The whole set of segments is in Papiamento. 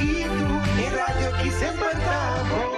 chikitu, e radio ki semper ta bon.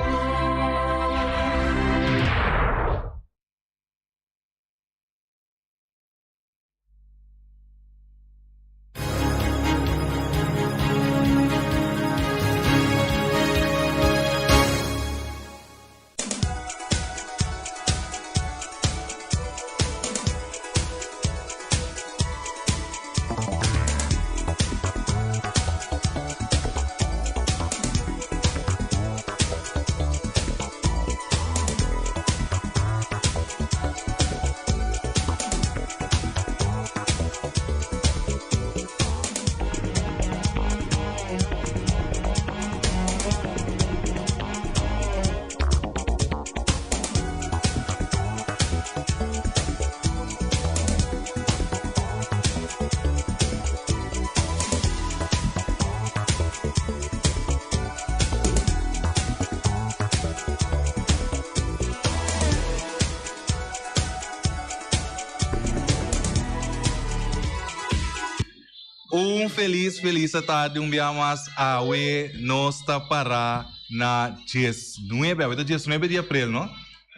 Un felis felis tardi un bia mas awe nos ta para na 19 awe ta 19 di april no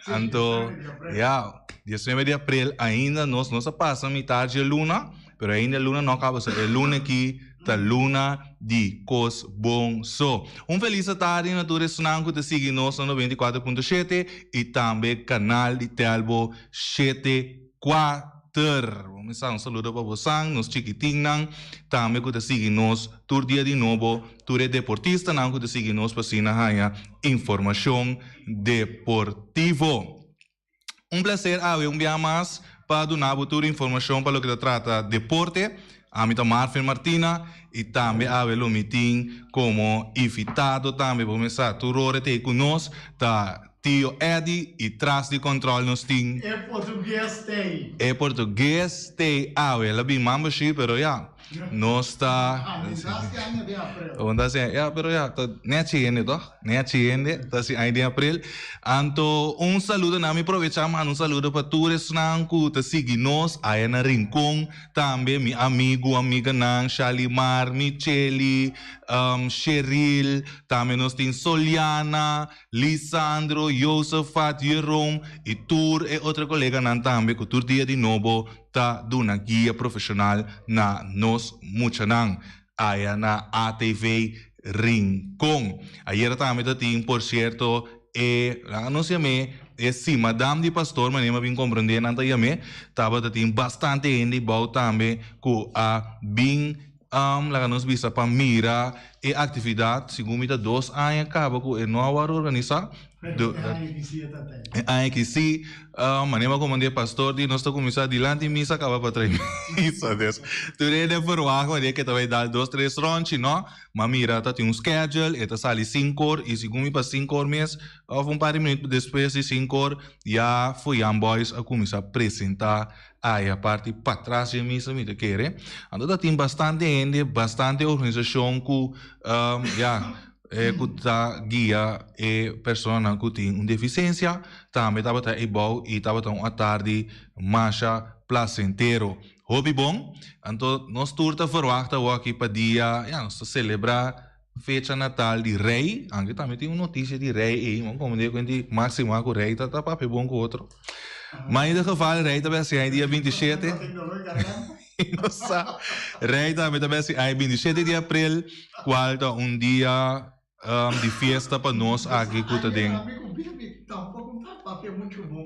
anto ya 19 di april ainda nos nos a pasa mitad dje luna pero ainda e luna no a kaba so e luna aki ta luna di kos bon so un felis tardi na tur esnan ku ta sigui nos na 94.7 i tambe kanal di Telbo shete kuater. Bo mesa un saludo pa bosan, nos chikitinnan, tambe ku ta sigui nos tur dia di nobo, tur e deportistanan ku ta sigui nos pa asina haña informashon deportivo. Un placer awe un bia mas pa duna bo tur informashon pa loke ta trata deporte. Ami ta Marvin Martina i tambe awe lo mi tin komo invitado tambe bo mesa tur ora ta ei ku nos ta Tio Eddy i tras di control nos tin. E portugues t'ei. E portugues t'ei awe. El a bin mambo shi pero ya nos ta. Ah mi ta hasi aña den april. Bo ta hasi aña ya pero ya ta nechi hende toch nechi hende ta hasi aña den april. Anto un saludo nan mi probecha manda un saludo pa tur esnan ku ta sigui nos aya na Rincon tambe mi amigu amiganan Shalimar, Micheli, Sheril tambe nos tin Soliana. Lisandro, Josefat, Jeroen i tur e otro koleganan tambe ku tur dia di nobo ta duna guia profeshonal na nos muchanan aya na ATV Rincon. Ayera tambe ta tin por sierto e nan a nos yam'é e simadam di pastor manera mi a bin komprendé nan ta yam'é tabata tin bastante hende bou tambe ku a bin Laga nos bisa pa mira e actividad, segun mi ta dos aña caba cu e no a worde organisa. Pero e aña aki si e ta tey. E aña aki si, manera mi a comand'é pastor di nos ta cuminsa dilanti misa caba pa trae misa. Des tur hende a verwagt manera ke ta bay dal dos tres ronchi no, ma mira ta tin un schedule, e ta sali sinkor y segun mi pa sinkor mes of un par di minuut despues di sinkor ya Foyan Boys a cuminsa presenta Aya parti patras dje misa mi ta kere. Anto ta tin bastante hende, bastante organisashon ku ya ku ta guia e personanan ku tin un defisiensia. Tambe tabata eibou i tabata un atardi masha plasentero. Hopi bon. Anto nos tur ta verwagt awoki pa dia, ya nos ta selebrá Fecha natal di Rey, anke tambe tin un noticia di Rey ey, man como di cuenta di Maxima cu Rey ta ta papia bon cu otro. Ma in ieder geval Rey ta besi ay dia 27. No sa. Rey tambe ta besi ay 27 di april, cual ta un dia di fiesta pa nos aki cu ta den.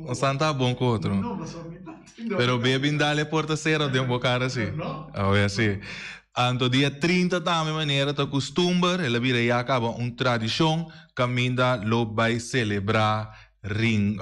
No san ta bon cu otro. Pero Bebin dale porta cera den bo cara si. Awe si. Anto dia 30 tambe manera ta custumber, el a bira ya caba un tradicion caminda lo bay celebra rin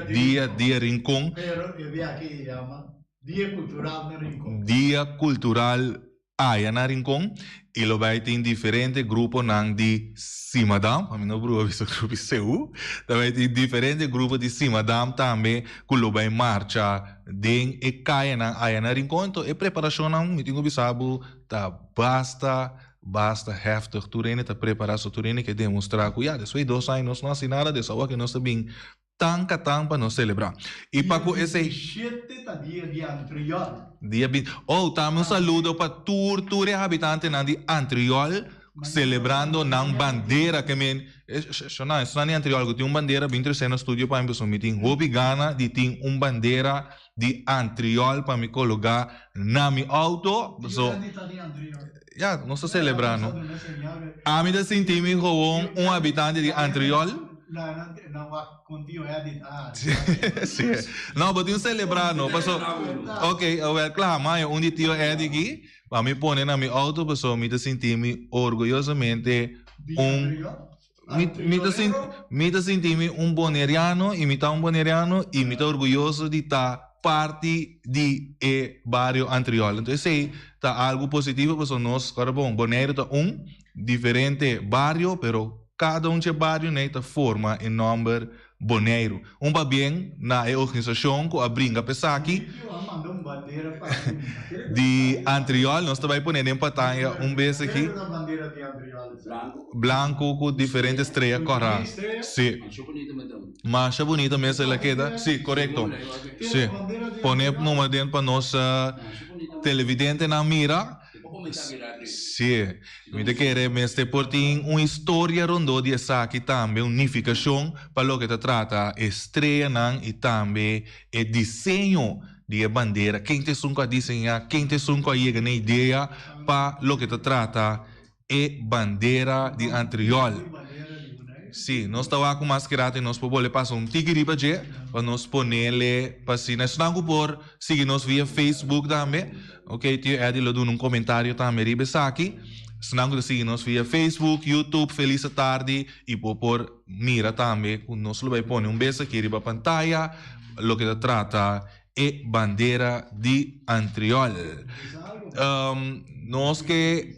dia dia Rincon. Pero e dia aki e yama Dia Cultural na Rincon. Dia Cultural Aya na Rincon y lo bay tin diferente gruponan di Simadam, a mi no brua bisa grupo di CU, ta bay tin diferente grupo di Simadam tambe cu lo bay marcha den e cayanan aya na Rincon. Enton e preparacionnan mi tin cu bisa bo ta basta, basta heftig. Tur hende ta prepara, so tur hende ke demostra cu ya despues di dos aña nos no haci nada, des awor ke nos ta bin Tan katan pa nos selebrá. I pa ku esei. Dia 27 ta dia di Antriol. Dia bin. Oh, tambe un saludo pa tur tur e habitantenan di Antriol. celebrando nan bandera ke men shona esnan di Antriol ku tin un bandera bin trese na studio pa mi pasobra mi tin hopi gana di tin un bandera di Antriol pa mi kologa na mi auto paso ya nos ta celebra no ami ta sinti mi gewoon un habitante di Antriol. Sí. No, bo tin celebra no paso ok awel kla mayo un di tio Eddie aki pa mi pone na mi auto paso mi ta sinti mi orguyosamente un mi mi ta sinti mi ta sinti mi un boneriano y mi ta un boneriano y mi ta orguyoso di ta parti di e bario Antriol. Entonces esey ta algo positivo paso nos ora bon Boneiru ta un diferente bario pero Kada un dje barionan ta forma e nòmber Boneiru. Un pabien na e organisashon ku a bringa pa esaki di Antriol. Nos ta bai pone den pataya un bes aki. Blanku ku diferente strea kòrá. Sí. Masha bunita mes el a keda. Sí, korekto. Sí. Pone numa den pa nos televidentenan mira. Sí, mi ta kere mester por tin un historia rondó di esaki tambe, un nifikashon pa loke ta trata e streanan i tambe e diseño di e bandera. Ken ta esun ku a diseñá, ken ta esun ku a yega na e idea pa loke ta trata e bandera di Antriol. Sí, nos ta wak ku mas ki rato i nos por bolbe pasa un tiki riba dje pa nos ponele pa asina esnan ku por sigui nos via Facebook tambe. Ok, tio Eddie lo duna un komentario tambe riba esaki. Esnan ku ta sigui nos via Facebook, YouTube, Felis Atardi i bo por mira tambe ku nos lo bai pone un bes aki riba pantaya loke ta trata e bandera di Antriol. Nos ke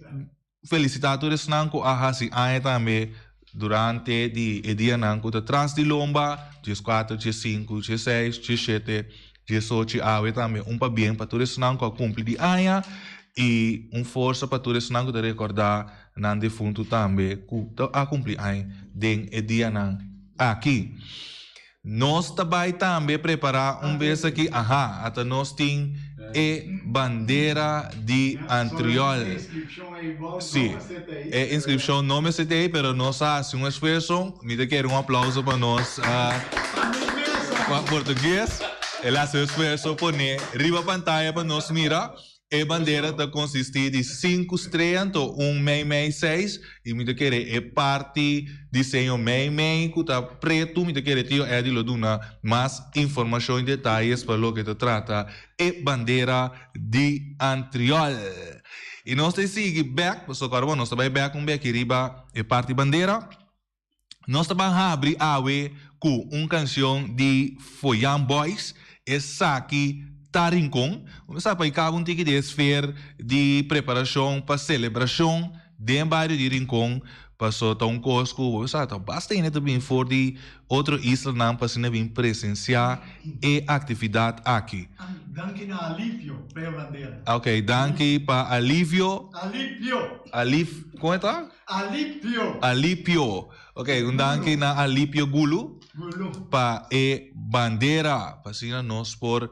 felisitá tur esnan ku a hasi aña tambe durante di e dianan ku ta tras di lomba, dieskuater, diesinku, diesseis, diesshete, diesochi, awe tambe un pabien pa tur esnan ku a kumpli di aña i un forsa pa tur esnan ku ta rekordá nan defuntu tambe ku ta a kumpli aña den e dianan aki. Nos ta bai tambe prepará un bes aki, aha, ata nos tin e bandera di Antriol. Sí, e inskripshon no mester ta ei, pero nos a hasi un esfuerso. Mi ta kere un aplauso pa nos pa portugues. El a hasi un esfuerso pone riba pantaya pa nos mira. E bandera ta konsistí di sinku strea, anto un mei mei seis, i mi ta kere e parti diseño mei mei ku ta pretu, mi ta kere tio Eddie lo duna mas informashon i detayes pa loke ta trata e bandera di Antriol. I nos ta sigui bèk, pasobra ku nos ta bai bèk un bèki riba e parti bandera. Nos ta ban habri awe ku un kanshon di Foyan Boys, Esaki ta Rincon. Bo sa pa i kaba un tiki di e sfer di preparashon pa selebrashon den bario di Rincon, paso ta un kos ku bo sa ta basta hende ta bin for di otro islanan pa asina bin presensiá e aktividat aki. Danki na Alivio pa e bandera. Ok, danki pa Alivio. Alipio. Alif, kon e ta? Alipio. Alipio. Ok, un danki na Alipio Gulu. Gulu. Pa e bandera. Pa asina nos por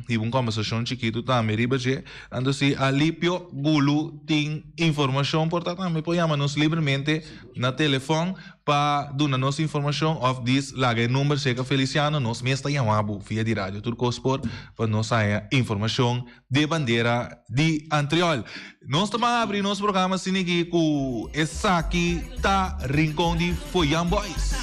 hiba un kombersashon chikitu tambe riba dje. Anto si Alipio Gulu tin informashon por ta tambe por yama nos libremente na telefòn pa duna nos informashon òf dis laga e number serka Feliciano nos mes ta yama bo via di radio tur kos por pa nos haña informashon de bandera di Antriol. Nos ta ban abri nos programa asin'aki ku esaki ta Rincon di Foyan Boys.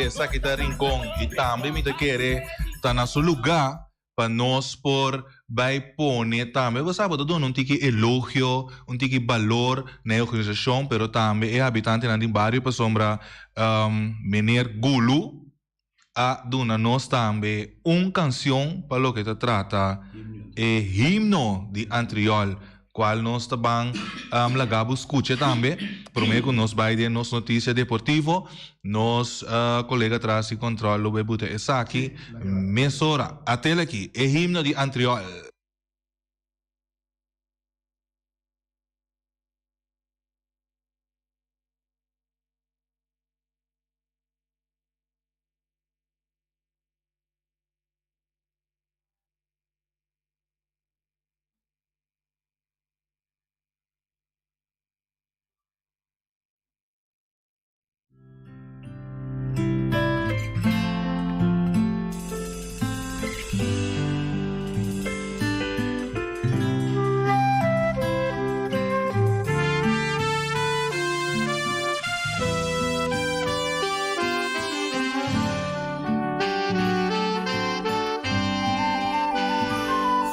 Esaki ta Rincon y tambe mi ta kere ta na su luga pa nos por bay pone tambe, bo sa bo ta duna un tiki elogio, un tiki balor na e organisacion pero tambe e habitantenan di bario pasobra meneer Gulu a duna nos tambe un cancion pa loke ta trata e himno di Antriol, cual nos ta ban laga bo scucha tambe. Prome cu nos bay den nos noticia deportivo, nos colega tras di control lo bay buta esaki mesora. Atel aki, e himno di Antriol.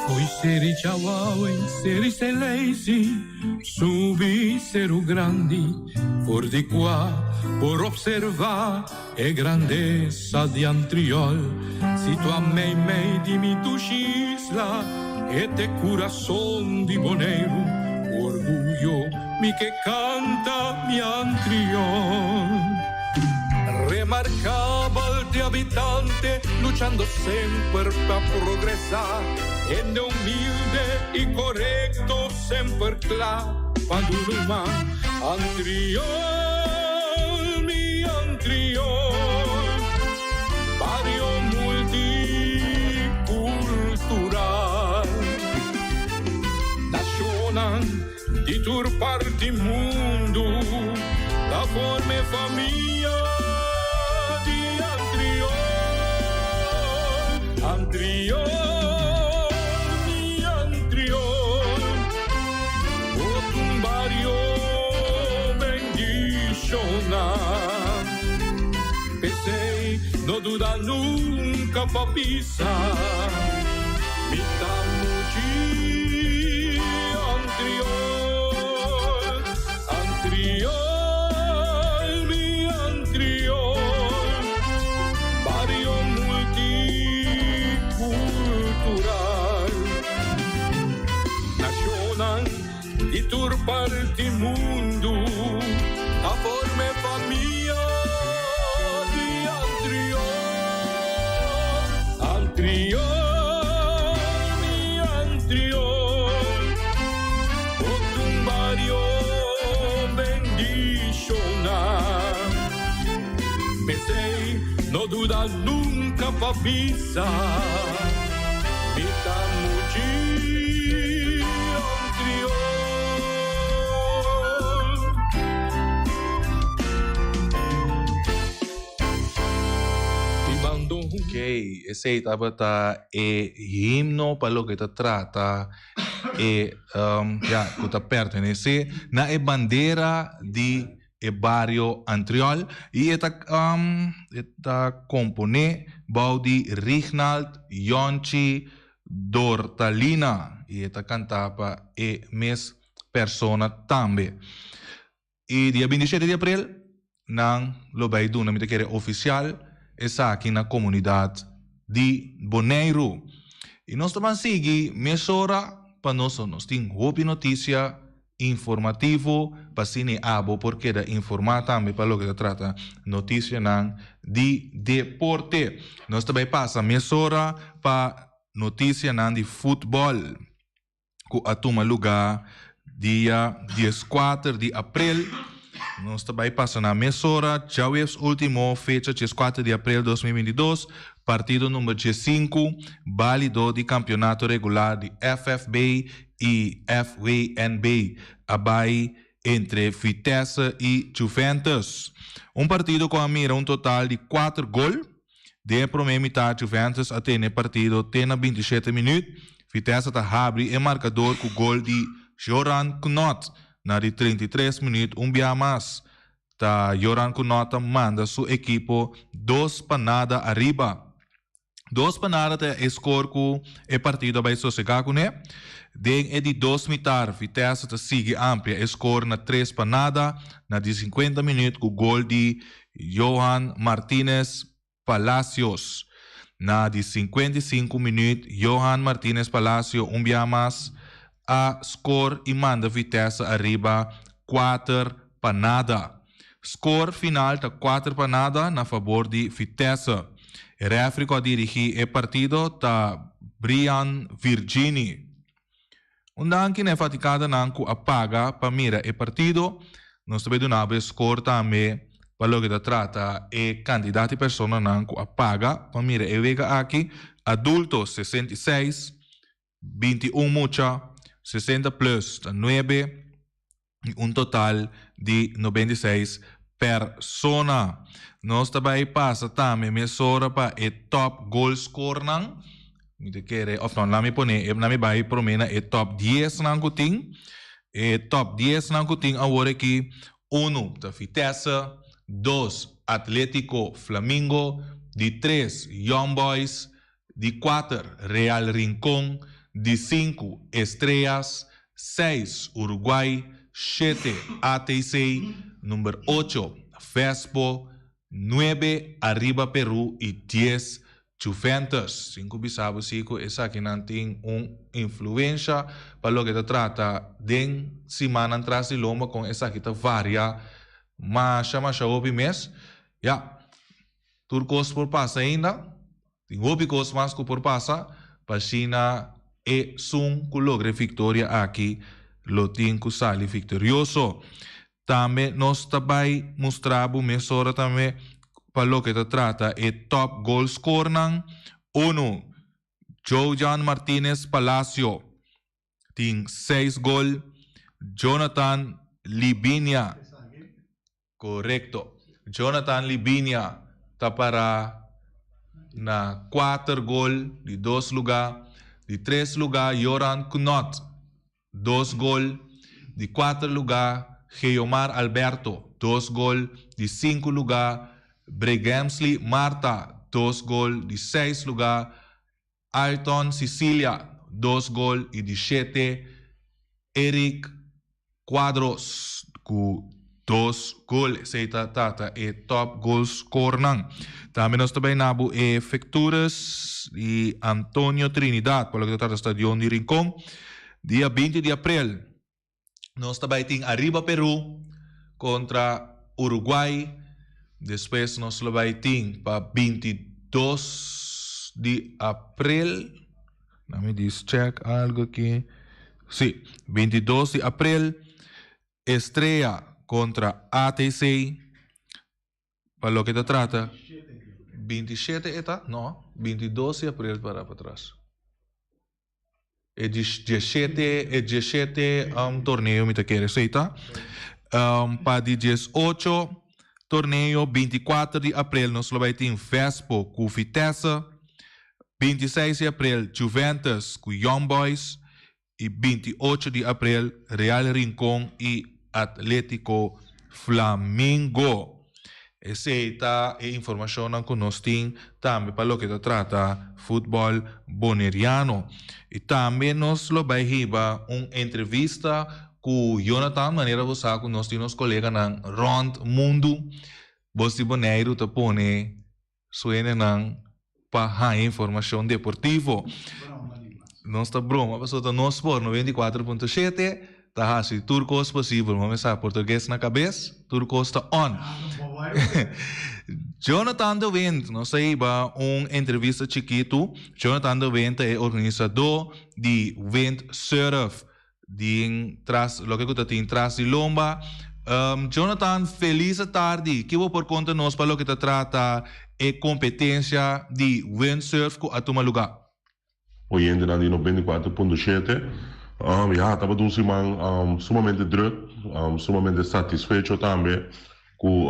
Fo'i Seri Chawawe, Seri Seleisi, subi Seru Grandi, for di kua por observá e grandesa di Antriol. Situá meimei di mi dushi isla, e t'e kurason di Boneiru, ku orguyo mi ke kanta mi Antriol. Remarkabel di habitante luchando semper pa progresá, hende humilde i korekto semper kla pa duna un man. Antriol, mi Antriol, bario multikultural. Nashonnan di tur parti mundu ta forma e famia di Antriol. Antriol, mi Antriol, bo ta un bario bendishoná. P'esei no duda nunka pa bisa, Mi ta muchi Antriol, Antriol, mi Antriol, bario multikultural. Nashonnan Di tur parti mundu a forma e famia di Antriol. Antriol, mi Antriol, bo ta un bario bendishoná. P'esei no duda nunka pa bisa, Mi ta muchi Antriol. Bibando huntu. Ok, esei tabata e himno pa loke ta trata e, ya, ku ta pertenesé na e bandera di e bario Antriol y e ta e ta compone bou di Rignald Yonchi Dortalina y e ta canta pa e mes persona tambe. Y dia 27 di april nan lo bay duna mi ta kere oficial esaki na comunidad di Boneiru. Y nos ta ban sigui mesora pa nos nos tin hopi noticia informativo pa asina e abo por keda informá tambe pa loke ta trata notisianan di deporte. Nos ta bai pasa mesora pa notisianan di futbòl ku a tuma lugá dia dieskuater di aprel. Nos ta bai pasa na mesora djaweps último fecha dieskuater di aprel 2022, partido number diesinku bálido di kampionato regular di FFB i FWNB a bai entre Vitesse i Juventus. Un partido ku a mira un total di kuater gol. Den e promé mitar Juventus a tene e partido te na 27 minüt. Vitesse ta habri e markador ku gol di Joran Knot na di 33 minüt un bia mas. Ta Joran Kunot ta manda su ekipo dos pa nada ariba. Dos pa nada ta e skor ku e partido a bai sosegá kuné. Den e di dos mitar Vitesse ta sigui amplia e skor na tres pa nada na di sinkuenta minüt ku gol di Johan Martinez Palacios. Na di 55 minuut Johan Martinez Palacio un bia mas a score y manda Vitesse ariba 4-0. Score final ta 4-0 na fabor di Vitesse. E referee cu a dirigi e partido ta Brian Virgini. Un danki na e faticadanan cu a paga pa mira e partido. Nos ta bay duna bo e score tambe pa loke ta trata e cantidad di personanan cu a paga pa mira e wega aki. Adulto 66, 21 mucha, 60 plus ta 9 y un total di 96 persona. Nos ta bay pasa tambe mesora pa e top goal scorenan. Mi ta kere, of no, laat mi pone, laat mi bay prome na e top 10 nan cu tin. E top 10 nan cu tin awor aki, 1 ta Vitesse, 2 Atletico Flamingo, di 3 Young Boys, di 4 Real Rincon, di 5 Estrellas, 6 Uruguay, 7 ATC, number 8 Vespo, 9 Arriba Peru y 10 Juventus. Sin cu bisa bo si cu esakinan tin un influencia pa loke ta trata den simannan tras di lomba con esaki ta varia masha masha hopi mes. Ya, tur cos por pasa ainda. Tin hopi cos mas cu por pasa pa asina esun cu logra e victoria aki lo tin cu sali victorioso. Tambe nos ta bay mustra bo mesora tambe pa loke ta trata e top goal scorenan. Uno, Jojan Martinez Palacio tin seis gol. Jonathan Libinia, Corecto. Jonathan Libinia ta para na cuater gol di dos luga. Di tres luga Joran Knot, dos gol. Di cuater luga Geomar Alberto, dos gol. Di cinco luga Bregemsly Marta, dos gol. Di seis luga Ayrton Cicilia, dos gol y di shete Eric Cuadros cu dos gol. Esey ta tata e top goal scorernan. Tambe nos ta bay na bo e fectures di Antonio Trinidad pa loke ta trata stadion di Rincon. Dia 20 di april nos ta bay tin Arriba Peru contra Uruguay. Despues nos lo bay tin pa 22 di april. Let me just check algo aki. Si, 22 di april Estrella contra ATC. Pa loke ta trata 27 e ta? No, 22 di april para patras. E 17, e 17 torneo mi ta kere esei ta. Pa di 18 torneo 24 di april nos lo bai tin Vespo ku Vitesse, 26 di april Juventus ku Young Boys i 28 di april Real Rincon i Atletico Flamingo. Esei ta e informashonnan ku nos tin tambe pa loke ta trata futbòl boneriano. I tambe nos lo bai hiba un entrevista ku Jonathan, manera bo sa ku nos tin nos koleganan rònt mundu. Bos di Boneiru ta pone suenenan pa haña informashon deportivo. Nos ta broma pasobra ta nos sport 94.7 ta hasi tur kos posibel. Mami sa portugues na kabes, tur kos ta on. Jonathan de Wind, nos a hiba un entrevista chikitu. Jonathan de Wind ta e organisadó di Windsurf. Din tras loke ku ta tin tras di lomba. Jonathan, felis atardi. Ki bo por konta nos pa loke ta trata e kompetensia di windsurf ku a tuma lugá? Oyentenan di 94.7, Ya, tabata un siman sumamente druk, sumamente satisfecho tambe ku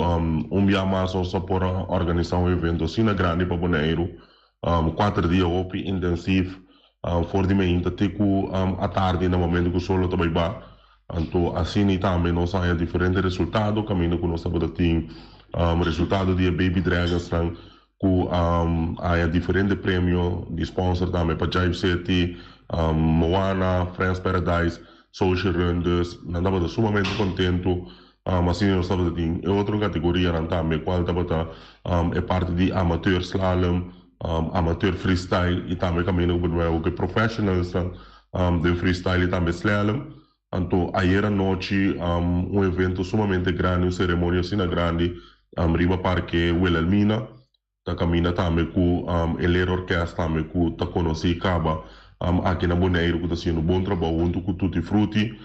un bia mas nos a por a organisá un evento asina grandi pa Boneiru. Kuater dia hopi intensief for di mainta te ku atardi na momento ku sol lo ta bai ba. Anto asina i tambe nos a haña diferente resultado kaminda ku nos tabata tin resultado di e Baby Dragonsnan ku a haña diferente premio di sponsor tambe pa Jive City, Moana, Friends Paradise, Social Run. Dus nan tabata sumamente kontentu. Asina nos tabata tin e otro kategorianan tambe kual tabata e parti di amateur slalom, amateur freestyle i tambe kaminda ku por ku e professionalsnan den freestyle i tambe slalom. Anto ayer anochi un evento sumamente grandi, un ceremonia asina grandi riba Parke Wilhelmina. Ta caminda tambe cu e Leerorkest tambe cu ta conoci caba aki na Boneiru cu ta haciendo bon trabou hunto cu Tutti Frutti.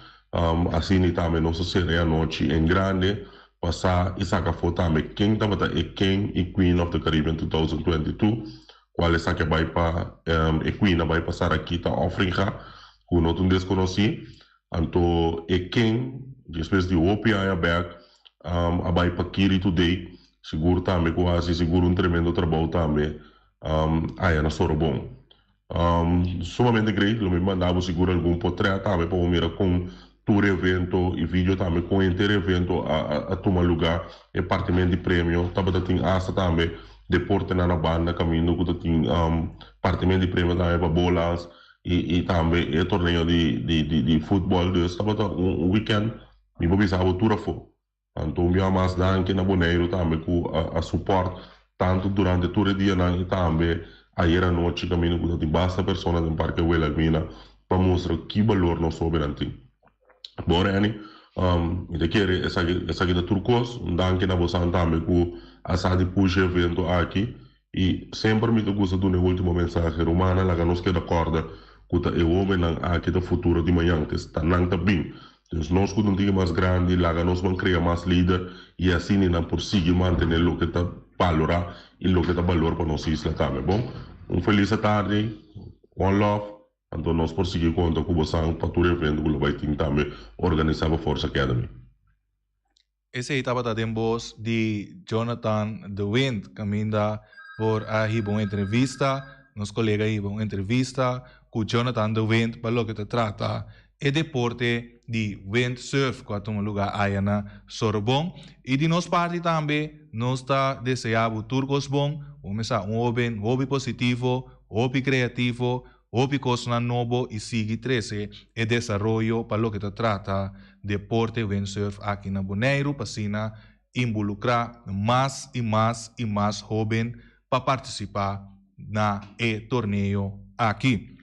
Asina y tambe nos a cera e anochi en grande pa sa y saca afo tambe ken tabata e King y Queen of the Caribbean 2022. Cual esaki a bay pa e Queen a bay pa Sarakita Offringa cu no ta un desconoci. Anto e King despues di hopi aña bek a bay pa Kiri Today sigur tambe cu a haci sigur un tremendo trabou tambe aya na Sorobon. Sumamente great, lo mi manda bo sigur algun potret tambe pa bo mira con tur evento y video tambe con henter evento a tuma luga, e partiment di premio, tabata tin hasta tambe deportenan na banda caminda cu ta tin partiment di premio tambe pa bolas y tambe e torneo di futbol, dus tabata un weekend mi por bisa bo tur afo. Anto un biaha mas danki na Boneiru tambe ku a support tantu durante tur e dianan i tambe ayer anochi kaminda ku ta tin basta persona den Parke Wilhelmina pa mustra ki balor nos hobennan tin. Bon Renny, mi ta kere esaki esaki ta tur kos. Un danki na bosan tambe ku a sa di pusha e evento aki i semper mi ta gusta duna e ultimo mensahe, Rumannan laga nos keda kòrda ku ta e hobennan aki ta futuro di mañan, ta nan ta bin. Dus nos ku ta un tiki mas grandi, laga nos ban krea mas lider i asina nan por sigui mantené loke ta balorá i loke ta balor pa nos isla tambe. Bon, un felis atardi, one love, anto nos por sigui konta ku bosan pa tur evento ku lo bai tin tambe organisá pa Force Academy. Esei tabata den bos di Jonathan de Wind kaminda por a hiba un entrevista, nos kolega a hiba un entrevista ku Jonathan de Wind pa loke ta trata e deporte di windsurf ku a tuma lugá aya na Sorobon. I di nos parti tambe nos ta deseá bo tur kos bon, bo mester un hoben hopi positivo, hopi kreativo, Hopi kosnan nobo i sigui trese e desaroyo pa loke ta trata deporte windsurf aki na Boneiru pa asina inbolukrá mas i mas i mas hóben pa partisipá na e torneo aki.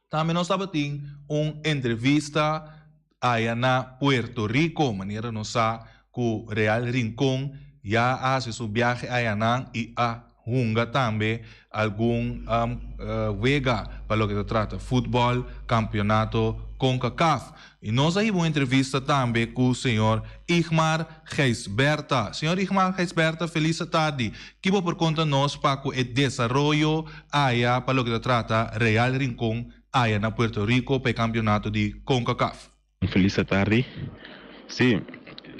Tambe nos tabatin un entrevista aya na Puerto Rico, manera nos sa ku Real Rincon ya a hasi su biahe ayanan i a hunga tambe algun wega pa loke ta trata futbòl kampionato Concacaf. I nos a hiba un entrevista tambe ku señor Igmar Gijsbertha. Señor Igmar Gijsbertha felis atardi. Ki bo por konta nos pa ku e desaroyo aya pa loke ta trata Real Rincon aya na Puerto Rico pa e kampionato di Concacaf? Un felis atardi. Sí,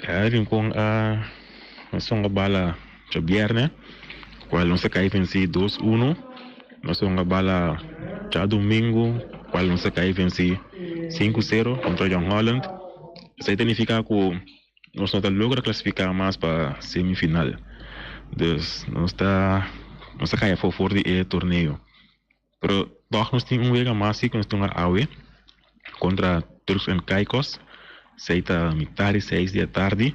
Real Rincon a songa bala djabièrnè, kual nos a kai vensí dos uno. Nos a hunga bala djadumingu, kual nos a kai vensí sinku sero kontra Jong Holland. Esei ta nifiká ku nos no ta logra klasifiká mas pa semifinal. Dus nos ta nos a kai afó for di e torneo. Pero tòg nos tin un wega mas si ku nos tin awe kontra Turks and Caicos. Esei ta mitar di seis di atardi.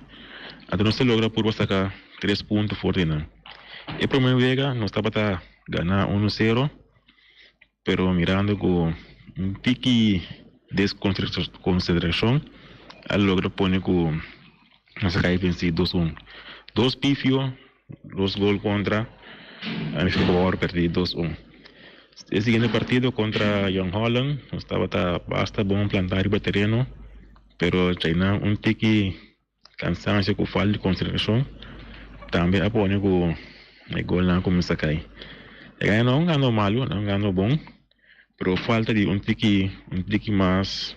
Anto nos ta logra purba saka tres punto for di nan. E promé wega nos tabata gana uno sero, pero mirando ku un tiki deskonsentrashon a logra pone ku nos a kai vensi dos un. Dos pifio. Dos gol kontra a wòrdu pèrdí dos un. E siguiente partido kontra Jong Holland nos tabata basta bon plantá riba tereno pero chainan un tiki kansansio ku falta di konsentrashon tambe a pone ku e golnan a kuminsá kai. E gana no un gana malu, nan gana bon pero falta di un tiki un tiki mas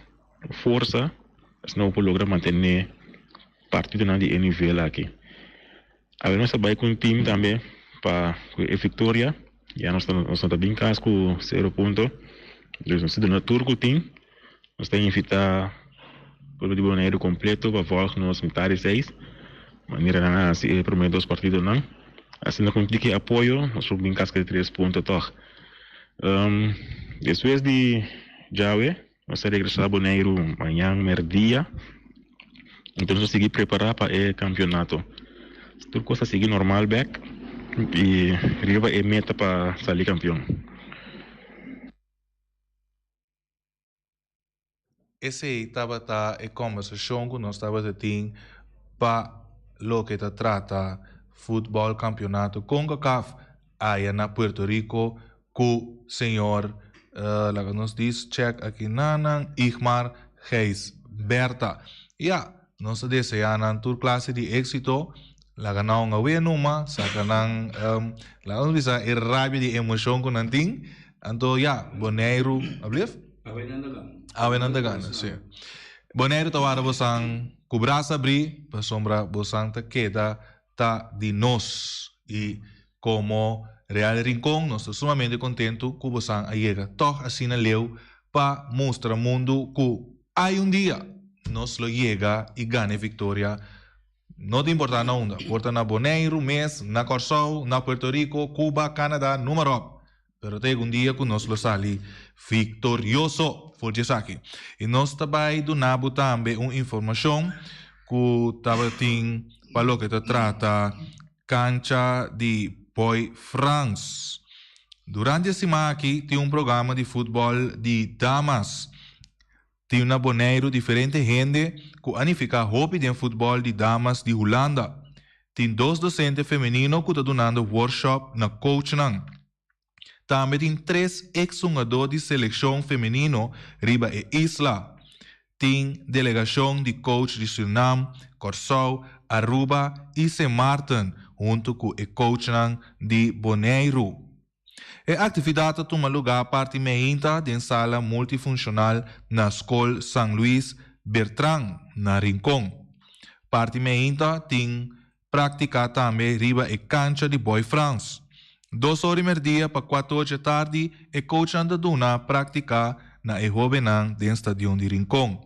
forsa asina bo por logra mantené partidonan di e nivel aki. Awe nos ta bai ku un team tambe pa ku e viktoria. Ya nos ta nos no ta bin kas ku sero punto. Dus nos ta duna tur ku tin. Nos ta invitá Pueblo di Boneiru kompleto pa vòlg nos mitar di seis, manera nan a hasi e promé dos partidonan. Asina ku tiki apoyo nos por bin kaska di tres punto tòg. Despues di djawe nos a regresá Boneiru mañan mèrdia, anto nos a sigui prepará pa e kampionato. Tur kos a sigui normal bèk i riba e meta pa sali kampion. Esei tabata e kòmbersashon ku nos tabata tin pa loke ta trata futbòl kampionato Concacaf aya na Puerto Rico ku señor laga nos dis chèk aki nanan Igmar Gijsbertha. Ya, nos ta deseá nan tur klase di éksito, laga nan awe numa, saka nan laga nos bisa e rabia di emoshon ku nan tin, anto ya, Boneiru, ablief? Awe nan ta gana. Awe nan ta gana, si. Boneiru ta wara bosan ku brasa abrí, pasobra bosan ta keda ta di nos. I komo Real Rincon nos ta sumamente kontentu ku bosan a yega tòg asina leu pa mustra mundu ku ai un dia nos lo yega i gana e viktoria. No ta importá na unda, por ta na Boneiru mes, na Kòrsou, na Puerto Rico, Cuba, Canada, numa ròp. Pero ta yega un dia ku nos lo sali viktorioso for di esaki. I nos ta bai duna bo tambe un informashon ku tabatin pa loke ta trata kancha di Boy Frans. Durante e siman aki tin un programa di futbòl di damas. Tin na Boneiru diferente hende ku a nifiká hopi den futbòl di damas di Hulanda. Tin dos dosente femenino ku ta dunando workshop na coachnan. Tambe tin tres eks-hungadó di selekshon femenino riba e isla. Tin delegashon di coach di Surinam, Kòrsou, Aruba i Sint Maarten huntu ku e coachnan di Boneiru. E aktividat ta tuma lugá parti meinta den sala multifunshonal na Skol San Luis Bertran na Rincon. Parti meinta tin práktika tambe riba e kancha di Boy Frans. Dos or di merdia pa kuator dje tardi e coachnan ta duna práktika na e hóbennan den stadion di Rincon.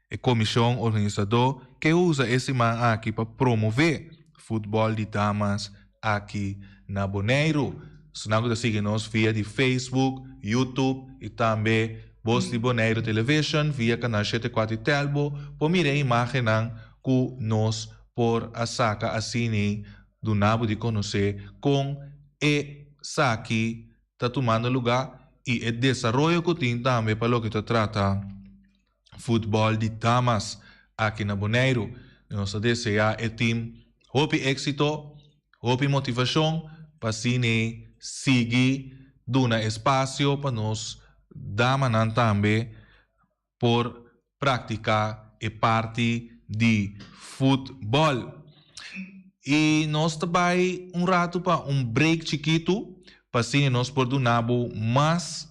E komishon organisadó ke usa e siman aki pa promové futbòl di damas aki na Boneiru. Esnan ku ta sigui nos via di Facebook, YouTube i tambe Bos di Boneiru Television via kanal shete kuater di Telbo por mira e imágennan ku nos por a saka asini duna bo di konosé kon e saki ta tumando lugá i e desaroyo ku tin tambe pa loke ta trata futbòl di damas aki na Boneiru. Nos ta deseá e tim hopi éksito, hopi motivashon pa asina sigui duna espasio pa nos damanan tambe por praktiká e parti di futbòl. I nos ta bai un ratu pa un break chikitu pa asina nos por duna bo mas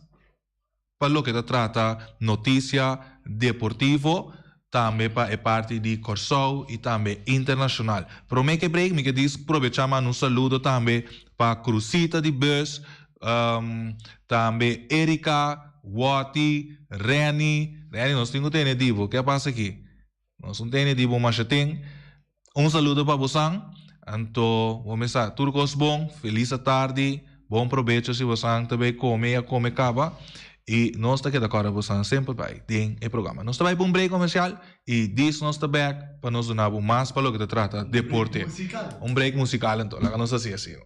pa loke ta trata notisia deportivo, tambe pa e parti di Kòrsou i tambe internashonal. Promé ke break mi ke dis probechá manda un saludo tambe pa Crusita di bus, tambe Erika, Watty, Renny, Renny nos tin ku tene di bo, ke a pasa aki? Nos un tene di bo masha tin. Un saludo pa bosan. Anto bo mesa tur kos bon. Felis atardi. Bon probecho si bosan ta bay come y a come caba. Y nos ta keda corda bosan semper bay den e programa. Nos ta bay pa un break comercial y dis nos ta back pa nos duna bo mas pa loke ta trata deporte. Un break musical anto. Laga nos haci asina.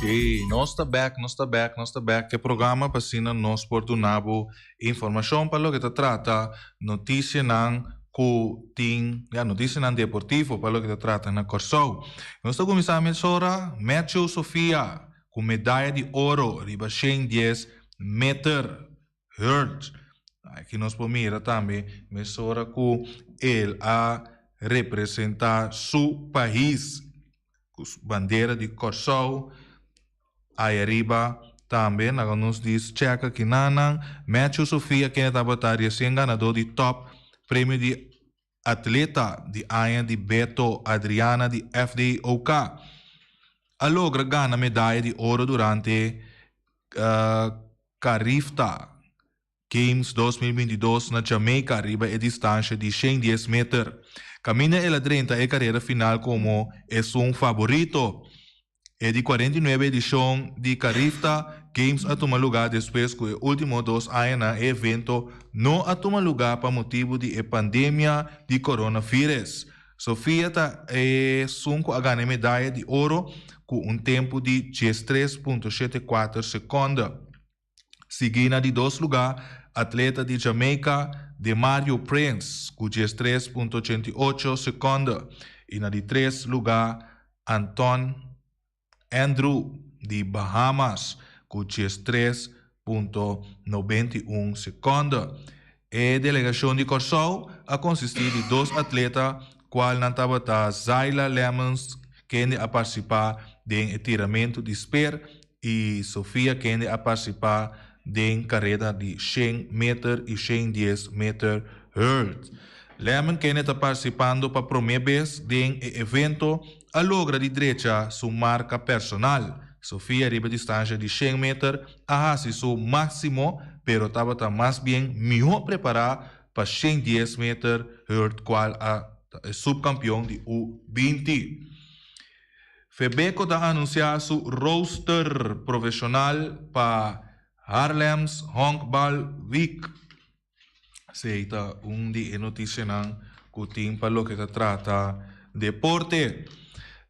Sí, nos ta bek, nos ta bek, nos ta bek. E programa pa asina nos por duna bo informashon pa loke ta trata notisianan ku tin, ya, notisianan deportivo pa loke ta trata na Kòrsou. Nos ta kuminsá mesora Matthew Sofia ku medaya di oro riba 110 meter. Hurt. Aki nos por mira tambe mesora ku el a representá su pais ku su bandera di Kòrsou. Ai ariba tambe laga nos dis chèk aki nan Matthew Sofia kende tabata resien ganadó di tòp premio di atleta di aña di Beto Adriana di FDOK a logra gana medaya di oro durante Carifta Games 2022 na Jamaica riba e distansha di 110 meter. Kaminda el a drenta e karera final komo esun faborito. E di 49 edishon di Carifta Games a tuma lugá despues ku e último dos añanan e evento no a tuma lugá pa motibu di e pandemia di coronavirus. Sofia ta esun ku a gana e medaya di oro ku un tempu di 13.74 sekònde. Sigui na di dos lugá atleta di Jamaica Demario Prince ku 13.88 sekònde i na di tres lugá Anton Andrew di Bahamas ku 13.91 sekònde. E delegashon di Kòrsou a konsistí di dos atleta kualnan tabata Zaila Lemmens kende a partisipá den e tiramentu di sper i Sofia kende a partisipá den kareda di 100 meter i 110 meter hurdle. Lemon kende ta partisipando pa promé bes den e evento a logra di drecha su marka personal. Sofia riba distansha di 100 meter a hasi su máksimo pero tabata mas bien mihó prepará pa 110 meter hurdle kual a ta e supkampion di U20. Febeko ta anunsiá su rooster profeshonal pa Haarlems Honkbal Week. Esei ta un di e notisianan ku tin pa loke ta trata deporte.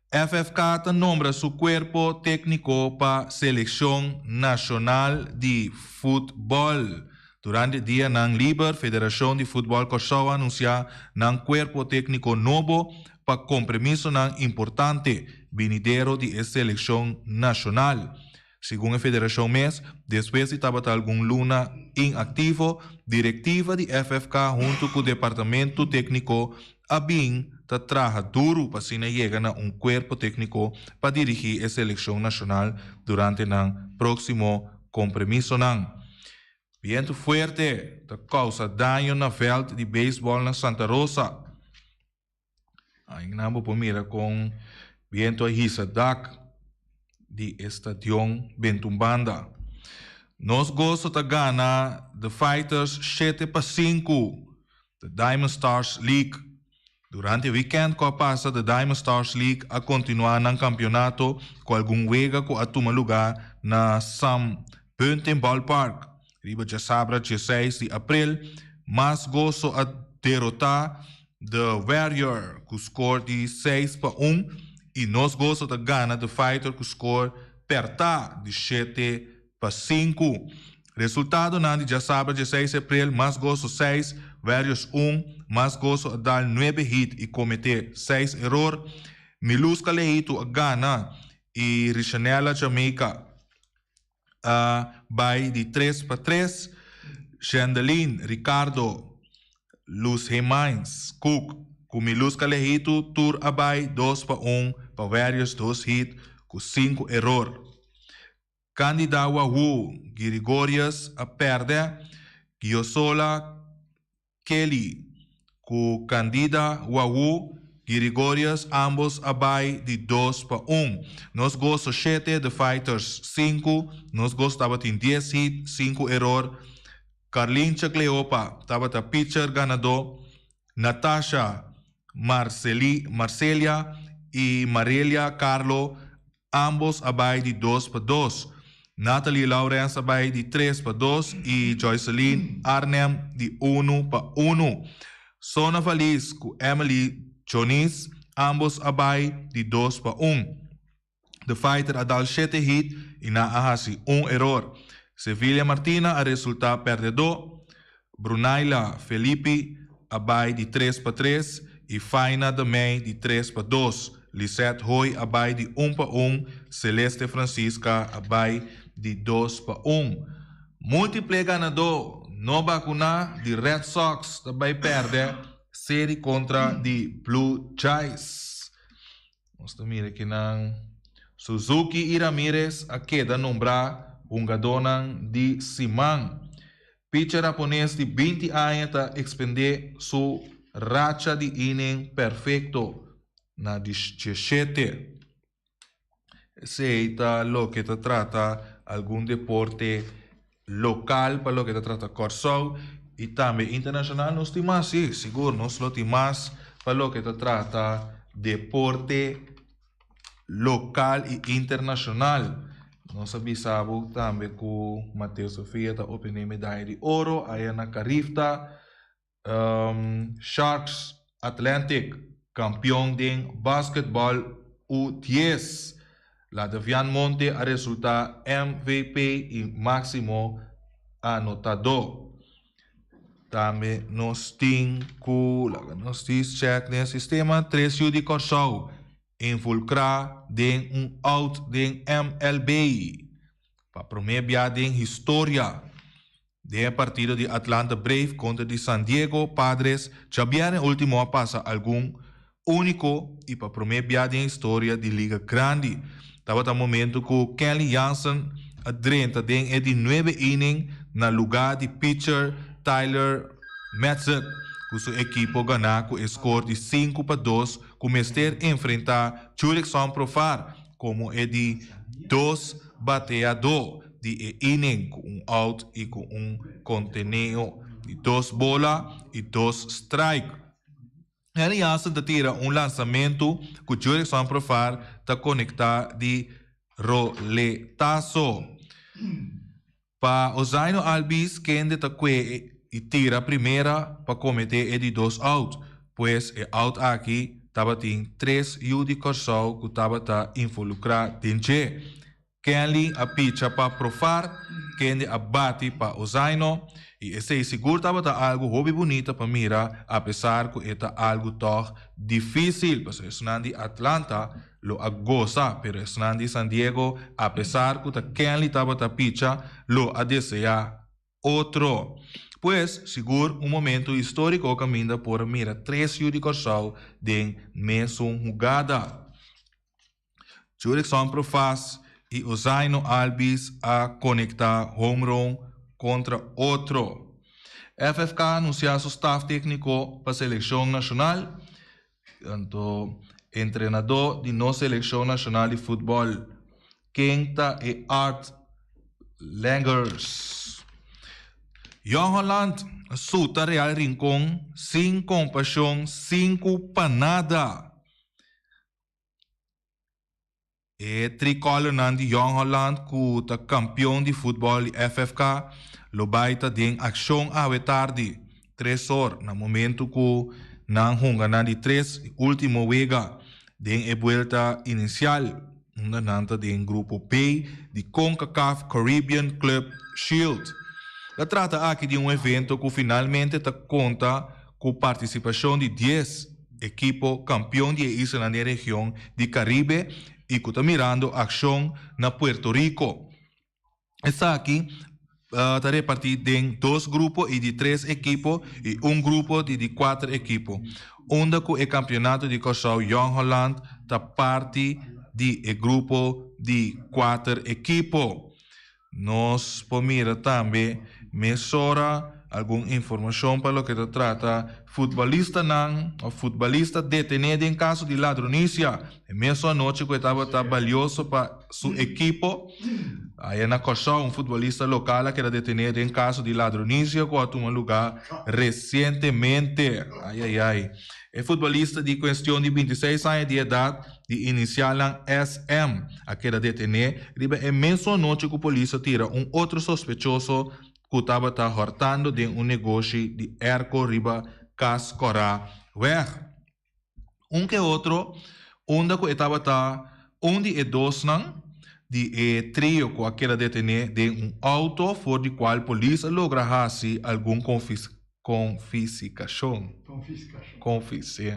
FFK ta nombra su kuerpo tékniko pa selekshon nashonal di futbòl. Durante dianan liber Federashon di Futbòl Kòrsou a anunsiá nan kuerpo tékniko nobo pa kompromisonan importante binidero di e selekshon nashonal. Segun e federashon mes, despues di tabata algun luna inaktivo, direktiva di FFK huntu ku departamentu tékniko a bin ta traha duru pa asina yega na un kuerpo tékniko pa dirigí e selekshon nashonal durante nan próksimo kompromisonan. Bientu fuerte ta kousa daño na vèlt di beisbòl na Santa Rosa. Einan bo por mira kon bientu a hisa dak di e stadion Bentumbanda. Nos Goso ta gana The Fighters 7-5 The Diamond Stars League. Durante weekend ku a pasa The Diamond Stars League a kontinuá nan kampionato ku algun wega ku a tuma lugá na Sam Bunting Ballpark. Riba djasabra 16 di aprel Mas Goso a derotá The Warrior ku skor di 6-1 i Nos Goso ta gana The Fighter ku skor pèrtá di 7-5. Resultadonan di djasabra 16 aprel, Mas Goso 6, Warriors 1, Mas Goso a dal 9 hit i kometé 6 eror. Miluska Leito a gana i Richanella Jamaica a bai di 3-3. Shandeline Ricardo, Luz Hemines, Cook ku Miluska Leito tur a bai 2-1 pa Warriors 2 hit ku 5 eror. Candida Wahoo Girigorius a pèrdè Giosola Kelly ku Candida Wahoo Girigorius ambos a bai di 2-1. Nos Goso 7, The Fighters 5, Nos Goso tabatin 10 hit, 5 eror. Carlincha Cleopa tabata pitcher ganadó. Natasha. Marceli Marcelia i Marelia Carlo ambos a bai di dos pa dos. Nathalie Laurens a bai di tres pa dos i Joyceline Arnhem di unu pa unu. Sona Valies ku Emily Jonis ambos a bai di dos pa un. The Fighter a dal shete hit i nan a hasi un eror. Sevilla Martina a resultá pèrdedó, Brunaila Felipi a bai di tres pa tres i Faina de Mey di tres pa dos. Lisette Hoy a bai di un pa un, Celeste Francisca a bai di dos pa un. Multiple ganadó no bakuná di Red Sox ta bai pèrdè seri kontra di Blue Jays. Nos ta mira kinan Suzuki i Ramirez a keda nombrá hungadónan di siman. Pitcher hapones di binti aña ta ekspendé su racha di inning perfekto na diesshete. Esei ta loke ta trata algun deporte lokal pa loke ta trata Kòrsou i tambe internashonal nos tin mas, si, sigur nos lo tin mas pa loke ta trata deporte lokal i internashonal. Nos a bisa bo tambe ku Mateo Sofia ta optené medaya di oro aya na Carifta. Sharks Atlantic kampion den basketbal U dies. Ladavian Monte a resulta MVP i máksimo anotadó. Tambe nos tin ku laga nos dis chèk den e sistema tres yu di Kòrsou involkrá den un out den MLB pa promé bia den historia. Den e partido di Atlanta Brave kontra di San Diego Padres djabièrnè último a pasa algun úniko i pa promé bia den historia di Liga Grandi. Tabata momento ku Kenley Jansen a drenta den e di nuebe inning na lugá di pitcher Tyler Matzek ku su ekipo ganá ku e skor di 5-2 ku mester enfrentá Jurickson Profar komo e di dos bateadó di e inning ku un out i ku un konteneo di dos bola i dos strike. Henry Jansen ta tira un lansamentu ku Jurickson Profar ta konektá di roletaso. Pa Ozaino Albies kende ta kue i tira primera pa kometé e di dos out, pues e out aki tabatin tres yu di Kòrsou ku tabata involukrá den dje. Kenley a picha pa Profar, kende a bati pa Ozaino, i esei sigur tabata algu hopi bunita pa mira apesar ku e ta algu tòg difísil pasobra esnan di Atlanta lo a gosa, pero esnan di San Diego, apesar ku ta Kenley tabata picha, lo a deseá otro. Pues, sigur un momento históriko kaminda por a mira tres yu di Kòrsou den mesun hugada. Jurickson Profas i Ozaino Albies a konektá homerun kontra otro. FFK a anunsiá su staf tékniko pa selekshon nashonal. Anto entrenadó di nos selekshon nashonal di futbòl, ken ta e Art Langers? Jong Holland suta Real Rincon sin kompashon sinku pa nada. E tricolornan di Jong Holland cu ta campeon di futbol di FFK lo bay ta den accion awe tardi, tres or, na momento cu nan hunga nan di tres y ultimo wega den e buelta inicial, unda nan ta den grupo B di Concacaf Caribbean Club Shield. Ta trata aki di un evento cu finalmente ta conta cu participacion di dies ekipo kampion di e islanan den region di Karibe i ku ta mirando akshon na Puerto Rico. Esaki ta repartí den dos grupo i di tres ekipo i un grupo di di kuater ekipo, unda ku e kampionato di Kòrsou Jong Holland ta parti di e grupo di kuater ekipo. Nos por mira tambe mesora algun informashon pa loke ta trata futbolistanan òf futbolista detené den kaso di ladronisia. E mesun anochi ku e tabata balioso pa su ekipo, aya na Kòrsou un futbolista lokal a keda detené den kaso di ladronisia ku a tuma lugá resientemente. Ai ai ai. E futbolista di kuestion di bintiseis aña di edat, di inisialnan SM, a keda detené riba e mesun anochi ku polis a tira un otro sospechoso ku tabata hòrtando den un negoshi di airco riba Kas Kòrá Weg. Un ke otro, unda ku e tabata un di e dosnan di e trio ku a keda detené den un outo for di kual polis a logra hasi algun konfisikashon. Konfis, sí.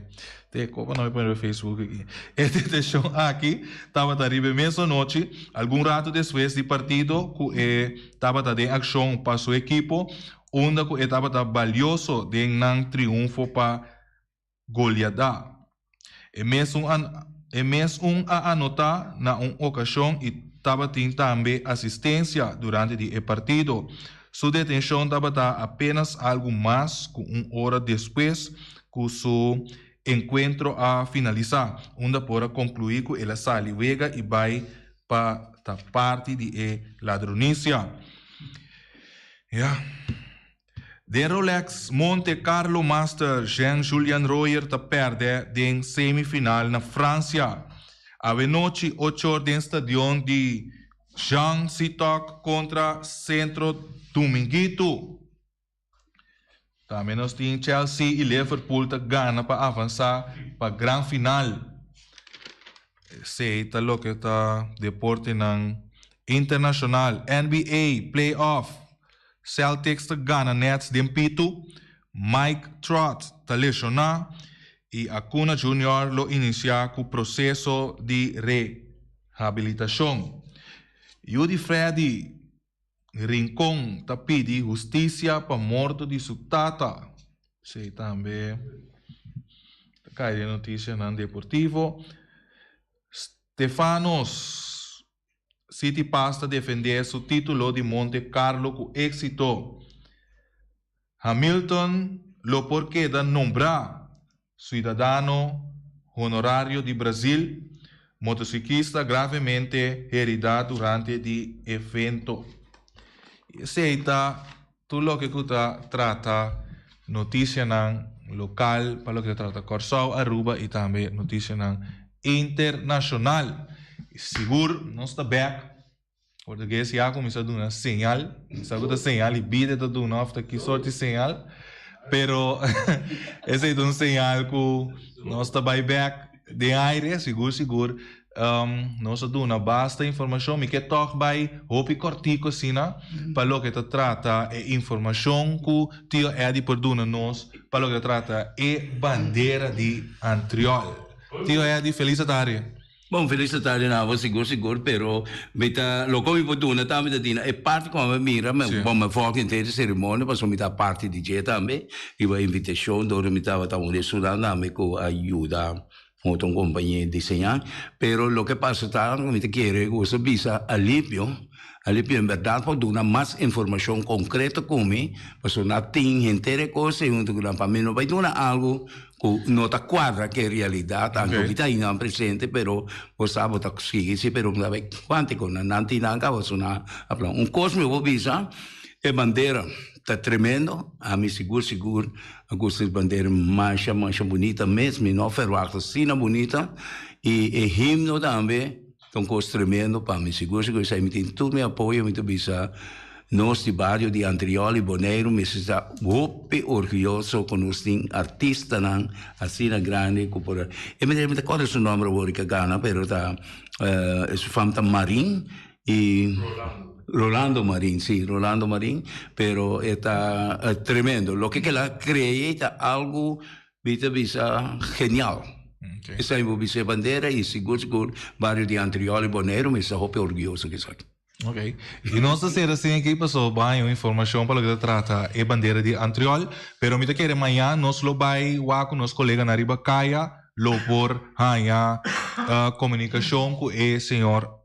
Te kopa no mi pone riba Facebook aki. E detenshon aki tabata riba e mes anochi, algun ratu despues di partido ku e tabata den akshon pa su ekipo, unda ku e tabata balioso den nan triunfo pa goleada. E mesun e mes un a anotá na un okashon i tabatin tambe asistensia durante di e partido. Su detenshon tabata apenas algu mas ku un ora despues ku su enkuentro a finalisá, unda por a konkluí ku el a sali wega i bai pa ta parti di e ladronisia. Ya. Den Rolex Monte Carlo Master Jean Julian Royer ta pèrdè den semifinal na Francia. Awenochi ochor den stadion di Jean Sitok kontra Centro Dominguito. Tambe nos tin Chelsea i Liverpool ta gana pa avansá pa gran final. Esei ta loke ta deportenan internashonal. NBA Playoff. Celtics ta gana Nets den pitu, Mike Trout ta lesioná i Acuna Junior lo inisiá ku proseso di rehabilitashon. Yu di Freddy Rincon ta pidi hustisia pa morto di su tata. Esei tambe ta kai den notisianan deportivo. Stefanos. City Pass ta defendé su título di Monte Carlo ku éksito. Hamilton lo por keda nombrá suidadano honorario di Brazil, motosikista gravemente heridá durante di evento. Esei ta tur loke ku ta trata notisianan lokal pa loke ta trata Kòrsou, Aruba i tambe notisianan internashonal. Sigur nos ta bèk. Portugues ya kuminsá duna señal. Mi sa ku ta señal di bida e ta duna òf ta ki sort di señal. Pero esei ta un señal ku nos ta bai bèk den aire, sigur sigur. Nos a duna basta informashon. Mi ke tòg bai hopi kòrtiku asina pa loke ta trata e informashon ku Tio Eddy por duna nos pa loke ta trata e bandera di Antriol. Tio Eddy, felis atardi. Bon, felis atardi na abo sigur sigur, pero mi ta loke mi por duna tambe ta dina e parti ku mi a mira, bon mi a vòlg henter e seremonia pasobra mi ta parti di dje tambe, riba invitashon dor mi tabata un restaurant tambe ku a yuda. Otro un compañía diseñá, pero loke pasa ta cu mi ta kere cu boso bisa Alipio, Alipio en berdad por duna mas informacion concreto cu mi, pasobra na tin henter e cos ey hunto cu nan, pa mi no bay duna algo cu no ta cuadra cu e realidad, aunke mi ta ayinan presente, pero bo sa bo ta sigui si, pero mi ta bay cuantico nan, nan tin nan caba su nan a plan. Un cos mi por bisa, e bandera ta tremendo, ami sigur sigur A gusta es bandera masha masha bunita mes, mi no a ferwagt asina bunita y e himno tambe ta un cos tremendo pa mi, sigur sigur esai mi tin tur mi apoyo, mi ta bisa nos di bario di Antriol y Boneiru mester ta hopi orguyoso cu nos tin artistanan asina grandi cu por e mi ta corda su nomber awor cu a gana pero ta su fam ta Marin. Y Rolando Marin, sí, Rolando Marin, pero e ta tremendo. Loke ke la cree ta algo mi ta bisa genial. Okay. Esei bo bisa e bandera y sigur sigur bario di Antriol y Boneiru mi sta hopi orguyoso ku esaki. Ok. Y nos ta ser asina aki paso bo haña un informacion pa loke ta trata e bandera di Antriol, pero mi ta kere maña nos lo bai wak ku nos koleganan riba kaya lo por haña komunikashon ku e señor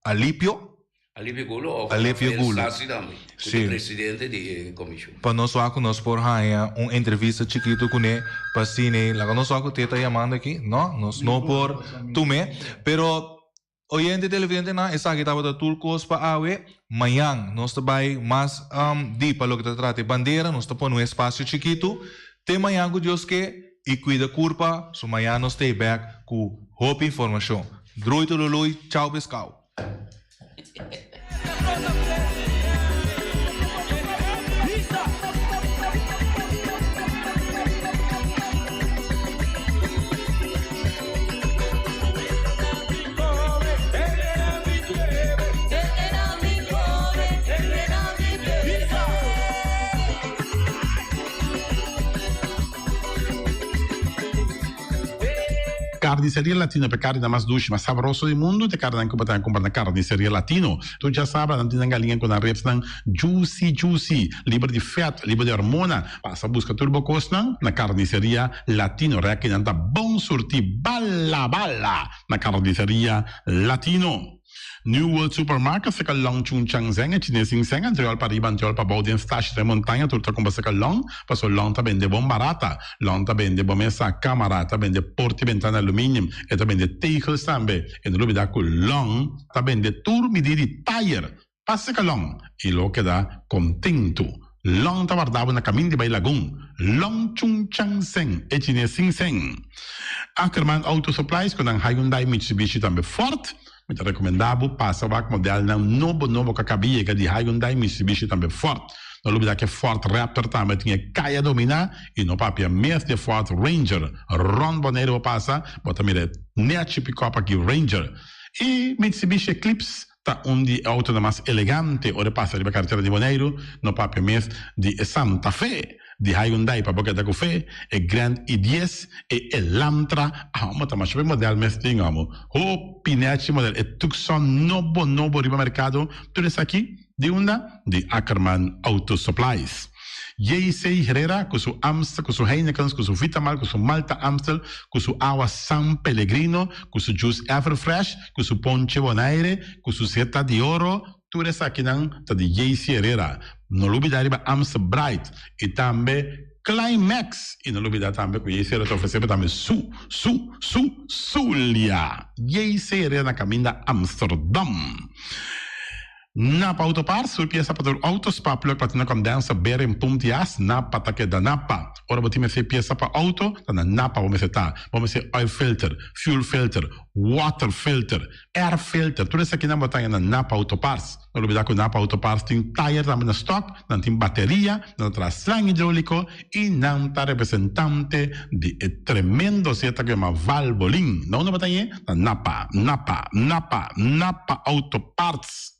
Alipio. Alipio Gulo of Alipio Rafael Gulo. Sassi tambe, ku Sí. ta presidente di e komishon. Pa nos wak ku nos por haña un entrevista chikitu kuné pa asina laga nos wak ku te ta yamando aki. No, nos no por tum'é. Pero oyente televidentenan esaki tabata tur kos pa awe. Mañan nos ta bai mas di pa loke ta trata e bandera. Nos ta pone un espasio chikitu. Te mañan ku Dios ke. I cuida curpa, so mañana nos ta back cu hopi informacion. Drui tulului, chao pescao. Carniceria Latino pe carne mas dushi, mas sabroso di mundo te carne nan cu bo ta cumpra na Carniceria Latino. Tur djasabra nan tin nan galinga cu nan ribs nan juicy juicy, liber di vet, liber di hormona. Pasa busca tur bo cosnan na Carniceria Latino. Reki nan ta bon surti bala bala na Carniceria Latino. New World Supermarket seka long Chung Chang Zeng e chines sin seng antriol pa riba antriol pa bou den stash den montaña tur ta kumpra seka long paso long ta bende bon barata long ta bende bo mesa kamara ta bende porta y bentana aluminium e ta bende tegels tambe e no lubida ku long ta bende tur midi di tayer pa seka long y lo keda kontentu long ta warda bo na kamin di bai lagun long Chung Chang Zeng e chines sin seng Ackerman Auto Supplies ku nan Hyundai Mitsubishi tambe Ford Mi ta rekomendá bo pasa wak modelnan nobo nobo ku a kaba yega di Hyundai, Mitsubishi tambe Ford. No lubidá ku e Ford Raptor tambe tin e kaya dominá i no papia mes di e Ford Ranger. Rònt Boneiru bo pasa, bo ta mira e nèchi pikòp aki Ranger. I Mitsubishi Eclipse ta un di e outonan mas elegante ora e pasa riba karetera di Boneiru, no papia mes di e Santa Fe. Di Hyundai pa bo keda ku fe, e Grand i dies, e Elantra, amo ta masha be model mes tin amo. Hopi nechi model, e Tucson nobo nobo riba merkado, tur esaki di unda? Di Ackerman Auto Supplies. JC Herrera ku su Amstel, ku su Heinekens, ku su Vitamal, ku su Malta Amstel, ku su awa San Pellegrino, ku su juice Everfresh, ku su ponche Bonaire, ku su Zeta di Oro, Tur esakinan ta di JC Herrera. No lubida riba Amstel Bright y tambe Climax. Y no lubida tambe cu JC Herrera ta ofrece bo tambe su, su, su, Zulia. JC Herrera na caminda Amsterdam. Napa Auto Parts, tur pieza pa tur auto, spark plug, platina condenser, bearing, pump di as, Napa ta keda Napa. Ora bo tin mester pieza pa auto, ta na Napa bo mester ta. Bo mester oil filter, fuel filter, water filter, Air filter, tur esakinan bo ta haña na Napa Auto Parts. No lubida ku Napa Auto Parts tin tayer tambe na stock, nan tin bateria, nan ta traha slang hidroliko i nan ta representante di e tremendo zeta ku yama Valvoline. Na unda bo ta hañ'é? Na Napa, Napa, Napa, Napa Auto Parts.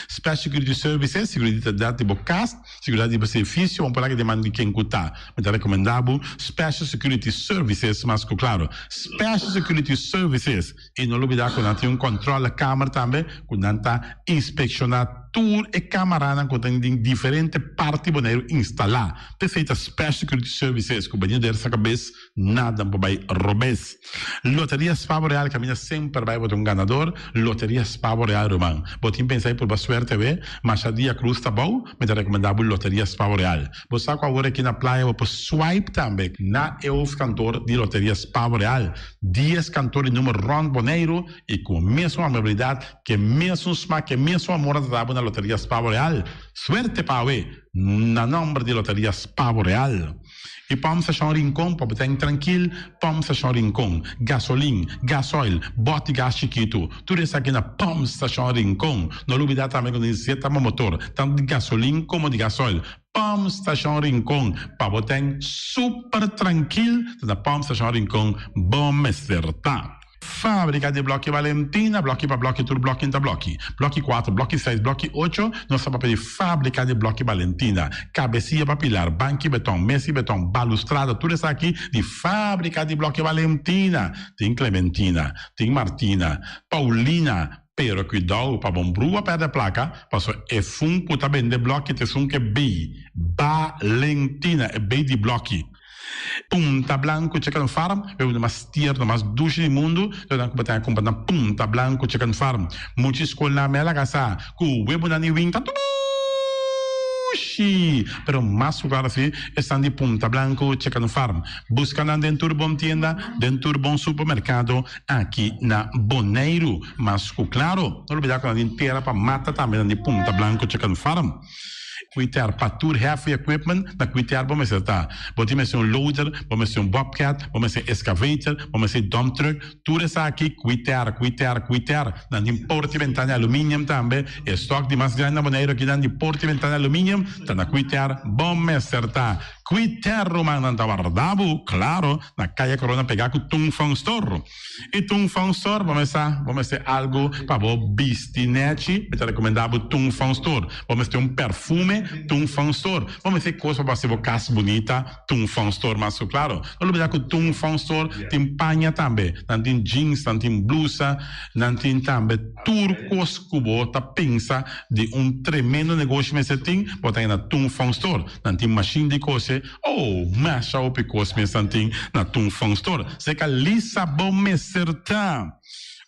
Special Security Services, Seguridat di bo kas, seguridat di bo servisio, bo por laga den man di ken ku ta. Mi ta rekomendá bo Special Security Services mas ku klaro. Special Security Services. I no lubidá ku nan tin un kòntròlekamer tambe ku nan ta inspekshoná tur e kamaranan ku tin den diferente parti Boneiru instalá. P'esei ta Special Security Services ku bania der sa kabes nada por bai robes. Loteria Spavo Real kaminda semper bai bo ta un ganador. Loteria Spavo Real ruman. Bo tin pensa di purba suerte awe? Masha dia krus ta bou, mi ta rekomendá bo Loteria Spavo Real. Bo sa ku awor aki na playa bo por swipe tambe na e hoofdkantoor di Loteria Spavo Real. Dies kantoor di numer rònt Boneiru i ku mesun amabilidat, ku e mesun smak, ku e mesun amor a trata bo na Loteria Spavo Real. Suerte pa awe na nòmber di Loteria Spavo Real. I Pòmp Stashon Rincon pa bo ten trankil, Pòmp Stashon Rincon, gasolin, gasoil, bòt di gas chikitu, tur esaki na Pòmp Stashon Rincon. No lubidá tambe ku nos zeta pa motor, tantu di gasolin komo di gasoil. Pòmp Stashon Rincon, pa bo ten super trankil, ta na Pòmp Stashon Rincon bo mester ta. Fábrika di Blòki Valentina, blòki pa blòki tur blòki ta blòki. Blòki kuater, blòki seis, blòki ocho, nos ta papia di Fábrika di Blòki Valentina. Kabesia pa pilar, banki beton, mesa di beton, balustrada, tur esaki di Fábrika di Blòki Valentina. Tin Clementina, tin Martina, Paulina, pero kuidou pa bon brua pèrdè plaka, pasobra e fun ku ta bende blòki ta esun ku e bei, Valentina, e bei di blòki. Punta Blanco Chicken Farm, e uno mas tierno, mas dushi di mundu, lo nan ku bo ta kumpra na Punta Blanco Chicken Farm. Mucha skolnan me a laga sa ku webonan di win ta dushi, pero mas ku klaro si esnan di Punta Blanco Chicken Farm. Buska nan den tur bon tienda, den tur bon supermerkado aki na Boneiru. Mas ku klaro, no lubida ku nan tin tera pa mata tambe nan di Punta Blanco Chicken Farm. Quiter pa tur heavy equipment na Quiter bo mester ta. Bo tin mester un loader, bo mester un bobcat, bo mester excavator, bo mester dump truck, tur esaki Quiter, Quiter, Quiter. Nan tin porta y bentana aluminium tambe. E stock di mas grandi na Boneiru akinan di porta y bentana aluminium ta na Quiter bo mester ta. Quiter rumannan ta warda bo, claro, na Caya Corona pega cu Tung Fong Store. Y Tung Fong Store bo mester bo mester algo pa bo bisti nechi, mi ta recomenda bo Tung Fong Store. Bo mester un perfume, Tung Fong Store. Bo mester cos pa bo haci bo cas bunita, Tung Fong Store mas cu claro. No lubida cu Tung Fong Store tin paña tambe, nan tin jeans, nan tin blusa, nan tin tambe tur cos cu bo ta pensa di un tremendo negoshi mester tin, bo ta na Tung Fong Store. Nan tin machine di cose, oh, masha hopi cos mes nan tin na Tung Fong Store. Seca Lisa bo mester ta.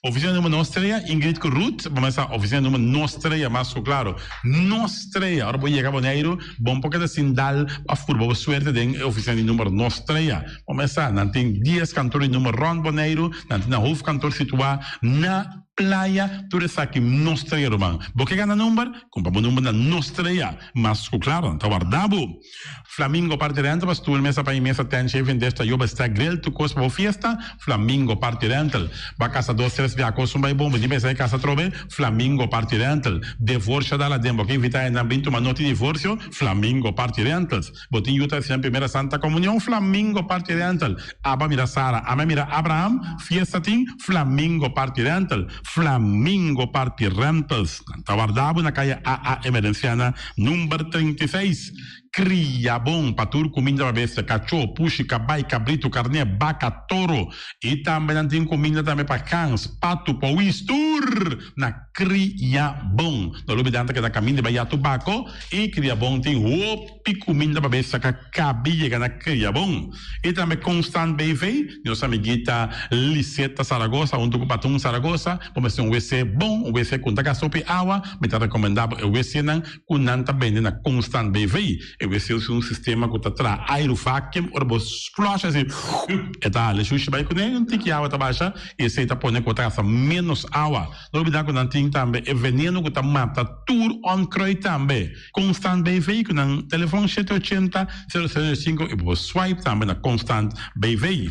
Oficina numero nos trea, Ingrid cu Ruth, bo mester sa oficina numero nos trea mas cu claro. Nos trea, ora bo yega Boneiru, bo no por keda sin dal of purba bo suerte den e oficina di numero nos trea. Bo mester sa, nan tin dies kantoor di numero rond Boneiru, nan tin nan hoofdkantoor situa na Playa, tur esaki nos trea ruman. Bo ke gana number? Kumpra bo number na nos trea. Mas ku klaro, nan ta warda bo. Flamingo Party Rental pa stoel, mesa pa i mesa, tent, shaving dish, tayoba, stack, grill, tur kos pa bo fiesta. Flamingo Party Rental. Ba kasa dos tres bia kos un bai bon, bo tin pensa e kasa atrobe? Flamingo Party Rental. Devorsio dal aden, bo ke invita hendenan bin tuma noti divorsio? Flamingo Party Rentals. Bo tin yu ta hasinan primera santa komunion? Flamingo Party Rental. Aba mira Sara, ama mira Abraham, fiesta tin? Flamingo Party Rental. Flamingo Party Rentals. Nan ta warda bo na kaya AA Emerenciana number 36. Kria bon pa tur kuminda pa bestia, kachó, pushi, kabai, kabritu, karné, baka, toro. I tambe nan tin kuminda tambe pa gans, patu, powis, tur na Kria Bon. No lubida nan ta keda kaminda bai ya tubako i Kria Bon tin hopi kuminda pa bestia ka kabi yega na Kria Bon. I tambe Constant BV, nos amiguita Liseta Zaragoza huntu ku Patun Zaragoza, bo mester un wc bon, un wc ku no ta gasta hopi awa, mi ta rekomendá bo e wcnan ku nan ta bende na Constant BV. E wc usa un sistema ku ta traha airu vacuum, ora bo flush asi e ta hala e shushi bai kuné, un tiki awa ta basha i esei ta pone ku bo ta gasta ménos awa. No olbida ku nan tin tambe e veneno ku ta mata tur onkruid tambe. Constant BV ku nan telefon shete ochenta, sero sero sinku i bo por swipe tambe na Constant BV.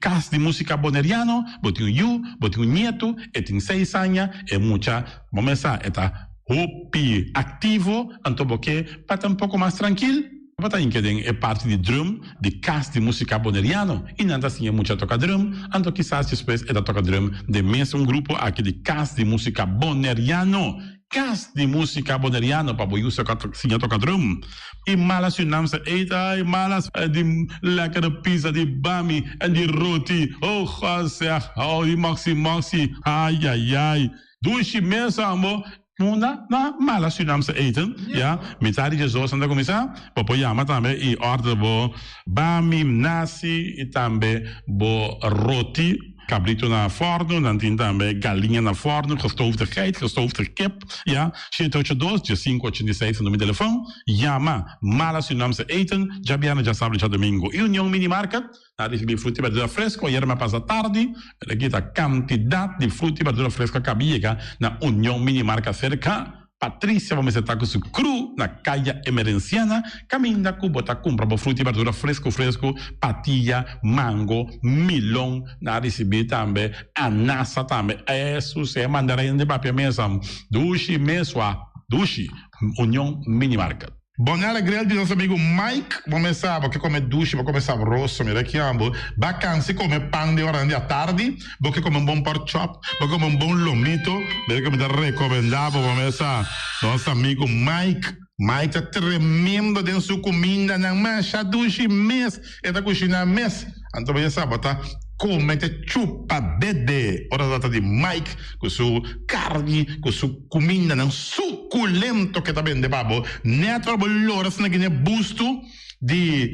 Kas di Musika Boneriano, bo tin un yu, bo tin un nietu, e tin seis aña, e mucha, bo mes sa, e ta hopi aktivo, anto bo ke pa ta un poko mas trankil, bo ta hinka den e parti di drum di Kas di Musika Boneriano i nan ta siña mucha toka drum, anto kisas despues e ta toka drum den mes un grupo aki di Kas di Musika Boneriano. Kas di Musika Boneriano pa bo yu siña toka drum. I mala Surinaamse eten, ai malas di lekkere pizza di bami en di roti, oh God zeg, oh di moxi moxi, ai ai ai. Dushi mes ambo. Munda na mala Surinaamse eten, ya, mitad di djesdos nan ta kuminsá, bo por yama tambe i order bo bami, nasi i tambe bo roti, kabritu na fòrnu, nan tin tambe galiña na fòrnu, gestoofde geit, gestoofde kip, ya, shete ocho dos, diesinku ochenta i seis ta numero di telefòn, yama mala Surinaamse eten, djabièrnè, djasabra, djadumingu. I Union Mini Market. Na ricibi fruta y berdura fresco ayer me pasa tardi, pero aki ta cantidad di fruta y berdura fresco a caba yega na Union Mini Marca cerca Patricia bo mester ta cu su crew na Caya Emerenciana caminda cu bo ta cumpra bo fruta y berdura fresco fresco, patilla, mango, milon, na ricibi tambe anasa tambe, eso si e mandarina di papia mesa dushi mesua dushi, Union Mini Market. Bonella Grill di nos amigo Mike, bo mes sa, bo ke come dushi, bo come sabroso, mira ki ambo, ba cansi come pan den oranan di atardi, bo ke come un bon pork chop, bo ke come un bon lomito, mira ke mi ta recomenda bo, bo mes sa, nos amigo Mike, Mike ta tremendo den su cumindanan, masha dushi mes e ta cushina mes, anto bo ya sa, bo ta come te chupa dede ora ta trata di Mike cu su carni, cu su. Kumindanan sukulento ke ta bende pa bo. Nèt ora bo lora asina gine bustu di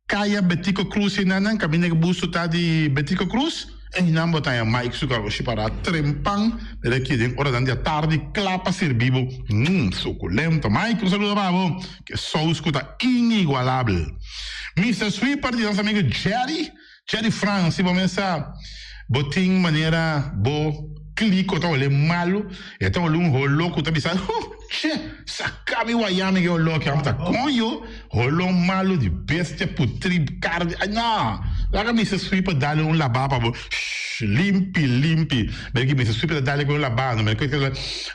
Kaya Betico Cruz einan kaminda ke bustu ta di Betico Cruz, einan bo ta haña Mike su garoshi pará trempan mira aki den oranan di atardi kla pa sirbi bo. Mmm sukulento. Mike un saludo pa bo. Ke sous ku ta inigualabel. Mister Sweeper di nos amigo Jerry. Jerry Frans, si bo mesa bo tin manera bo kliko ta hole malu, e ta hole un holo ku ta bisa huh! Che, saka mi waya mi ke oló aki. Amo ta koño, holó malu di bestia putrí, karni. Ay no! Laga Mister Sweeper dale un labá pa bo. Shh, limpi, limpi. Mira ki Mister Sweeper ta dale ku un labá no. Mira ku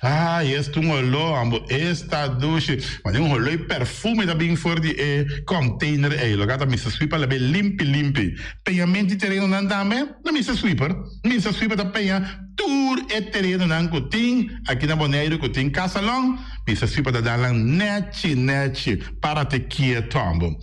ay, esta un oló, amo, esta dushi. Mane un holó i perfume ta bin for di e container ei. Loke ta Mister Sweeper lab'é limpi, limpi. Peñamento di terenonan tambe na Mister Sweeper. Mister Sweeper ta peña tur e terenonan ku tin aki na Boneiru ku tin kasalon. Mister Sweeper ta dal nan nechi nechi. Para te kieto ambo.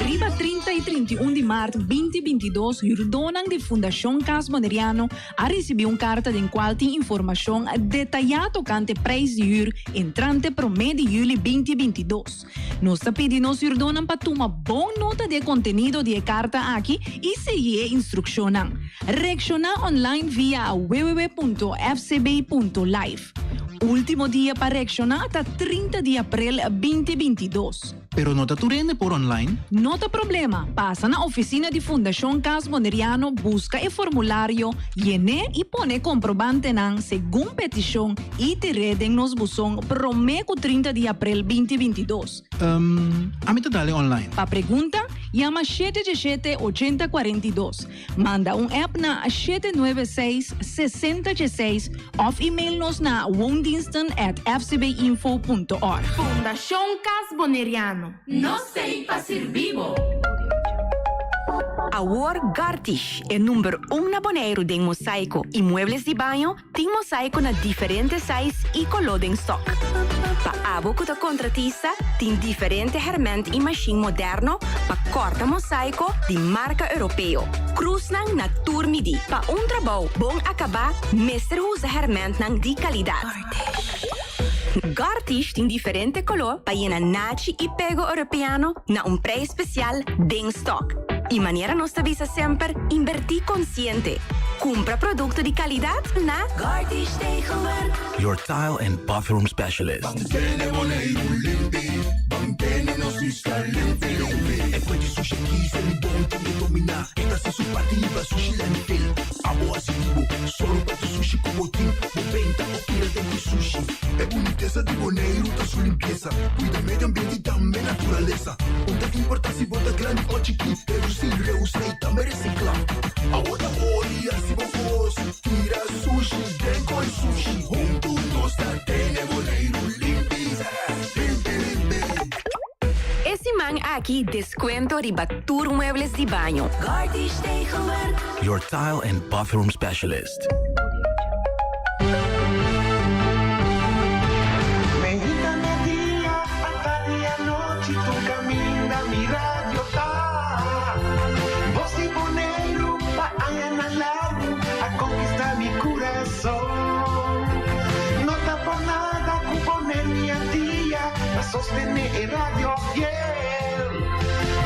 Riba 30 i 31 di mart 2022 hürdónan di Fundashon Cas Boneriano a risibí un karta den kual tin informashon detayá tokante preis di hür entrante promé di yüli 2022. Nos ta pidi nos hürdónan pa tuma bon nota di e kontenido di e karta aki i sigui e instrukshonnan. Reakshoná online via www.fcb.life. Último dia pa reakshoná ta 30 di aprel 2022. Pero no ta tur hende por online. No ta problema, pasa na oficina di Fundacion Cas Boneriano busca e formulario, yen'é y pone e comprobantenan segun peticion y tir'é den nos buzon prome cu 30 di april 2022. Um, ami ta dale online. Pa pregunta, yama shete djeshete ochenta 42. Manda un app na 796 60 16 of email nos na woondiensten@fcbinfo.org. Fundashon Cas Boneriano. Nos t'ei pa sirbi bo! Awor Gartish, e number un na Boneiru den mosaiko i muebles di baño, Tin mosaico na diferente size y coló den stock. Pa abo cu ta contratista, tin diferente herment y machine moderno pa corta mosaico di marca Europeo. Cruznan na tur midi. Pa un trabou bon acaba, mester usa hermentnan di calidad. Gartish tin diferente coló pa yena nachi y pego Europeano na un prijs special den stock. Y manera nos ta bisa semper, inverti consciente. Cumpra producto di calidad na Gartish Tegelwerk. Your tile and bathroom specialist. Mantene Boneiru limpi, mantene nos isla limpi limpi. E fuente sushi aki Selibon tin e dominá. E ta hasi su parti liba sushi landfill. Abo hasi di bo, sòru pa tur sushi ku bo tin. Bo benta o tira den ku sushi. E bunitesa di Boneiru ta su limpiesa. Kuida medio ambiente i tambe naturalesa. Un ta importá si bo ta grandi o chikí, redusí, reusá i tambe resiklá. Awo ta ori hasi bo kos, tira sushi den koi sushi. Huntu nos ta tene Boneiru limpi, limpi limpi. E siman aki descuento riba tur muebles di baño. Gartish Tegelwerk. Your tile and bathroom specialist. Meinta media, atardi anochi, tur caminda mi radio ta. Voz di Boneiru pa añanan largu a conquista mi curason. No ta por nada cu Boneiru y Antia ta sostene e radio fiel.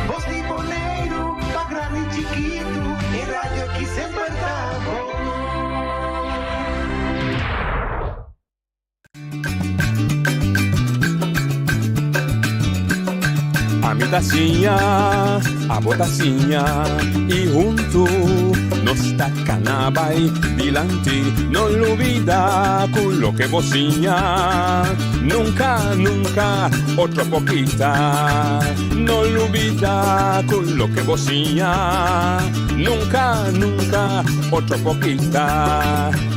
Voz di Boneiru pa grandi y chikitu, e radio aki semper ta bon. Ami ta siña, abo ta siña, i huntu nos ta kana bai dilanti. No lubida ku loke bo siña, nunka, nunka otro por kita. No lubida ku loke bo siña, nunka, nunka otro por kita.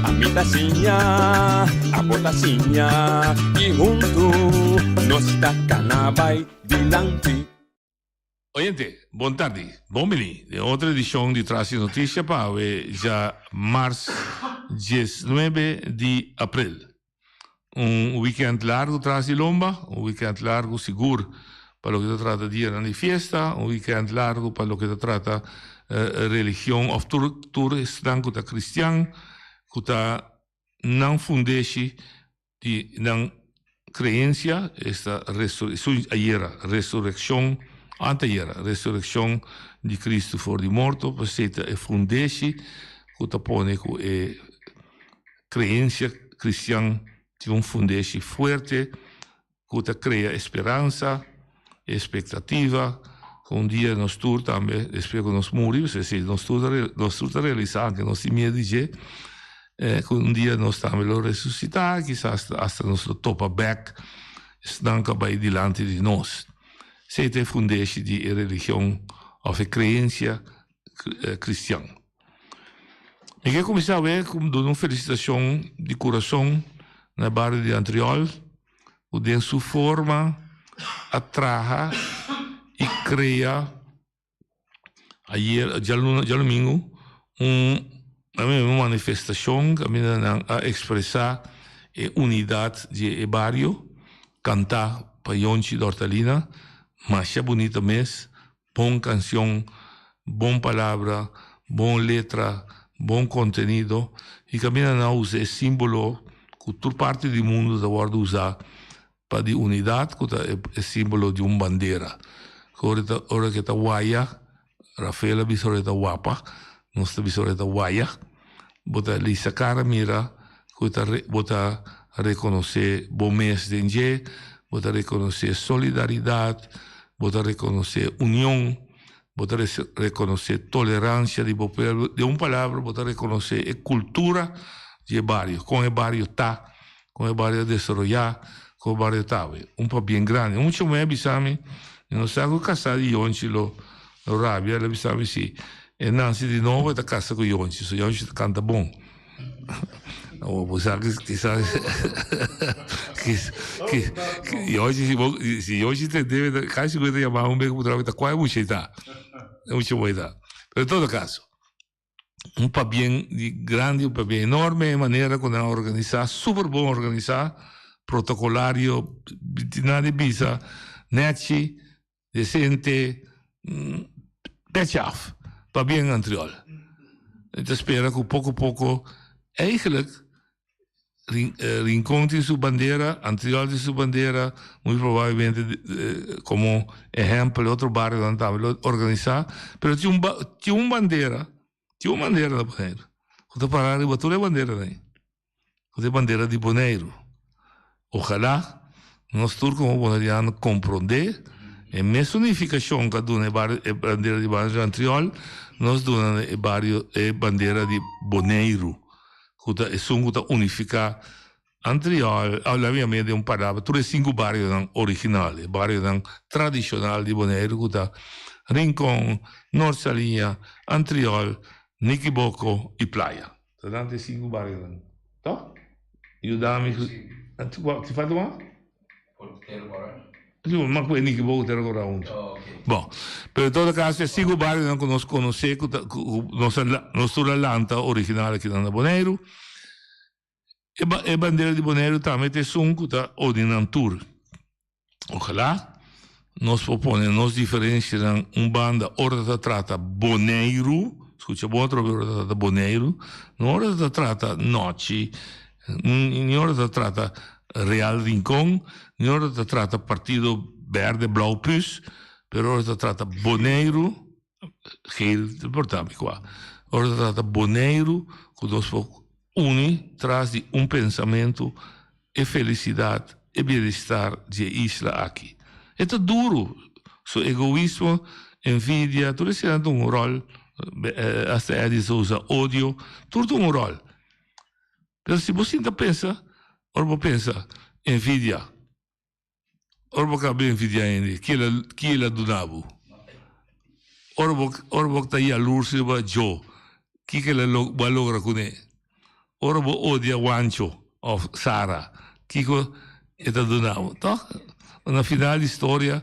Ami ta siña, abo ta siña, i huntu. Nos ta kana bai dilanti. Oyente, bon tardi. Bon bini den otro edicion di Tras di Noticia pa awe dja mars diesnuebe di april. Un weekend largo tras di lomba, un weekend largo sigur pa loke ta trata dianan di fiesta, un weekend largo pa loke ta trata religion of tur tur esnan cu ta cristian cu ta nan fundeshi di nan creencia, esta ayera resureccion, anteayera resureccion di Cristo for di morto, p'esey ta e fundeshi cu ta pone cu e Creencia cristian tin un fundeshi fuerte cu ta crea e speransa, e expectativa cu un dia nos tur tambe, despues cu nos muri, pasobra si nos tur ta nos tur ta realisa aunke nos tin miedu di dje, cu un dia nos tambe lo resucita, kisas hasta nos lo topa bek esnan cu a bay dilanti di nos. Esey ta e fundeshi di e religion of e creencia cristian. Mi ke kuminsá awe ku duna un felisitashon di kurason na e bario di Antriol ku den su forma a traha i krea ayer djaluna djalumingu un un manifestashon kaminda nan a ekspresá e unidat di e bario kantá pa Yonchi Dortalina masha bunita mes. Bon cancion, bon palabra, bon letra, bon contenido y caminda nan a usa e simbolo cu tur parti di mundo ta wordo usa pa di unidad cu ta e simbolo di un bandera. Cu ora ta ora cu e ta waya, Rafael a bisa ora e ta wapa, nos ta bisa ora e ta waya, bo ta lisa cara mira cu ta bo ta reconoce bo mes den dje, bo ta reconoce solidaridad, bo ta reconoce union, bo ta reconoce tolerancia di bo pueblo, den un palabra bo ta reconoce e cultura di e bario, con e bario ta, con e bario a desaroya, con e bario ta awe. Un pabien grandi. Un mucha muher a bisa mi, mi no sa cu casa di Yonchi lo rabia, el a bisa mi si e nanci di nobo e ta casa cu Yonchi, so Yonchi ta canta bon. Bo bo sa kisas Yoshi si bo si Yoshi tende mi ta kasi ku e ta yama un bes ku ta ta kua e mucha ta e mucha mooi ta pero en todo kaso un pabien di grandi un pabien enorme e manera ku nan a organisa super bon organisa protokolario nada di bisa nechi Decente petje af pa bien Antriol. Mi ta spera cu poco poco eigenlijk Rincon tin su bandera, Antriol tin su bandera, muy probablemente como ehempel otro barionan tambe lo organisa, pero tin un tin un bandera, tin un bandera na Boneiru cu ta para riba tur e banderanan ey. Ku ta e bandera di Boneiru. Ojalá nos tur komo boneriano komprondé e mesun nifikashon ku a duna e bandera di bario di Antriol, nos duna e bario e bandera di Boneiru, ku ta esun ku ta unifiká Antriol, laat mi yam'é den un palabra, tur e sinku barionan original, e barionan tradishonal di Boneiru ku ta Rincon, Noord Saliña, Antriol, Nikiboko i Playa. Ta nan te sinku barionan, toh? Yuda mi ku Ti falta un? Si, ma ku e Niki Boko Tera Kora huntu. Bon, pero en todo kaso e sinku barionan ku nos konosé ku ta ku nos a nos tur a lanta original akinan na Boneiru. E e bandera di Boneiru tambe ta esun ku ta uni nan tur. Ojalá nos por pone nos diferencianan un banda ora ta trata Boneiru, scucha bon atrobe ora ta trata Boneiru, no ora ta trata Nochi, ni ora ta trata Real Rincon, ni ora ta trata Partido Berde Blauw Pus, pero ora ta trata Boneiru, geel ta importa mi cua, ora ta trata Boneiru cu nos por uni tras di un pensamento e felicidad, e bienestar di e isla aki. E ta duru, su egoismo, envidia, tur eseinan ta un rol, hasta Eddie sa usa odio, tur ta un rol. Pero si bo sinta pensa, ora bo pensa envidia, Ora bo kaba envidiá hende, ki el a duna bo? Ora bo ora bo ta yalurs riba djo, kiko el a bo a logra kuné? Ora bo odia Wancho òf Sara, kiko? e ta duna bo, tòg? Na final di storia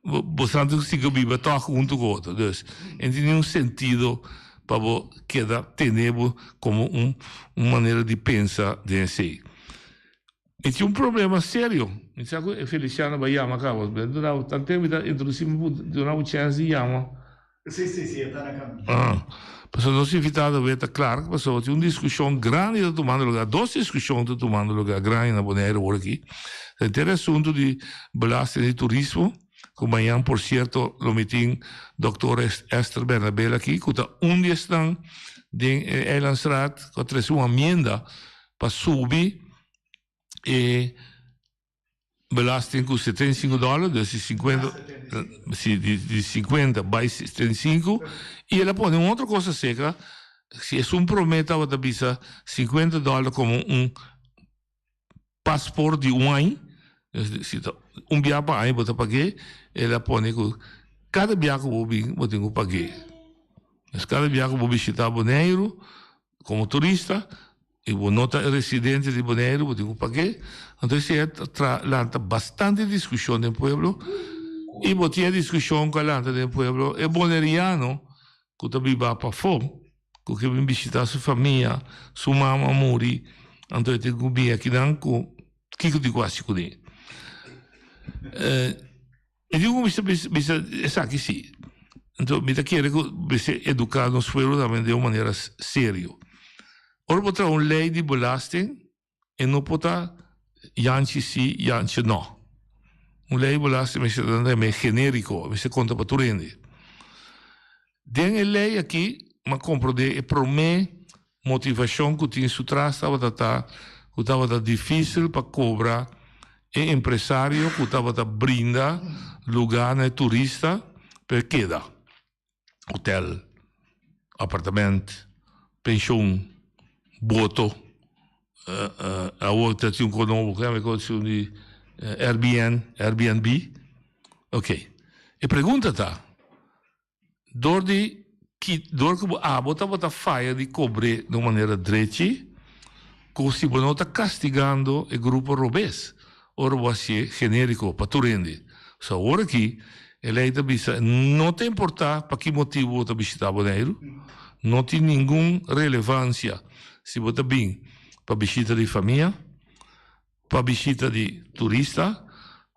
boso ta sigui biba tòg huntu ku otro. Dus e no tin ningun sentido pa bo keda tene bo komo un manera di pensa den esei. Mi tin un problema serio. Mi sa ku e Feliciano bai yama kaba. Mi ta duna bo tantu mi ta introdusí mi por duna bo chèns di yama. Sí, sí, sí, e ta na kaminda. Ah, pasobra nos invitado awe ta Clark, pasobra tin un diskushon grandi ta tumando lugá, dos diskushon ta tumando lugá grandi na Bonaire awor aki. Ta henter e asuntu di belasting di turismo, ku mañan por sierto lo mi tin Dòktor Esther Bernabela aki, ku ta un di esnan den e Eilandsraad ku a trese un amienda pa subi e belasting ku 75 dòler, dus di 50, si, di, di 50 bai 75, i el a pone un otro kos aserka, si esun promé tabata bisa 50 dòler komo un pasport di un aña, dus si ta un bia pa aña bo ta pag'é, el a pone ku kada bia ku bo bin bo tin ku pag'é. Dus kada bia ku bo bishitá Boneiru Komo turista i bo no ta residente di Boneiru bo tin ku pag'é. Anto esei a tra lanta bastante diskushon den pueblo i bo tin e diskushon ku a lanta den pueblo e boneriano ku ta biba pafó ku ke bin bishitá su famia, su mama a muri anto e tin ku bin akinan ku kiko tin ku hasi kuné. Mi tin ku bisa bisa esaki si. Anto mi ta kere ku mester eduká nos pueblo tambe den un manera serio. Ora bo traha un lei di belasting e no por ta yanchi si yanchi no. Un lei di belasting mester ta tambe generiko, mester konta pa tur hende. Den e lei aki mi a komprondé e promé motivashon ku tin su tras tabata ta ku tabata difísil pa kobra e empresario ku tabata brinda lugá na e turista pa e keda, hotel, apartament, penshon, boto, awor ta tin un kos nobo ku yama di Airbnb, Airbnb. Oke, e pregunta ta. Dor di ki dor ku bo abo tabata faya di kobr'é di un manera drechi, ku si bo no ta kastigando e grupo robes ora bo hasié genériko pa tur hende. So awor aki e lei ta bisa no ta importá pa ki motibu bo ta bishitá Boneiru, no tin ningun relevansia si bo ta bin pa bishita di famia, pa bishita di turista,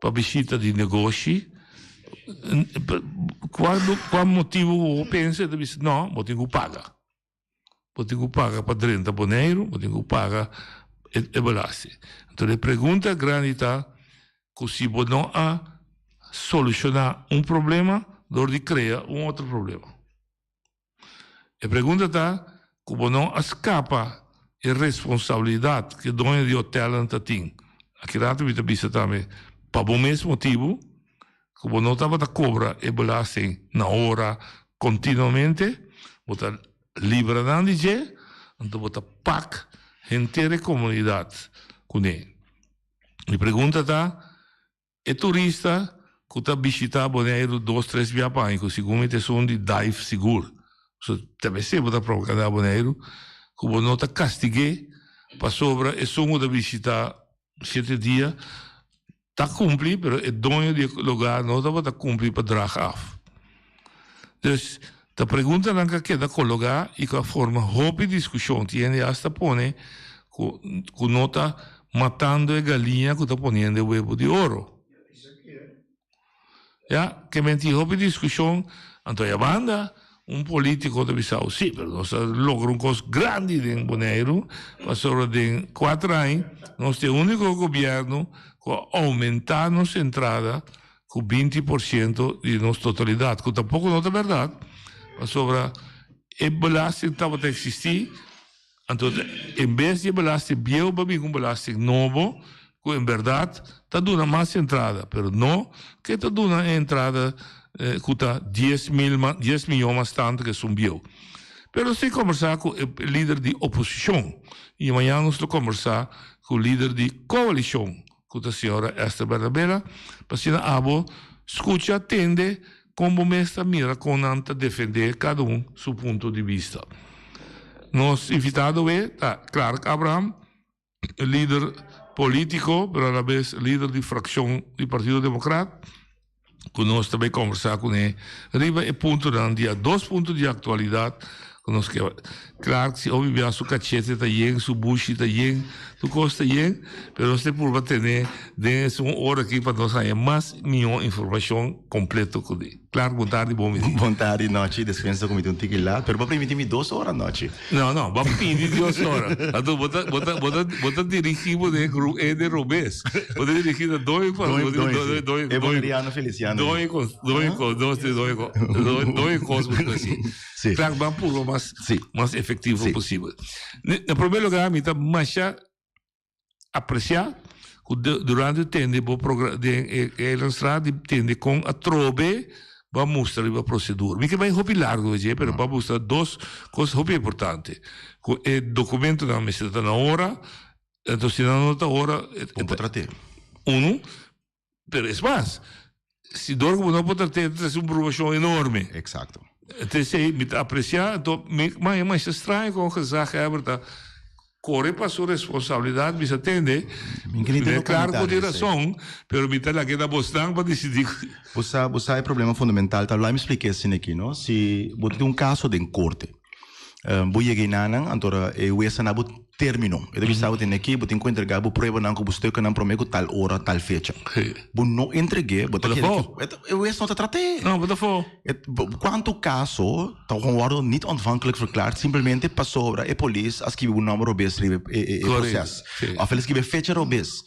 pa bishita di negoshi, kua kua motibu bo pensa e ta bisa no, bo tin ku paga. Bo tin ku paga pa drenta Boneiru, bo tin ku paga e e belasting. Anto e pregunta grandi ta ku si bo no a solushoná un problema dor di krea un otro problema. E pregunta ta ku bo no a skapa e responsabilidat ku e doño di hotelnan ta tin. Aki rato mi ta bisa tambe pa bo mes motibu ku bo no tabata kobra e belasting na ora kontinuamente, bo ta libra nan di dje, anto bo ta pak henter e komunidat kuné. Mi pregunta ta. E turista ku ta bishitá Boneiru dos tres bia pa aña ku segun mi ta esun di dive sigur. So ta mester bo ta propagandá Boneiru ku bo no ta kastig'é pasobra esun ku ta bishitá shete dia ta kumpli pero e doño di e lugar no tabata kumpli pa drag af. Dus ta preguntanan ku a keda kologá i ku a forma hopi diskushon. Tin hende asta pone ku ku no ta matando e galiña ku ta poniendo e webu di oro. Ya, ke men tin hopi diskushon, anto ya banda un politiko ta bisa si, pero nos a logra un kos grandi den Boneiru, pasobra den kuater aña nos ta e úniko gobièrnu ku a oumentá nos entrada ku 20% di nos totalidat, ku tampoko no ta bèrdat, pasobra e belasting tabata eksistí, anto en bes di e belasting bieu bo a bin ku un belasting nobo ku en bèrdat ta duna mas entrada, pero no ke ta duna e entrada ku ta dies mil dies miyon mas tantu ke esun bieu. Pero nos tin kombersá ku e lider di oposishon i mañana nos lo kombersá ku lider di koalishon. Ku ta señora Esther Bernabela, pa asina abo skucha, tende kon bo mes ta mira kon nan ta defendé kada un su punto di bista. Nos invitado awe ta Clark Abraham, lider. Polítiko, pero alabes lider di frakshon di Partido Demokrat, ku nos ta bai kombersá kuné riba e puntonan di a dos punto di aktualidat ku nos ke. Clark si hopi bia su kachete ta yen, su bushi ta yen, tur kos ta yen, pero nos ta purba tene den esun ora aki pa nos haña mas mihó informashon kompleto kuné. Clark, bon tardi, bon bini. Bon tardi, Nochi. Despensa ku mi tin un tiki lat, pero bo a primiti mi dos ora, Nochi. No, no, bo a pidi dos ora. Anto bo ta, bo ta, bo ta, bo ta dirigi bo den gru e den robes. Bo ta dirigi na doño pa, Doño, doño, sí. doño, E boneriano Feliciano. Doño kos, doño kos, nos tin doño kos, doño kos bo ta hasi. Sí. Clark, ban purba mas, Sí. mas efectivo Sí. posibel. Na primer lugar mi ta masha Apreciá cu durante tende bo progra den e Eilandstraat di tende con atrobe bo a mustra riba procedura. Mi ke bai hopi largo dje, pero bo a mustra dos cos hopi importante. Cu e documentonan mester ta na ora, enton si nan no ta ora, Bo por trat'é. Uno, Pero es mas, si dor ku bo no por trat'é ta trese un preokupashon enorme. Eksakto. Entonces mi ta apresiá, anto mi ma masha straño kon gezaghebber ta kore pa su responsabilidat bisa tende, Mi ke ni mi ta klar ku tin komentario esei. rason, pero mi ta lag'é na bosnan pa disidí. Bo sa, bo sa e problema fundamental ta, laat mi splika esei aki, no. Si bo tin un kaso den korte, Bo yega enanan, anto ora e hues a na bo termino. E ta bisa bo tene aki, bo tin ku entrega bo pruebanan ku bo stukkenan prome ku tal ora, tal fecha. Bo no entreg'é, bo ta kere ku e hues no ta trat'é. No, bo ta fo. Kuantu kaso ta wòrdu niet ontvankelijk verklaard simplemente pasobra e polis a skibi bo nòmber robes riba e proses. Òf el a skibi e fecha robes.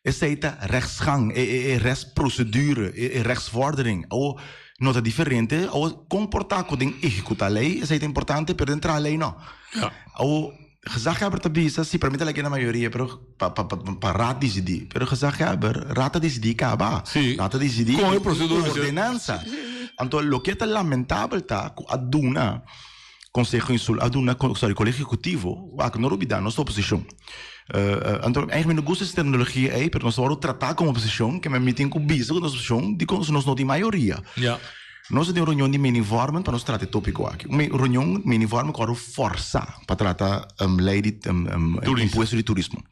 Esei ta rechtsgang, e rechtsprocedure, e rechtsvordering. Awor, No ta diferente. Awor, kon por ta ku den ehekutá lei esei ta importante, pero den traha lei no. Awor, gezaghebber ta bisa, si, pa mi ta lei na mayoria, pero pa pa pa raad disidí. Pero gezaghebber, raad ta disidí kaba. Raad ta disidí Kon e prosedura mester. Ordenansa. Anto, loke ta lamentabel ta ku a duna Konseho Insul, a duna, sorry, Kolegio Ehekutivo, wak, no rubidá, nos ta oposishon. Anto, eigenlijk mi no gusta e terminologia ei, pero nos ta wòrdu tratá komo oposishon, ke mi tin ku bisa ku nos oposishon, dikon nos no tin mayoria. Nos a tin un reunion di mini-vormen pa nos trata e tópiko aki. Un reunion mini-vormen ku wòrdu fòrsá pa trata lei di impuesto di turismo.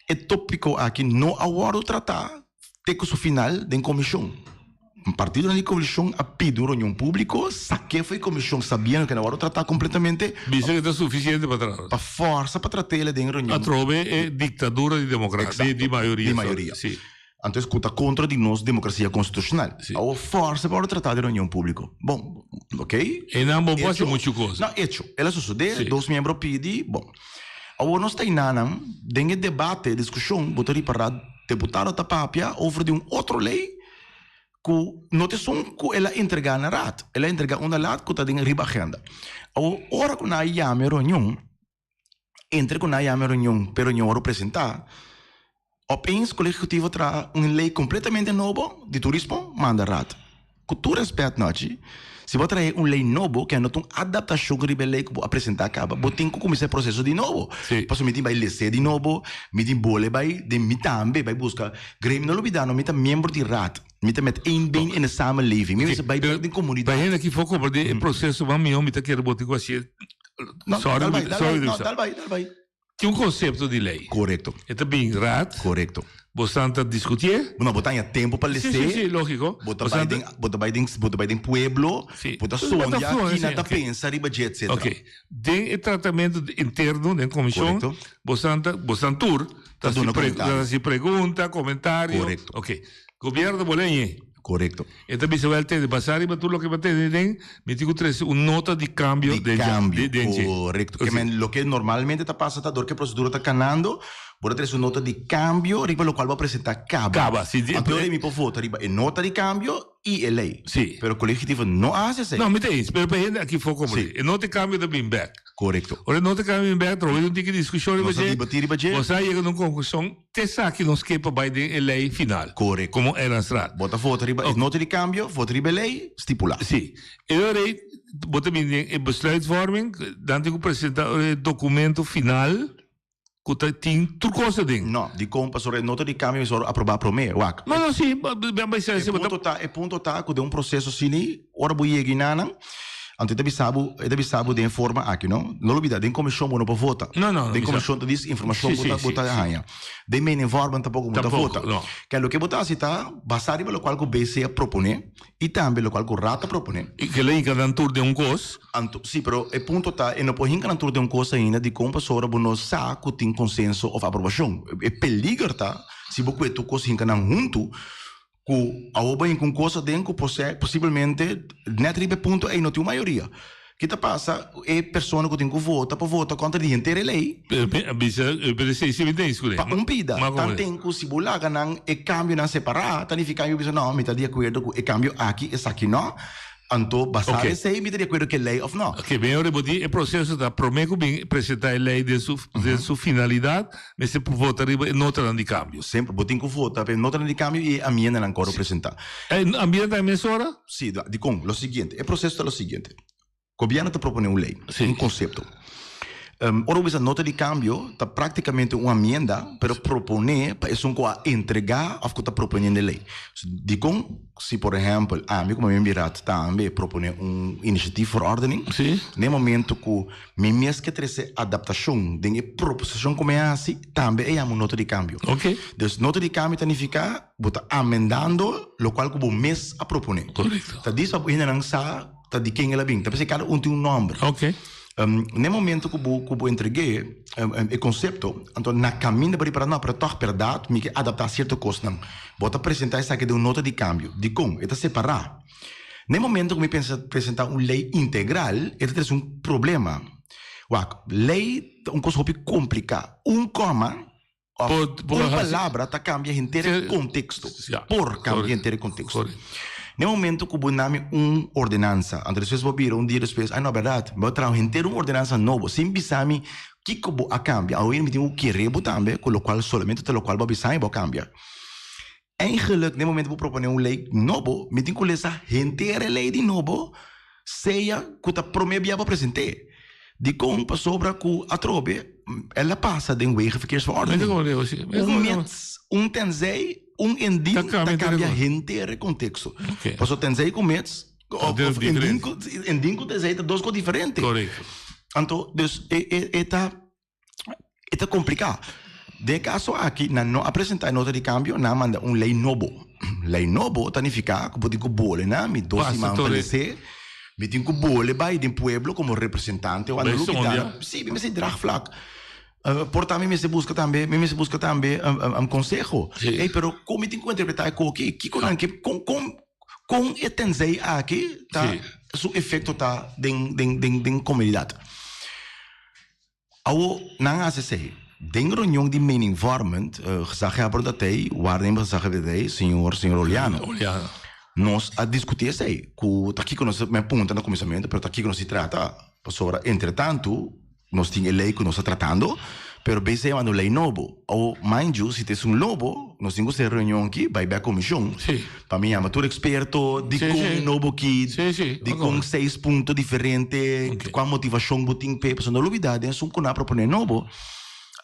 E tópiko aki no a wòrdu tratá te ku su final den komishon. Partidonan di koalishon a pidi un reunion públiko, sak'é for e komishon sabiendo ku e no wòrdu tratá kompletamente. Bisa ku ta sufisiente pa trata. Pa fòrsa pa trat'é den reunion. Atrobe e diktadura di demokrasia, di mayoria. Di mayoria. Si. Anto ku ta kontra di nos demokrasia konstitushonal. Awor fòrsa pa wòrdu tratá den reunion públiko. Bon, okey. Einan bo por hasi muchu kos. No, echo. El a sosodé, dos miembro a pidi, bon. Awor nos ta einanan den e debate, diskushon, bo ta ripará deputado ta papia over di un otro lei ku no ta esun ku el a entregá na raad. El a entregá un na laat ku ta den riba agenda. Awor ora ku nan a yama e reunion, entre ku nan a yama e reunion p'e reunion wòrdu presentá, opeens Kolegio Ehekutivo traha un lei kompletamente nobo di turismo manda raad. Ku tur rèspèt Nochi, si bo a trahe un lei nobo ke no ta un adaptashon riba e lei ku bo a presentá kaba, bo tin ku kuminsá e proseso di nobo. Pasobra mi tin bai les'é di nobo, mi tin bole bai den mi tambe bai buska gremio. No lubidá no, mi ta miembro di raad, mi ta met één been in de samenleving, mi mester bai bek den komunidat. Pa hende aki for komprendé e proseso mas mihó mi ta kere bo tin ku hasié. Sorry, sorry di bisa. Dal bai, dal bai. Tin un konsepto di lei. Korekto. E ta bin raad. Korekto. Bo stan ta diskutié. No, bo ta haña tempu pa les'é. Sí, sí, sí, lógiko. Bo ta bai den, bo ta bai den, bo ta bai den pueblo. Sí. Bo ta sondia kina ta pensa riba dje, etcetera. Oké. Den e tratamentu interno den komishon. Korekto. Bo stan ta, bo stan tur Ta duna komentario. Ta hasi pregunta, komentario. Korekto. Oké. Gobièrnu bo leñ'é. Korekto. E ta bisa wèl tende, basá riba tur loke bo tende den, mi tin ku trese un nota di kambio Di den dje. kambio, Den dje. korekto. Ke men loke normalmente ta pasa ta dor ku e prosedura ta kanando, bo ta trese un nota di kambio riba lokual bo a presentá kaba. Kaba, si. Anto ora mi por vota riba e nota di kambio i e lei. Si. Pero Kolegio Ehekutivo no a hasi esei. No, mi ta eens, pero pa hende aki for komprendé. Si. E nota di kambio ta bin bèk. Korekto. Ora e nota di kambio bin bèk, trobe un tiki diskushon riba Nos a dje. debatí riba dje. Bo sa yega na un konklushon. T'esaki nos ke pa bai den e lei final. Korekto. Komo Eilandsraad. Bo ta vota riba e nota di kambio, vota riba e lei stipulá. Si. E ora ei bo ta bini den e besluitvorming, dan tin ku presentá e dokumento final ku ta tin tur kos aden. No, dikon? Pasobra e nota di kambio mester wòrdu aprobá promé. Wak. No, no, si. Bo a bai sa E punto ta, e punto ta ku den un proseso asina, ora bo yega enanan. Anto e ta bisa bo, e ta bisa bo den e forma aki, no? No lubida, den komishon bo no por vota. No, no, no Den bisa. komishon ta dis informashon Sí, bo ta, sí, bo sí, ta sí. haña. Den meningvorming tampoko bo ta Tampoko, vota. no. Ke loke bo ta hasi ta basá riba lokual ku BC a proponé i tambe lokual ku Raad a proponé. I ke lo hinka nan tur den un kos. Anto, sí, pero e punto ta, e no por hinka nan tur den un kos ainda dikon pasobra bo no sa ku tin konsenso òf aprobashon. E peliger ta si bo kue tur kos hinka nan huntu, Ku awor bo hinka un kos aden ku posiblemente nèt riba e punto ei no tin un mayoria. Ki ta pasa? E persona ku tin ku vota por vota kontra di henter e lei. Pa un bida. Tanten ku si bo laga nan e kambionan separá ta nifiká mi bisa no mi ta di akuerdo ku e kambio aki esaki no. Anto basá Oké. esei mi ta di akuerdo ku e lei òf no. Oké, ben ora bo di e proseso ta promé ku bin presentá e lei den su den su finalidat mester por vota riba e notanan di kambio. Semper bo tin ku vota pa e notanan di kambio i e amiendanan ku a representá. E amienda tambe mesora? Sí, dikon? Lo siguiente, e proseso ta lo siguiente. Gobièrnu ta proponé un lei, un konsepto. Ora bo bisa nota di kambio ta práktikamente un amienda, pero proponé pa esun ku a entregá òf ku ta proponiendo e lei. Dikon si por ehèmpel ami komo miembro di raad tambe proponé un initiatiefverordening, na e momento ku mi mes ke trese adaptashon den e proposishon ku mi a hasi, tambe e yama un nota di kambio. Dus nota di kambio ta nifiká bo ta amendando lokual ku bo mes a proponé. Ta dis pa bo hendenan sa Ta di ken el a bin. Ta p'esei kada un tin un nòmber. Oké. Na e momento ku bo ku bo entreg'é e konsepto, anto na kaminda bo ripará, no, pero tòg bèrdat mi ke adaptá sierto kosnan. Bo ta presentá esaki den un nota di kambio. Dikon? E ta separá. Na e momento ku mi pensa presentá un lei integral, e ta trese un problema. Wak, lei ta un kos hopi kompliká. Un kòma Of un palabra ta cambia henter e contexto. Por cambia henter e contexto. Na e momento cu bo nami un ordenansa, anto despues bo bira un dia despues, ay no, berdad, bo a traha henter un ordenansa nobo, sin bisa mi kico bo a cambia. Awe mi tin cu kere bo tambe, cu locual solamente ta locual bo a bisa mi bo a cambia. Eigenlijk, na e momento bo propone un ley nobo, mi tin cu lesa henter e ley di nobo, sea cu ta prome bia bo presente. Dicon? Pasobra cu atrobe el a pasa den Wegenverkeersverordening. Un mits, un tenzij, un indien ta cambia henter e contexto. Pasobra tenzij cu mits, of indien cu, indien cu tenzij ta dos cos diferente. Anto, dus e ta. E ta kompliká. Den e kaso aki nan no a presentá e nota di kambio, nan a manda un lei nobo. Lei nobo ta nifiká ku bo tin ku bole na mi dos siman pa les'é, mi tin ku bole bai den pueblo komo representante o anda lubidá. Sí, mi mester draagvlak. Por ta mi mester buska tambe, mi mester buska tambe konseho. Ey, pero kon mi tin ku interpretá e koki? Kiko nan ke, kon, kon, kon e tenzij aki ta, su efekto ta den, den, den, den komunidat? Awo nan a hasi esei. Den reunion di meningvormend, gezaghebber dat ei, waarnemer gezaghebber dat ei, señor, señor Oliano. Oliano. Nos a diskutí esei, ku ta kiko nos, mi a punta na kuminsamentu, pero ta kiko nos di trata, pasobra entretantu nos tin e lei ku nos ta tratando, pero BC a manda un lei nobo. Awo, mind you, si ta esun nobo, nos tin ku hasi e reunion aki, bai bek komishon. Sí. Pa mi yama tur eksperto, dikon e nobo ki, dikon seis punto diferente, kua motivashon bo tin p'e. Pasobra no lubida den esun ku nan a proponé nobo,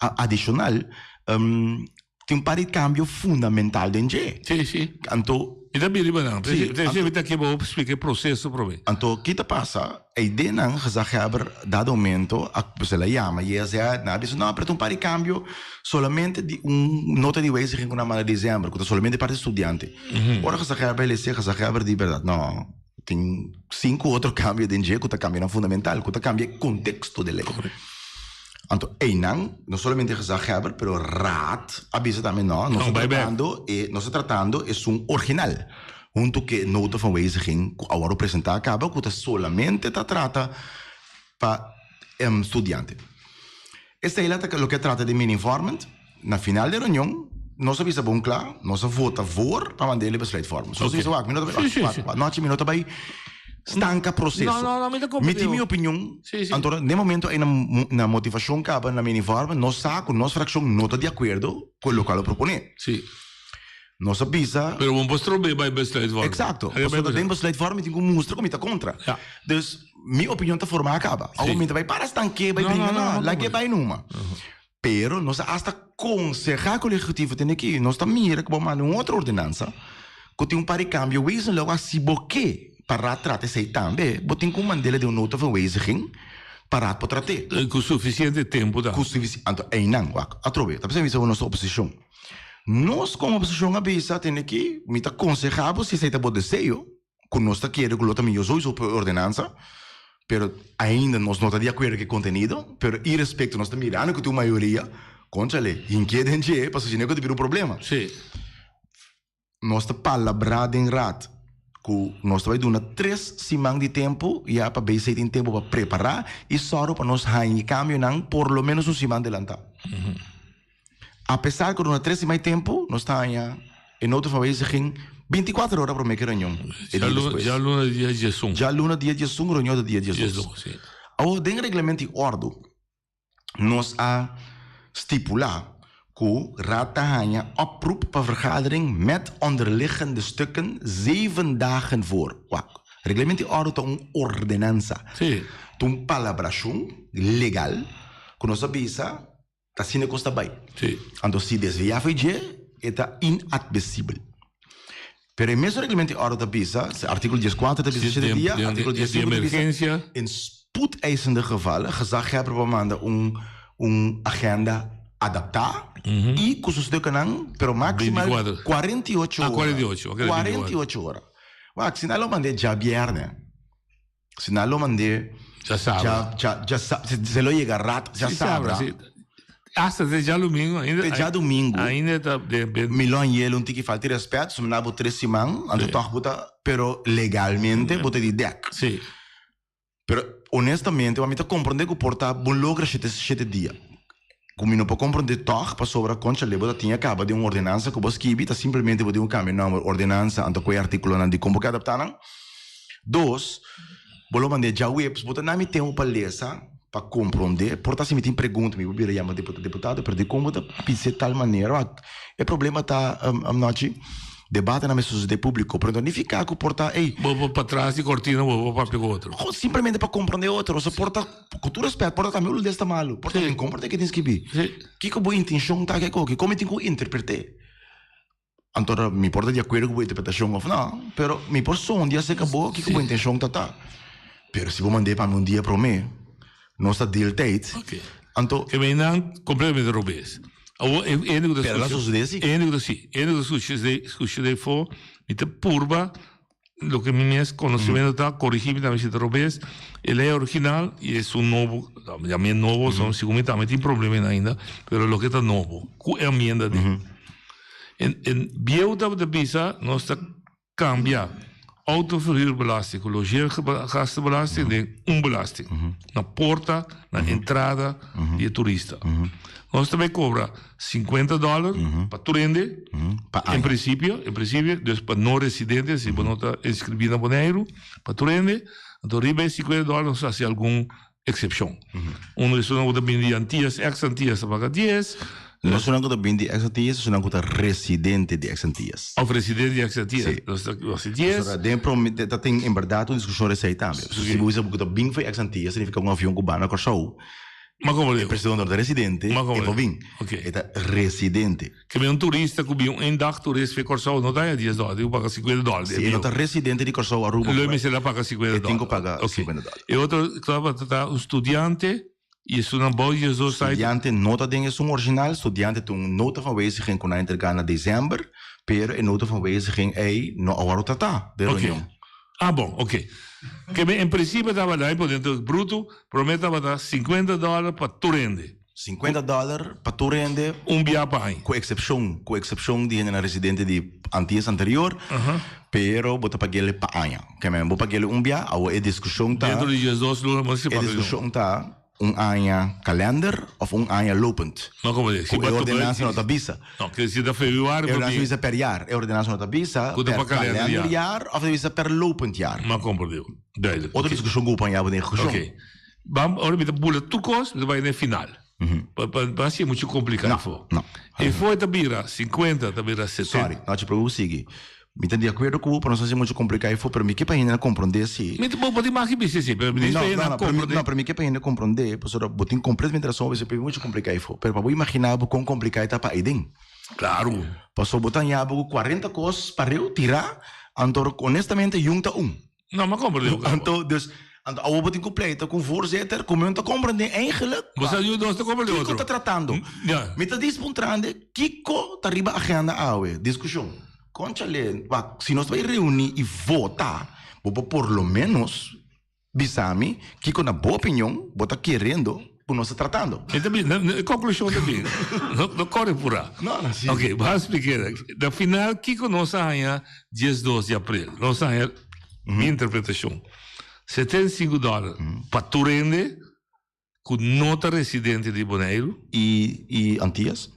adishonal, tin un par di kambio fundamental den dje. Anto. Mi ta bira riba nan. P'esei mi ta ke bo splika e proseso promé. Anto ki ta pasa? E ideanan gezaghebber dado momento a pues el a yama JZ nan a bisa no pero ta un par di cambio solamente di un nota di wijziging cu nan manda december cu ta solamente parti studiante. Ora gezaghebber lese gezaghebber di berdad no tin cinco otro cambio den dje cu ta cambionan fundamental cu ta cambia e contexto di ley. Anto eynan no solamente gezaghebber pero raad a bisa tambe no nos ta tratando e nos ta tratando esun original. Huntu ku e nota van wijziging ku a wòrdu presentá kaba ku ta solamente ta trata pa studiante. Esei la ta loke a trata di meninvormend. Na final di e reunion nos a bisa bon kla, nos a vota voor pa mand'é e besluitvorming. So nos a bisa wak, mi no ta bai, wak, wak, nochi mi no ta bai stanka proseso. Mi tin mi opinion, anto den momento ei na motivashon kaba na meninvorming nos sa ku nos frakshon no ta di akuerdo ku loke a proponé. Nos a bisa. Pero bo no por strob'é bai besluitvorming. Exacto. Pasobra den besluitvorming mi tin ku mustra ku mi ta kontra. Dus mi opinion ta formá kaba. Awor mi ta bai para stanké, bai bringa, no, lag'é bai numa. Pero nos a asta konsehá ku Legislativo tene ki nos ta mira ku bo manda un otro ordenansa ku tin un par di kambio wezenlijk si bo ke. pa Raad trata esei tambe, bo tin ku mand'el den un nota van wijziging pa Raad por trat'é. Ku sufisiente tempu ta. Ku sufisi, anto einan, wak, atrobe, ta p'esei mi bisa bo nos ta oposishon. Nos komo oposishon a bisa, tende ki, mi ta konsehá bo si esei ta bo deseo, ku nos ta kere ku lo ta mihó souiso pa e ordenansa, pero ainda nos no ta di akuerdo ku e kontenido, pero irespekto nos ta mirando ku tin un mayoria, kónchale, hinkié den dje, pasobra si no e ku ta bira un problema. Sí. Nos ta palabrá den Raad ku nos ta bai duna tres siman di tempu ya pa BC tin tempu pa prepará i sòru pa nos haña e kambionan por lo ménos un siman delantá. Apesar ku duna tres siman di tempu, nos ta haña e nota van wijziging bintikuater ora promé ku e reunion e dia despues. Djaluna dia diesun. Djaluna dia diesun, reunion ta dia diesdos. Awor den reglamento di òrdu. Nos a stipulá ku Raad ta haña oproep pa vergadering met onderliggende stukken zeven dagen voor. Wak, Reglement di Òrdu ta un ordenansa. Ta un palabrashon legal ku nos a bisa ta asina kos ta bai. Anto si desviá for dje e ta inadmisibel. Pero e mesun reglamento di òrdu ta bisa, artíkulo dieskuater ta bisa shete dia, artíkulo diesinku ta bisa in spoedeisende gevallen gezaghebber por manda un un agenda adaptá i ku su stukkennan, pero maksimal 48 ora. 48 ora. Wak, si nan lo mand'é djabièrnè, si nan lo mand'é djasabra, se lo yega rat djasabra. Hasta te djadumingu ainda. Te djadumingu. Ainda ta den ben. Mi lo hañ'el un tiki falta di rèspèt, so mi na bo tres siman, anto tòg bo ta, pero legalmente bo ta di dèk. Sí. Pero honestamente, mi ta komprondé ku por ta bo logra shete shete dia. Ku mi no por komprondé tòg, pasobra kònchale bo ta tin a kaba di un ordenansa ku bo skibi, ta simplemente bo tin ku kambia nòmber, ordenansa, anto ku e artíkulonan dikon bo ke adaptá nan. Dos, bo lo mand'é djaweps, bo ta na mi tempu pa lesa, pa komprondé, por ta si mi tin pregunta mi por bira yama diputado, pero dikon bo ta bis'é tal manera? Wak, e problema ta, Nochi, debatenan mester sosodé públiko, pero no nifiká ku por ta, ey. Bo por patras di kortina bo por papia ku otro. Simplemente pa komprondé otro, so por ta, ku tur rèspèt, por ta tambe hulandes ta malu, por ta mi komprondé ke tin skibí. Kiko bo intenshon ta ke koki? Kon mi tin ku interpret'é? Anto mi por ta di akuerdo ku bo interpretashon òf no, pero mi por sondia aserka bo kiko bo intenshon ta ta. Pero si bo mand'é pa mi un dia promé, nos ta deal tijd. Anto. E meinan kompletamente robes. Awor e hende ku ta Pero la sosodé si. E hende ku ta si. E hende ku ta skucha skucha den afó, mi ta purba loke mi mes konosementu ta, korigí mi tambe si ta robes. E lei original i esun nobo, ya mi e nobo, segun mi tambe tin problema ainda, pero loke ta nobo ku e amienda den. E bieu tabata bisa nos ta kambia autoverhuurbelasting ku logeergastenbelasting den un belasting na porta, na entrada di e turista. Nos ta bay kobra sinkuenta dòler pa tur hende, en prinsipio, en prinsipio, dus pa no residente, si bo no ta inskribí na Boneiru, pa tur hende, anto riba e sinkuenta dòler nos ta hasi algun Eksepshon. Un esunnan ku ta bini di Antias, eks Antias ta paga dies. No esunnan ku ta bini di eks Antias, esunnan ku ta residente di eks Antias. Òf residente di eks Antias. Si. Nos ta hasi dies. Pasobra den prome ta tin en bèrdat un diskushon resei tambe. Si bo bisa ku ta bin for eks Antias significa un avion ku ba na Kòrsou. Ma komo E persona no ta residente, e por bin. E ta residente. Ke men un turista ku bin un eendag toerist fe Kòrsou no ta haña dies dòler, tin ku paga sinkuenta dòler. Si e no ta residente di Kòrsou, Aruba. Lo e mester a paga sinkuenta dòler. E tin ku paga sinkuenta dòler. E otro tabata ta un studiante i esunnan bou di diesdos aña. Studiante no ta den esun original, studiante ta un nota van wijziging ku nan a entrega na desèmber, pero e nota van wijziging ei no a wòrdu tratá den reunion. Ah bon, oké. Ke men en prinsipio tabata ei por dentro bruto, promé tabata sinkuenta dòler pa tur hende. 50 dòler pa tur hende. Un bia pa aña. Ku eksepshon, ku eksepshon di hendenan residente di Antias anterior, pero bo ta pag'el pa aña. Ke men bo pag'el un bia, awor e diskushon ta. Dentro di diesdos luna bo si paga. E diskushon ta un aña kalender òf un aña lopend. No komo di. Ku e ordenansa no ta bisa. No, ke si ta febrüari bo. E ordenansa bisa per jaar. E ordenansa no ta bisa per kalenderjaar òf ta bisa per lopend jaar. Ma komprendé. Duidelijk. Otro diskushon ku bo paña bo den e diskushon. Oké. Bam, ora mi ta bula tur kos, mi ta bai na e final. Pa pa pa hasi muchu kompliká No, efo. no. Efo e ta bira 50, ta bira 70. Sorry, Nacho, pero bo sigui. Mi ta di akuerdo ku bo pa nos hasi muchu kompliká efo, pero mi ke pa hende na komprondé si. Mi ta, bo bo tin mag bisa si, pero mi No, pa hende no, na no, pero mi, komprondé. no, pero mi ke pa hende komprondé, pasobra bo tin kompletamente rason, bo bisa pero muchu kompliká efo. Pero pa bo imaginá bo kon kompliká e ta pa aiden. Klaru. Pasobra bo ta haña bo ku 40 kos pareu tirá, anto honestamente yun ta un. No, m'a comprende ook. Anto, dus, anto awo bo tin ku pleita ku un voorzitter ku mi no ta comprende eigenlijk. Bo sa yu nos ta comprende Kiko otro. ta tratando? Ja. Mi ta dispuntrande kiko ta riba agenda awe, diskushon. Conchale, wak, si nos ta bai reuni i vota, bo por por lo menos Bisa mi, kiko na bo opinion bo ta kerendo ku nos ta tratando? E ta bin, e konklushon ta bin. No, no kore purá. No, no, si. Oké, bo a splik'é. Na final, kiko nos a haña diesdos di aprel? Nos a haña, mi interpretashon, 75 dòler pa tur hende. Ku no ta residente di Boneiru. I i Antias?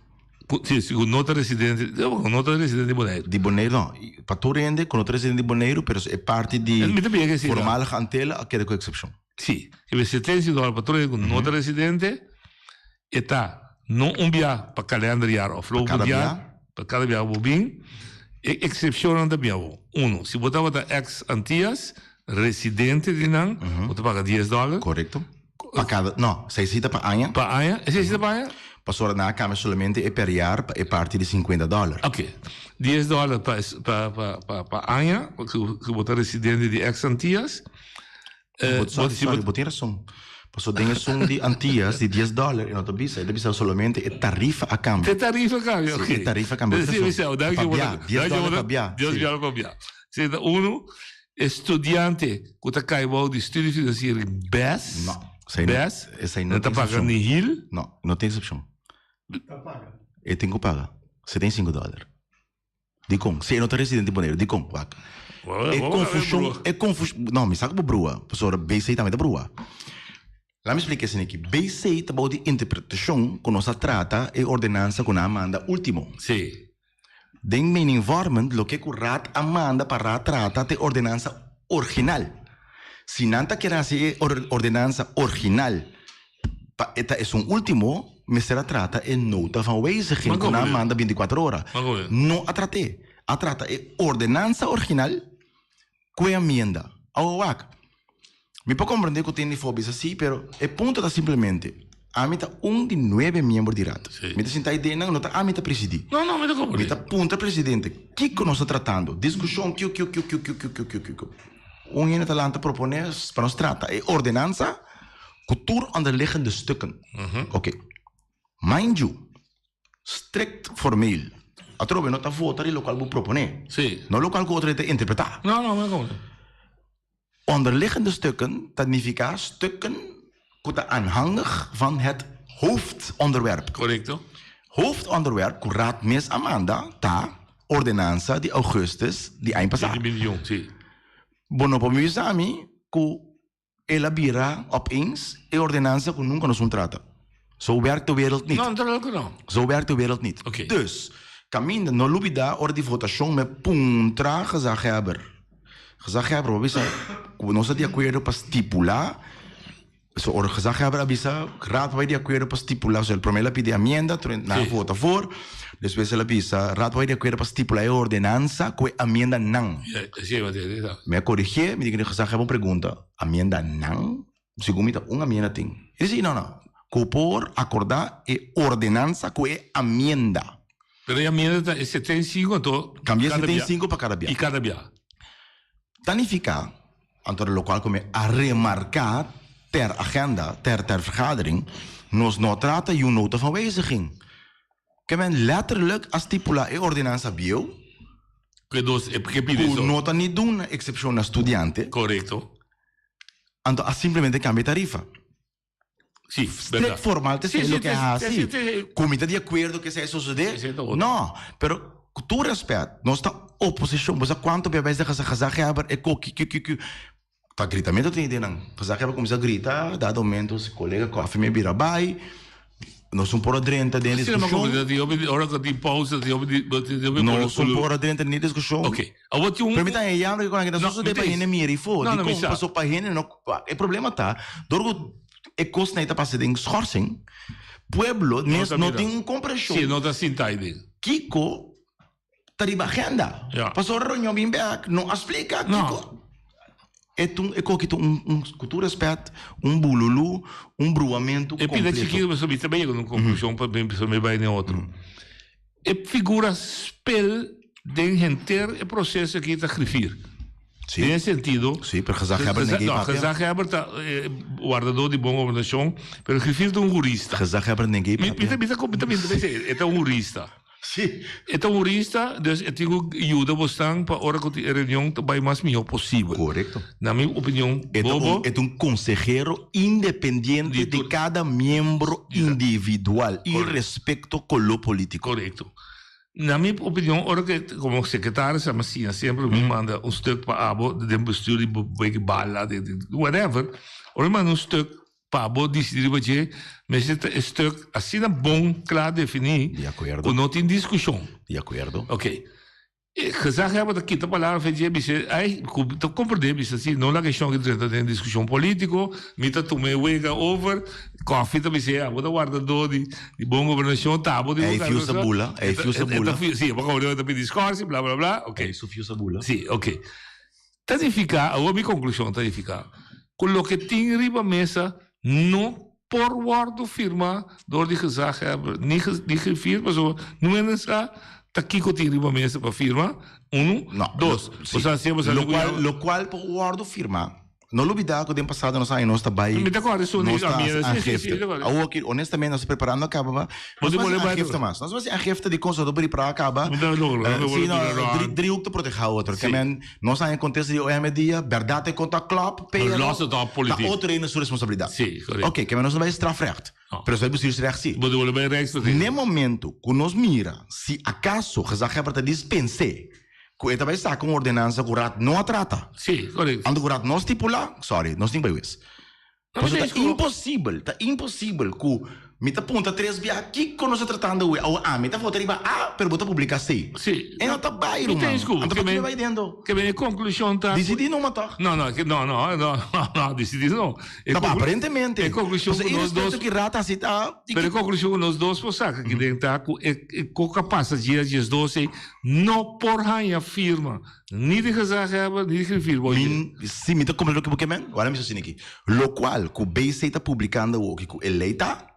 Ku si, si ku no ta residente, ku no ta residente di Boneiru. Di Boneiru no. Pa tur hende ku no ta residente di Boneiru, pero e parti di Mi ta bia ke si voormalige Antillen a keda ku eksepshon. Si. E be 75 dòler pa tur hende ku no ta residente, e ta no un bia pa kalenderjaar òf Pa kada loopend jaar, bia. pa kada bia ku bo bin. E eksepshonnan ta bia bo. Uno, si bo tabata eks Antias, residente di nan, bo ta paga dies dòler. Korekto. Pa cada, no, seisita pa aña. Pa aña? E seisita pa aña? Pasobra nan a cambia solamente e per jaar pa e parti di 50 dollar. Ok. Dies dollar pa pa pa pa pa aña ku ku bo ta residente di ex Antillas. Eh, sorry, sorry, bo tin rason. Pasobra den esun di Antillas di dies dollar e no ta bisa, e ta bisa solamente e tarifa a cambia. E tarifa a cambia, ok. Si, e tarifa a cambia. Si, bisa, Pa bia, dies dollar pa bia. Dies dollar pa bia. Si, ta uno. Estudiante ku ta kai bou di studiefinanciering bes, No, esei no, bes, esei no no ta tin paga eksepshon. nihil. No, no tin eksepshon. Ta paga. E tin ku paga 75 dòler. Dikon? Si e no ta residente di Boneiru, dikon? Wak. Bo- E bo- konfushon, brua. e konfushon, no, mi sa ku bo brua, pasobra BC tambe ta brua. Laat mi splika esei aki. BC ta bou di interpretashon ku nos a trata e ordenansa ku nan a manda último. Sí. Den meningvormend loke ku Raad a manda pa Raad trata ta e ordenansa orginal. Si nan ta kier hasi e ordenansa orginal pa e ta esun ultimo, mester a trata e nota van wijziging ku nan a manda bintikuater ora. No a trat'é. A trata e ordenansa orginal ku e amienda. Awo wak, mi por komprendé ku tin di for bisa si, pero e punto ta simplemente, ami ta un di nuebe miembro di Raad. Mi ta sinta ei den nan, no ta ami ta presidí. No, no, mi ta komprendé. Mi ta puntra presidente, kiko nos ta tratando? Diskushon, kiu, kiu, kiu, kiu, kiu, kiu, kiu, kiu, kiu, kiu. Un hende ta lanta proponé pa nos trata e ordenansa ku tur onderliggende stukken. Oké. Mind you, Strict formeel. Atrobe no ta vota di lokual bo proponé. Sí. No lokual ku otro hende ta interpretá. No, no, mi a komprendé. Onderliggende stukken ta nifiká stukken ku ta aanhangig van het hoofdonderwerp. Korekto. Hoofdonderwerp ku Raad mes a manda ta ordenansa di augustus di aña pasá. 2021, sí. Bo no por bisa mi ku El a bira opeens e ordenansa ku nunka nos un trata. Zo werkt de wereld niet. No, natuurlijk no. Zo werkt de wereld niet. Oké. Dus, kaminda no lubida ora di votashon me puntra gezaghebber. Gezaghebber bo a bisa ku nos ta di akuerdo pa stipulá, so ora gezaghebber a bisa raad pa bai di akuerdo pa stipulá, so el promé el a pidi amienda, tur nan a vota for, despues el a bisa raad pa bai di akuerdo pa stipulá e ordenansa ku e amiendanan. Mi a korigié, mi di ku gezaghebber un pregunta, amiendanan? Segun mi ta un amienda tin. E di si, no, no, ku por akordá e ordenansa ku e amienda. Pero e amienda ta e 75 anto Kambia kada bia. 75 pa kada bia. I kada bia. Ta nifiká, anto lokual ku mi a remarká ter agenda, ter ter vergadering, nos no trata yu nota van wijziging. Ke men letterlijk a stipulá e ordenansa bieu. Ku e dos, e ke pidi Ku eso. no ta ni duna eksepshon na studiante. Korekto. Anto a simplemente kambia e tarifa. Sí, Strikt berdad. formal te Sí, esei sí, loke te- a te- hasi. sí, te- Ku mi ta di akuerdo ku esei a sosodé? Esei ta otro. No, pero ku tur rèspèt, nos ta oposishon. Bo sa kuantu bia bes den gezaghebber e koki kiu kiu kiu. Ta gritamentu tin den nan. Gezaghebber kuminsá grita, dado momento su kolega kòfi mi a bira bai. Nos un por a drenta den Asina mi a diskushon. komprendé, tin hopi di ora ku tin pousa, tin hopi di, tin hopi Nos un por a drenta den diskushon. Ok. Awor tin un Pero mi ta haña jammer ku nan ta No, sosodé mi pa ta hende mira ifo. No, no, mi Dikon? sa. Paso pa hende no e problema ta dor ku e kosnan ei ta pasa den schorsing, pueblo mes ta no mira. tin un komprenshon. Sí, no ta sinta ei den. Kiko ta riba agenda. Ja. Pasobra reunion bin bek no a splika No. kiko. E tun e koki ta un un ku tur respet un bululu, un bruamentu E pida kompleto. chikitu pasobra mi ta bai yega na un konklushon pa mi pasobra mi bai na e otro. E figura spel den henter e proseso aki ta grifir. Sí. Den e sentido. Sí, pero gezaghebber Geza, no no, gezaghebber ta eh, wardador di bon gobernashon, pero griffier ta un hurista. Gezaghebber nengei Mi, mi ta, mi ta, mi ta, mi ta, e ta un hurista. Sí. E ta un hurista, dus e tin ku yuda bosnan pa ora ku tin e reunion ta bai mas mihó posibel. Korekto. Na mi opinion, E ta bobo. un, e ta un konsehero independiente di kada miembro individual, irespekto koló polítiko. Korekto. Na mi opinion, ora ke komo sekretaris a mi siña semper mi manda un stuk pa abo den bestuur di Beki Bala, di whatever, ora mi manda un stuk pa abo disidí riba dje, mester ta e stuk asina bon kla definí ku no tin diskushon. Di akuerdo. Ok. E gezaghebber ta kita palabra fe dje bisa ai ku ta komprendé bisa si no laga e shon aki drenta den diskushon polítiko, mi ta tuma e wega over, Koffie ta bis'é, abo ta wardadó di di bon gobernashon, ta abo di Ei fiusa bula, ei fiusa bula. Sí, abo kaba ta pidi skòrsi, bla bla bla, ok. Ei su fiusa bula. Sí, ok. Ta nifiká, awor mi konklushon ta nifiká, ku loke tin riba mesa no por wòrdu firmá dor di gezaghebber ni ni griffier, pasobra no hende sa ta kiko tin riba mesa pa firma, unu. Dos, bo sa hasié, bo sa Lokual, lokual por wòrdu firmá No lubida ku den pasado nos aña nos ta bai Mi ta kòrda esun nos ta di hasi sí, sí, sí, aangifte. mi ta kòrda. Awor ki honestamente nos ta preparando a kaba pa Bo nos ta no bolbe hasi bai aangifte mas. Nos no hasi aangifte di kon soto pripara a kaba. No ta logra, no ta Sí, bolbe no, bira dri rònt. driehoek ta protehá otro. Sí. Ke men nos aña kontesta di OM dia bèrdat e kon ta klòp, Pero pero los ta ta politiek. otro hende su responsabilidat. Sí, korekto. Oké, ke men nos no bai strafrecht, pero nos bai bestuursrecht sí. Bo ta bolbe bai rijksverdediging. N'e momento ku nos mira si akaso gezaghebber ta dispens'é Ku e ta bai saka un ordenansa ku Raad no a trata. Sí, korekto. Anto ku Raad no stipulá, sorry, nos tin bai wes. Pasobra ta imposibel, ta imposibel ku mi ta punta tres bia kiko nos ta tratando awe. Awe ami ta vota riba A, pero bo ta publiká C. Sí. E no ta bai, Mi ruman. ta esku. Anto pa kiko bai dentro? Ke men e konklushon ta. Disidí numa tòg? No, no, no, no, no, no, disidí no. No, pa aparentemente. E konklushon ku nos dos. Pasobra ki Raad hasi ta. Pero e konklushon ku nos dos por saka aki den ta ku e koka pasa dje diesdos ei No por haña firma ni di gezaghebber ni di griffier bo Mi, si mi ta komprende loke bo ke men, wara mi sa asina aki. Lokual ku BC ta publikando awoki ku e lei ta,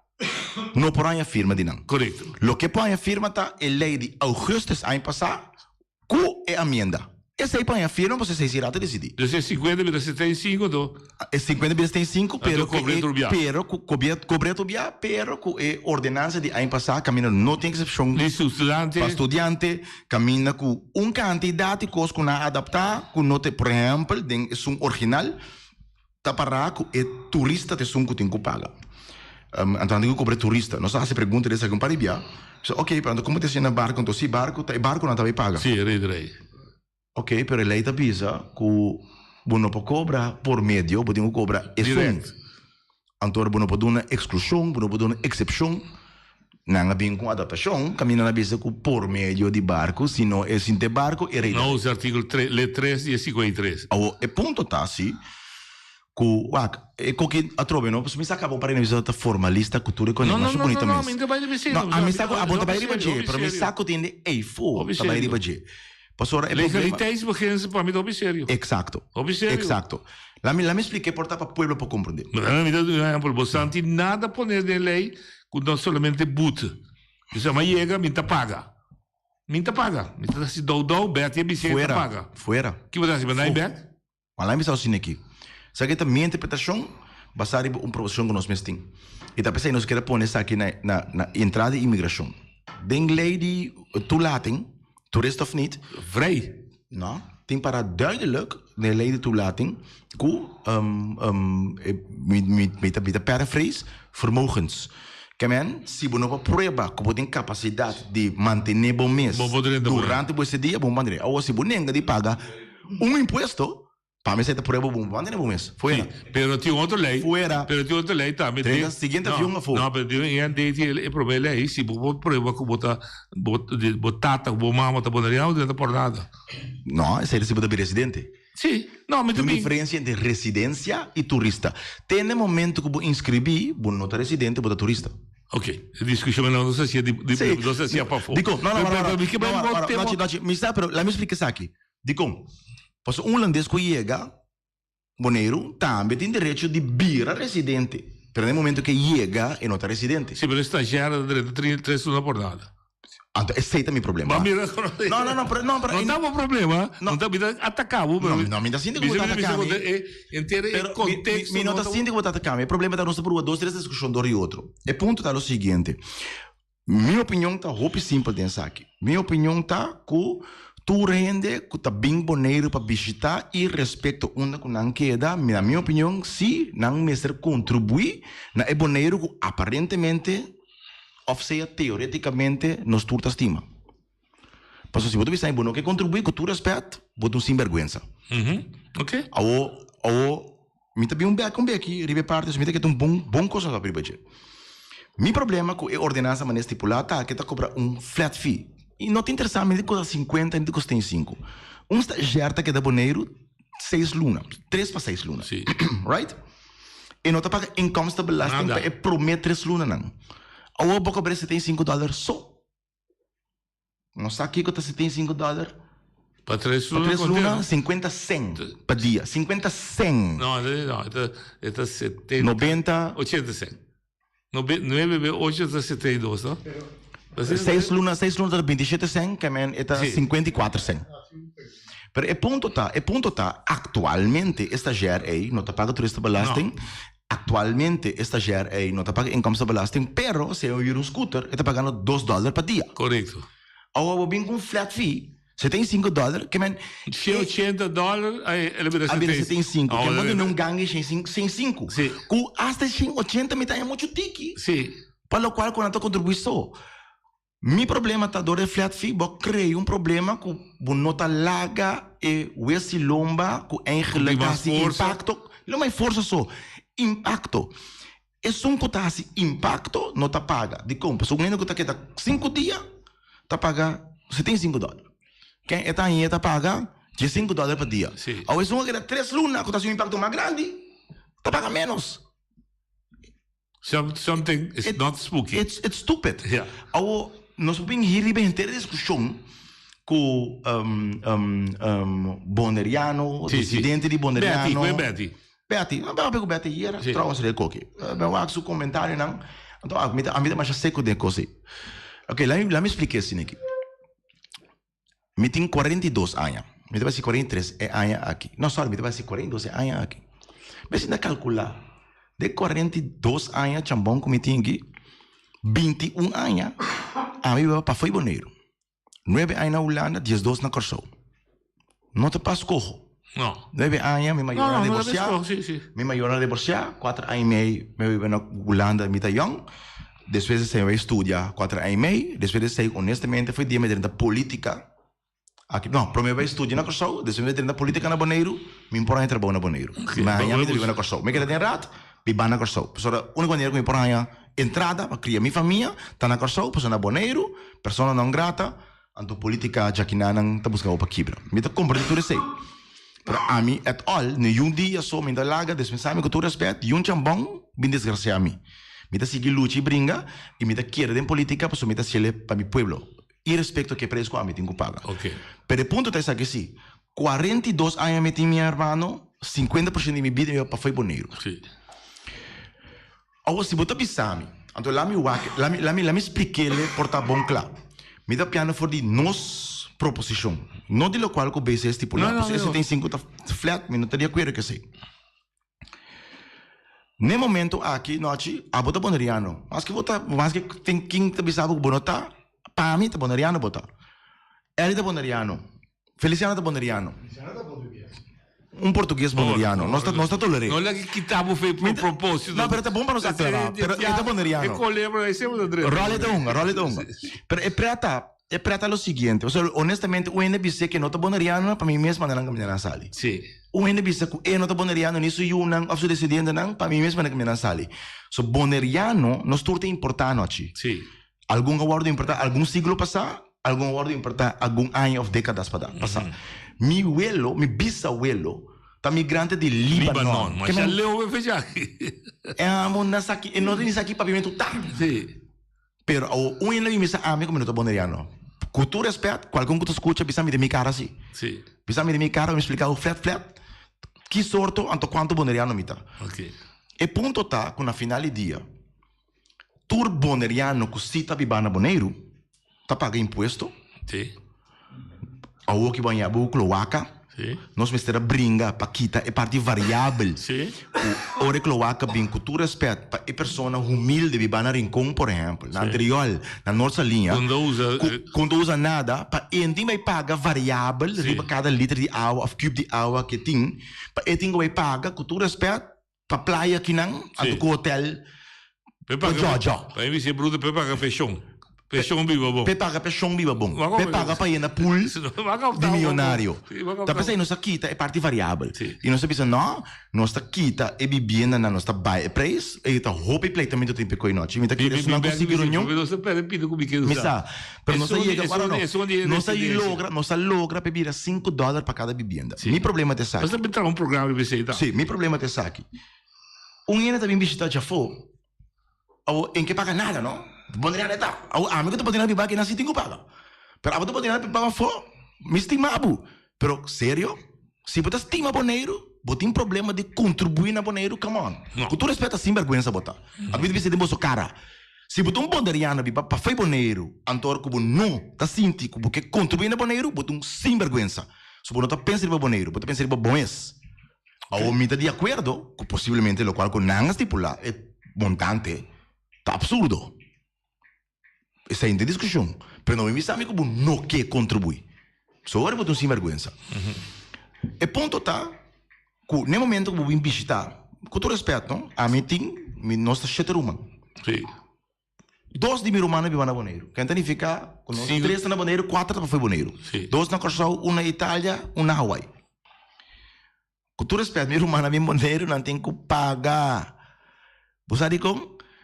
no por haña firma di nan. Korekto. Loke por haña firma ta e lei di augustus aña pasá ku e amienda. Esei por haña firma pasobra esei si rato disidí. Dus e 50 bira 75 anto? E 50 bira 75 pero ku kobre e tur bia. pero ku kobre kobre tur bia pero ku e ordenansa di aña pasá kaminda no tin eksepshon Di studiante. pa studiante kaminda ku un kantidat di kos ku nan a adaptá ku no te por ehèmpel den esun original ta pará ku e turista ta esun ku tin ku paga. Anto nan tin ku kobre turista. Nos a hasi pregunta di esaki un par di bia. Bisa ok pero anto komo ta esei na barku anto si barku ta e barkunan ta bai paga. Si, rederij. Ok, pero e ley ta bisa cu bo no por cobra por medio, bo tin cu cobra esun. Direct. Anto ora bo no por duna exclusion, bo no por duna excepcion. Nan a bin cu un adaptacion, caminda nan a bisa cu por medio di barco, si no e sin te barco e rey. No usa articulo tre, le tres di e 53. Awo, e punto ta si cu, wak, e koki atrobe no, pasobra mi sa caba un par di bisa ta formalista cu tur e No, cosnan, no, masha no, bunita no, no, mes. mi ta bay riba esey. No, ami sa cu abo ta bay riba dje, Hopi pero mi serio. sa cu tin de eyfo Hopi ta bay serio. riba dje. Pasobra e problema. Legaliteitsbeginsel pa mi ta hopi serio. Exacto. Hopi serio. Exacto. Laat mi, laat mi explica e por ta pa pueblo por comprende. Maar mi ta duna un ehempel. Bo san tin nada pone den ley cu no solamente boete. Bisa mi a yega, mi ta paga. Mi ta paga. Mi ta haci dou dou, Betty a bisa e ta paga. Fuera. Ki bo ta haci? Bo na e bek? Ma laat mi bisa asina aki. Esaki ta mi interpretacion basa riba un proposicion cu nos mes tin. Y ta pesey nos kier a pone esaki na, na, na entrada di inmigracion. Den ley di toelating, toerist of niet. Vrij. No, tin para duidelijk den e ley di toelating cu, mi, mi, mi ta, mi ta paraphrase, vermogens. Ke men, si bo no por prueba cu bo tin capacidad di mantene bo mes Bo por drenta bo. durante bo estadia, bo mantene. Awor, si bo nenga di paga Un impuesto, pa mi esei ta prueba bo mantene bo mes. Fuera. Sí, pero tin otro ley. Fuera. Pero tin otro ley tambe. Trenta siguiente no, avion afó. No, pero tin un IND e prome ley, si bo por prueba cu bo ta, bo, bo tata cu bo mama ta boneriano, bo ta por nada. No, esei ta si bo ta bin residente. Sí, no, mi ta Tin un bin. diferencia entre residencia y turista. Te na e momento cu bo inscribi, bo no ta residente, bo ta turista. Ok, e discusion no nos hacia di, di, Sí. nos hacia pafó. Dicon? No, no, Pero, no, no, pero, mi ke no, bai no, bo no, tema. Nachi, Nachi, mi sa, pero laat mi splika esaki. Dikon? Pasobra un hulandes ku yega Boneiru tambe tin derecho di bira residente, pero na e momento ku e yega e no ta residente. Sí, pero e stagiario ta drenta tres luna por nada. Anto esei ta mi problema. Ma mira, No, no, no, pero no, pero No ta bo problema, no ta mi ta ataka bo, pero No, no, mi ta sinti ku bo ta ataka mi. Henter e Pero mi, contexto mi no ta sinti ku bo ta ataka mi. E problema ta nos ta purba dos tres diskushon dor di otro. E punto ta lo siguiente. Mi opinion ta hopi simpel den esaki. Mi opinion ta ku tur hende ku ta bin Boneiru pa bishita i respekto unda ku nan keda, na mi opinion si nan mester kontribuí na e Boneiru ku aparentemente òf sea teoretikamente nos tur ta stima. Pasobra si bo ta bisa bo no ke kontribuí ku tur rèspèt, bo ta un sinbèrgwensa. Awor, awor mi ta bin un bèk un beki riba e parti, so mi ta keda un bon bon kos papia riba dje. Mi problema ku e ordenansa manera stipulá ta ke ta kobra un flat fee. I no ta interesá mi ni ta kosta sinkuenta ni ta kosta sinku. Un stazjèr ta keda Boneiru seis luna, tres pa seis luna. Right? E no ta paga inkomstenbelasting pa e promé tres lunanan. Awor bo kobra e 75 dòler so. No sa kiko ta 75 dòler? Pa tres luna. Pa tres luna, 50 sen pa dia. 50 sen. No, no, e ta 70. 90. 80 sen. Nuebe be ocho ta 72, no? Seis luna, seis luna ta 27 sen, ke men e ta 54 sen. Pero e punto ta, e punto ta, aktualmente e stagiair ei no ta paga toeristenbelasting. Aktualmente e stagiair ei no ta paga inkomstenbelasting, pero si e huur un scooter e ta pagando dos dòler pa dia. Korekto. Awo bo bin ku un flat fee, 75 dòler, ke men. 180 dòler, el a bira A bira 75. Ke men bo duna un ganga di 105. Si. Ku asta 180 mi ta haña muchu tiki. Si. Pa lokual ku nan ta kontribuí so. Mi problema ta dor e flat fee bo crea un problema cu bo no ta laga e wesi lomba cu eigenlijk ta haci impacto, no ma e forsa so, impacto. Esun cu ta haci impacto no ta paga. Dicon? Pasobra un hende cu ta keda cinco dia ta paga 75 dollar. Ken e ta haña e ta paga 15 dollar pa dia. Awe esun cu a keda tres luna cu ta haci un impacto mas grandi ta paga menos. Something is not spooky. It's, it's stupid. Yeah. Awo, nos por bin hier riba henter discusion cu um, um, um, Boneriano, Sí, sí. disidente di Boneriano. Betty, cu e Betty? Betty, no ben cu Betty hier, Sí. trouwens re koki. Ben wak su comentarionan. Anto, a mi ta, a mi ta masha seco den cos ei. Ok, laat mi, laat mi explica esaki neki. Mi tin 42 aña. Mi ta bai hasi 43 e aña aki. No, sorry, mi ta bai hasi 42 e aña aki. Mi a sinta kalkulá. Den 42 aña chambon ku mi tin aki, 21 aña ami biba pafó di Boneiru. Nuebe aña na Hulanda, diesdos na Kòrsou. No ta pa skoho. No. Nuebe aña mi mayornan No, no, no ta pa divorsiá. skoho, sí, sí. Mi mayornan divorsiá, kuater aña i mei mi a biba na Hulanda mi ta yòn. Despues di esei mi a bai studia kuater aña i mei. Despues di esei honestamente foi dia mi a drenta politica aki. No, prome mi a bai studia na Kòrsou, despues mi a drenta politica na Boneiru, mi por haña trabou na Boneiru. Mi a haña mi ta biba na Kòrsou. Mi keda den raad, biba na Kòrsou. Pasobra úniko manera ku mi por haña entrada pa kria mi famia ta na Kòrsou, pasobra na Boneiru persona non grata Anto politica djakinanan ta busca bo pa kibra. Mi ta comprende tur esey. Pero ami at all, ni yun dia so mi ta laga despensa mi cu tur respet, yun chambon bin desgracia mi. Mi ta sigui lucha y bringa y mi ta kere den politica pasobra mi ta haciele pa mi pueblo, irespecto ke prijs cu ami tin cu paga. Pero e punto ta esaki si, 42 aña mi tin mi hermano, 50 por ciento di mi bida mi pa fo'i Boneiru. Awor si bo ta bisa mi, anto la mi wak, la mi, la mi, la mi splik'ele por ta bon kla. Mi ta piano for di nos proposishon, no di lokual ku BC stipulá. No, no, Pasobra e no. 75 ta flat, mi no ta di akuerdo ku esei. N'e momento aki, Nochi, abo ta boneriano. Maske bo ta, maske tin kin ta bisa bo ku bo no ta, pa mi ta boneriano bo ta. Elly ta boneriano. Feliciano ta boneriano. Un portugues boneriano. Nos ta, nos ta toler'é. No laga kita bo fe por propósito. No, pero ta bon pa nos aclará. Pero e ta boneriano. E colebra ahí siempre ta drenta. Rolly ta hunga, Rolly ta hunga. Pero e preta, e preta lo siguiente. Osea, honestamente, un hende bis'é ke no ta boneriano, pa mi mes manda nan kaminda nan sali. Sí. Un hende bisa ku e no ta boneriano ni su yunan òf su desidientenan, pa mi mes manda kaminda nan sali. So, boneriano, nos tur ta importá anochi. Sí. Algun a wòrdu importá algun siglo pasá, algun a wòrdu importá algun aña òf dékadas pasá. Mi welo, mi bisawelo, ta migrante di Libanon. Libanon. Ke Masha men- leu be fecha aki. E amo na sa ki, e no ta ni sa ki papiamentu ta. Sí. Pero awo un hende a bin bisa ami ku mi no ta boneriano. Ku tur rèspèt, kualkun ku ta skucha bisa mi den mi kara si. Sí. Bisa mi den mi kara, mi splika bo flèt flèt ki sorto anto kuantu boneriano mi ta. Oké. E punto ta ku na final di dia, Tur boneriano ku si ta biba na Boneiru. ta paga impuesto. Sí. Awor ki bo a yaba kloaka. Sí. Nos mester a bringa pa kita e parti variabel. Sí. Ku ora e kloaka bin ku tur respet pa e persona humilde biba na Rincon por ehempel, na Antriol, na Noord Saliña. Ku no usa. Ku ku no usa nada pa e tin bai paga variabel riba kada liter di awa of cube di awa ke tin pa e tin ku bai paga ku tur respet pa playa kinan anto ku hotel Pe pa paga, djòdjò. pa mi bisa bruto pe paga penshon. Penshon biba bon. Pe paga penshon biba bon. Pe paga pa yena pool di miyonario. Ta p'esei nos a kita e parti variabel. I nos a bisa no, nos ta kita e bibiendanan, nos ta bai e preis, e ta hopi pleitamentu tin p'e koinochi. Mi ta kere esnan ku sigui reunion. Mi sa, pero nos a yega ora no. Nos a logra, nos a logra p'e bira sinku dòler pa kada bibienda. Mi problema ta esaki. Nos ta traha un programa riba esei ta. Si, mi problema ta esaki. Un hende ta bin bishita djafó, awor e no ke paga nada no, Boneriano e ta. Awor ami ku ta Boneriano biba aki nan si tin ku paga. Pero abo ta Boneriano biba afó, mi stima bo. Pero serio, si bo ta stima Boneiru, bo tin problema di kontribuí na Boneiru? Come on. Ku tur respet ta sinbergwensa bo ta. Ami ta bisa den boso kara. Si bo ta un Boneriano biba pafó di Boneiru, anto ku bo no ta sinti ku bo ke kontribuí na Boneiru, bo ta un sinbergwensa. So bo no ta pensa riba Boneiru, bo ta pensa riba bo mes. Awor mi ta di akuerdo ku posiblemente lokual ku nan a stipulá e montante ta apsurdo. Esei no ta diskushon. Pero no mi bisa mi ku bo no ke kontribuí. Sori bo ta un sinbergwensa. E punto ta ku n'e momento ku bo bin bishitá, ku tur rèspèt no, ami tin, mi nos ta shete ruman. Dos di mi rumannan biba na Boneiru. Ken ta nifiká ku nos tres ta na Boneiru, kuater ta pafó di Boneiru. Dos na Kòrsou, un na Italia, un na Hawaii. Ku tur respèt, mi rumannan bin Boneiru, nan tin ku paga. Bo sa dikon?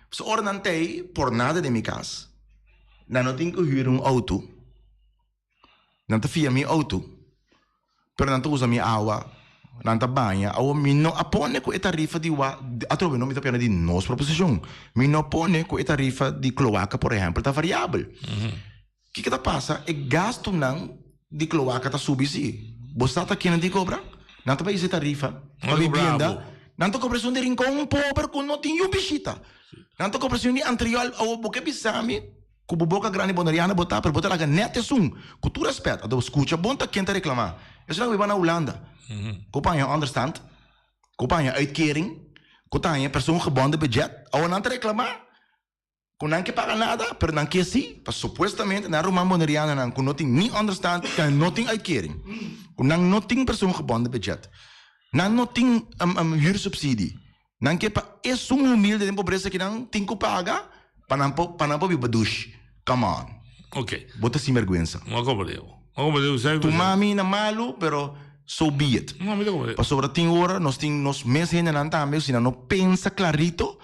Pasobra ora nan ta ei por nada den mi kas, nan no tin ku hür un outo. Nan ta fia mi auto, pero nan ta usa mi awa, nan ta baña. Awor mi no a pone ku e tarifa di wa, atrobe no mi ta pone di nos proposishon. Mi no pone ku e tarifa di kloaka por ehèmpel ta variabel. Kiko ta pasa? E gastunan di kloaka ta subi si. Bo sa ta kinan tin kobra? Nan ta bai usa e tarifa pa bibienda. Nan ta kobra esun di Rincon pober ku no tin yu bishita. Nan ta kobra esun di Antriol. Awor bo ke bisa mi Ku bo boka grandi boneriano bo ta, pero bo ta laga nèt esun, ku tur rèspèt. Anto bo skucha bon ta ken ta reklamá. Esunnan ku biba na Hulanda, ku paña ònderstand, ku paña uitkering, ku ta haña persoongebonden budget, awor nan ta reklamá ku nan ke paga nada, pero nan ke sí, pa supuestamente nan ruman bonerianonan ku no tin ni ònderstand, ku no tin uitkering, ku nan no tin persoongebonden budget, nan no tin huursubsidie. Nan ke pa esun humilde den pobresa ki nan tin ku paga pa nan por pa nan por biba dushi. Come on. Ok. Bo ta sinbergwensa. No a komprende bo. No a komprende bo. Sa Tuma mi na malu pero so be it. No, mi ta komprende. Pasobra tin ora nos tin nos mes hendenan tambe si nan no pensa klarito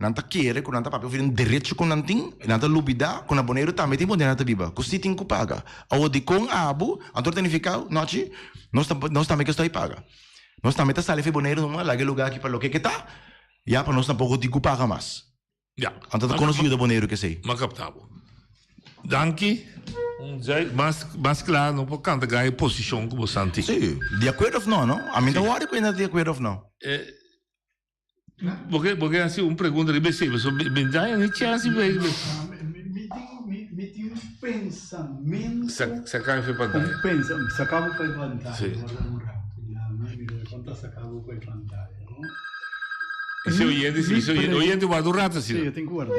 Nan ta kere ku nan ta papia over di un derecho ku nan tin i nan ta lubida ku na Boneiru tambe tin boneiru ta biba ku si tin ku paga. Awor dikon abu anto ta nifiká nochi nos ta nos tambe ke stoi paga. Nos tambe ta sali for Boneiru numa laga e luga aki pa loke ke ta ya pa nos tampoko tin ku paga mas. Ya. Anto ta konos yuda Boneiru kesei. M'a kapta bo. Danki. Mas mas kla no por kanta gai e posishon ku bo santi. Si, di akuerdo of no no? Ami ta wòri ku e na di akuerdo of no. Bo ke bo ke hasi un pregunta riba esei pasobra mi mi daña ni chèns di mi Mi tin mi mi tin un pensamentu Sa saka mi for pantaya. Un pensa saka bo for pantaya Si. Wak un ratu ya mi mira kon ta saka bo for pantaya no. Ese oyente si ese oyente oyente warda un ratu Si asina. yo tin ku warda.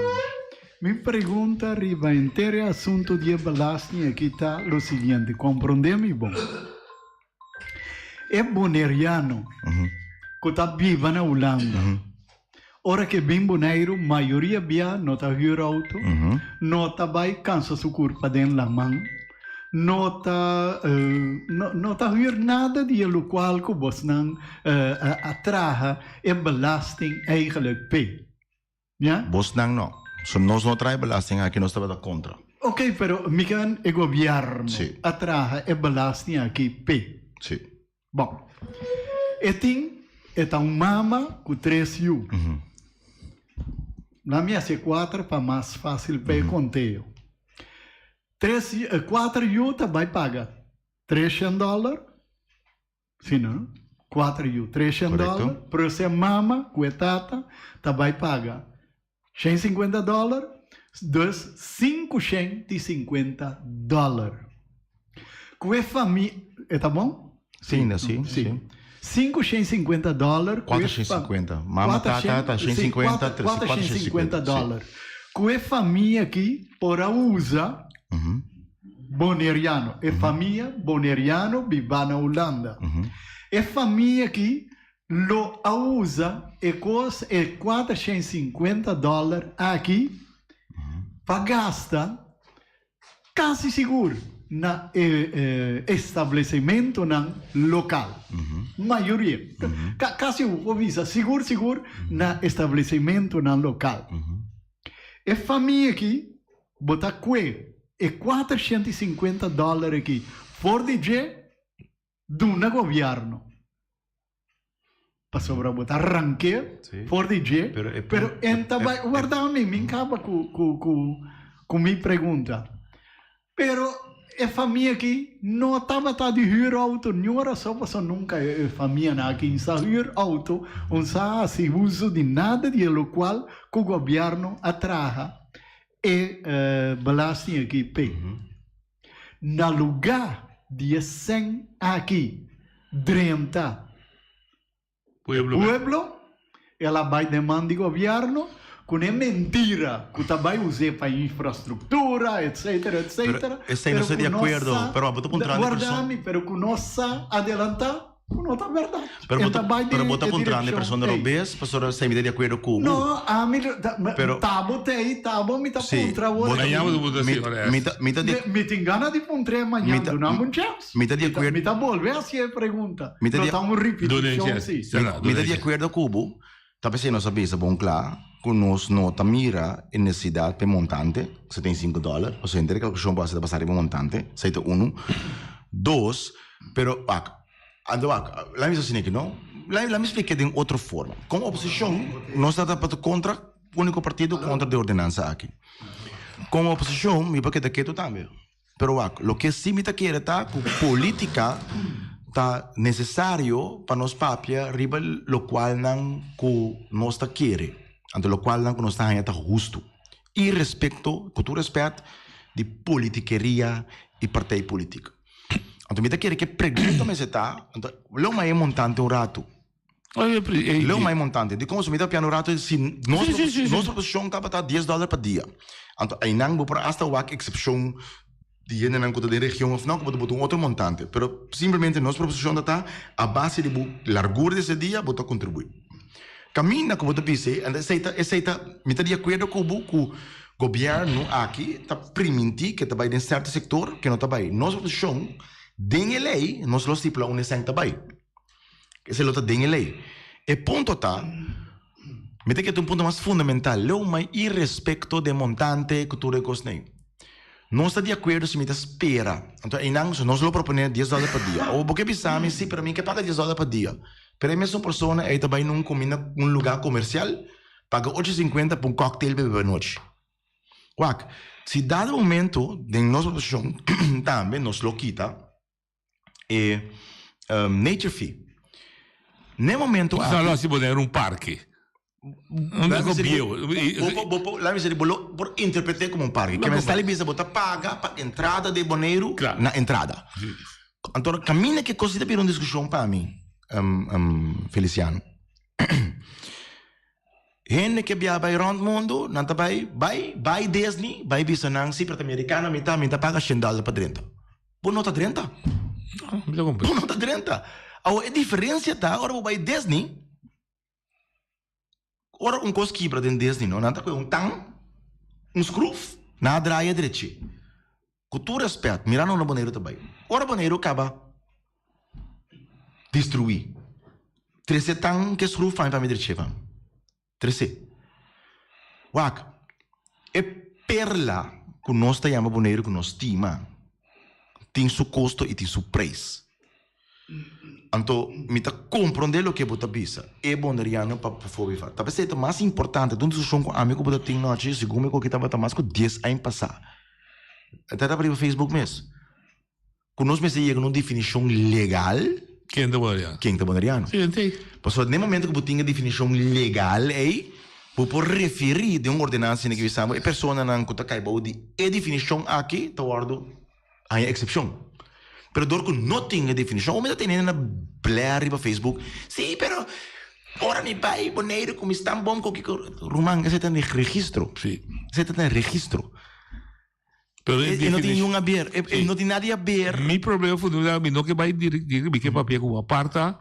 Mi pregunta riba henter e asuntu di e belasting aki ta lo siguiente komprondé mi bon. E boneriano ku ta biba na Hulanda, ora ku e bin Boneiru mayoria bia no ta hür outo, no ta bai kansa su kurpa den laman, no ta no ta hür nada di e lokual ku bosnan a traha e belasting eigenlijk p'e. Ya? Bosnan no. So nos no traha e belasting aki, nos tabata kontra. Ok, pero mi kan e gobierno Sí. a traha e belasting aki p'e. Sí. Bon. E tin, e ta un mama ku tres yu. Nan mi hasi e kuater pa mas fásil pa e konteo. Tres, kuater yu ta bai paga treshen dòler. Si no, kuater yu, treshen dòler, pero si e mama ku e tata ta bai paga shen sinkuenta dòler, Dus 550 dollar. Ku e famia, e ta bon? Sí, sí, sí. 550 dollar. 450. Mama, tata, ta 150, 450 dollar. Ku e famia aki por a usa Boneriano. E famia Boneriano biba na Hulanda. E famia aki lo a usa e kos e 450 dollar aki pa gasta Kasi sigur na e establesimentonan lokal. Mayoria. Kasi bo por bisa sigur sigur na establesimentonan lokal. E famia aki bo ta kue e 450 dòler aki for di dje duna gobièrnu. Pasobra bo ta rank'é for di dje, pero en ta bai, warda mi, mi kaba ku ku ku ku mi pregunta. Pero e famia aki no tabata di hür outo niun rason pasobra nunka e famianan aki sa hür outo, un sa hasi uso di nada di e lokual ku gobièrnu a traha e belasting aki p'e. Na lugá di e sèn aki drenta pueblo, el a bai den man di gobièrnu ku e mentira ku ta bai us'é pa infrastruktura, etcetera, etcetera, Pero ku no sa, warda mi, pero ku no sa adelantá. Ku no ta bèrdat. Pero bo E ta ta, bai pero den bo ta e puntrando e direkshon persona ei. robes, pasobra esei mi ta di akuerdo ku bo. No, ami ta, Pero tabo t'ei, tabo mi ta sí, puntra bo awor ta, aki. Mañana bo ta mi, hasi ora mi es. ta, mi ta di, Mi, mi tin gana di puntr'é mi mañana, ta, dunami un chèns. mi ta di Mi ta, akuerdo, mi ta bolbe hasi e pregunta. mi ta No di, ta un Duna un ripitishon, chèns. sí. mi, Sera, mi duna ta un di chèns. akuerdo ku bo, ta p'esei nos a bisa bon kla ku nos no ta mira e nesesidat p'e montante, 75 dòler, pasobra henter e kalkulashon bo hasi ta basá riba montante, esei ta unu. Dos, pero wak, Anto wak, laat mi bisa asina aki no, laat mi splika den otro forma. Komo oposishon nos ta ta kontra uniko partido kontra di ordenansa aki. Komo oposishon mi por keda ketu tambe. Pero wak, loke si mi ta kere ta ku politika ta nesesario pa nos papia riba lokualnan ku nos ta kere, anto lokualnan ku nos ta haña ta hustu. Irespekto, ku tur respèt, di politikeria i partij politik. Anto mi ta kere ke pregunta mester ta, anto leu mai e montante un ratu. Leu mai e montante. Dikon? So mi ta piano un ratu si nos nos proposishon tabata dies dòler pa dia. Anto einan bo por asta wak eksepshon di hendenan ku ta den region òf no ku bo ta bota un otro montante. Pero simplemente nos proposishon ta ta a base di bo largur di ese dia bo ta kontribuí. Kaminda ku bo ta bisa ei, anto esei ta esei ta mi ta di akuerdo ku bo ku Gobièrnu aki ta primintí ke ta bai den sèrto sektor ke no ta bai. Nos proposishon den e lei nos lo stipulá unda esèn ta bai. Esei lo ta den e lei. E punto ta, mi ta kere ta un punto mas fundamental, leu mai irespekto den montante ku tur e kosnan. Nos ta di akuerdo si mi ta spera. Anto einan nos lo proponé dies dòler pa dia. Awor bo ke bisa mi, si, pero mi ke paga dies dòler pa dia. Pero e mesun persona ei ta bai na un kuminda, un lugá komersial, Paga ocho sinkuenta pa un cocktail pa bebe anochi. Wak, si dado momento den nos proposishon tambe nos lo kita e nature fee. Na e momento Sa lo aki. hasi bo den un parke. Un Laat bieu. Bo por, laat mi seri, bo lo por interprete como un parke. Ke men sta li bisa bo ta paga pa entrada di Boneiru na entrada. Anto kaminda ke kos ta bira un diskushon pa mi, Feliciano. Hende ke bia bai rond mundu, nan ta bai, bai, bai Disney, bai bisa nan, si, pero ta merikano mi ta, mi ta paga shen dòler pa drenta. Bo no ta drenta. Bo no ta drenta. Awor e diferensia ta ora bo bai Disney, ora un kos kibra den Disney no, nan ta kohe un tan, un skruf, nan a draai e drechi. Ku tur rèspèt, mira na unda Boneiru ta bai. Ora Boneiru kaba destruí, trese tan ke skruf pa mi pa mi dreche pa mi. Trese. Wak, e perla ku nos ta yama Boneiru ku nos stima, tin su kosto i tin su preis. Anto mi ta komprondé loke bo ta bisa, e boneriano pa pafó biba. Ta p'esei ta mas importante, ta un diskushon ku ami ku bo ta tin nochi, segun mi ku aki tabata mas ku dies aña pasá. E ta riba Facebook mes. Ku nos mester yega na un definishon legal. Ken ta boneriano? Ken ta boneriano. Sí, ente. Pasobra den momento ku bo tin e definishon legal ei. Bo por referí den un ordenansa esina ki bisa bo e personanan ku ta kai bou di e definishon aki ta wòrdu haña eksepshon. Pero dor ku no tin e definishon, mi ta tene na blè riba Facebook, sí, pero ora mi bai Boneiru ku mi stambom ku kiko, ruman esei ta den registro. Esei ta den registro. Pero e no tin niun aber, e no tin nada di aber. Mi problema fundamental, mi no ke bai direct, mi ke papia ku aparta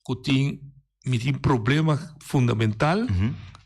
ku tin, mi tin problema fundamental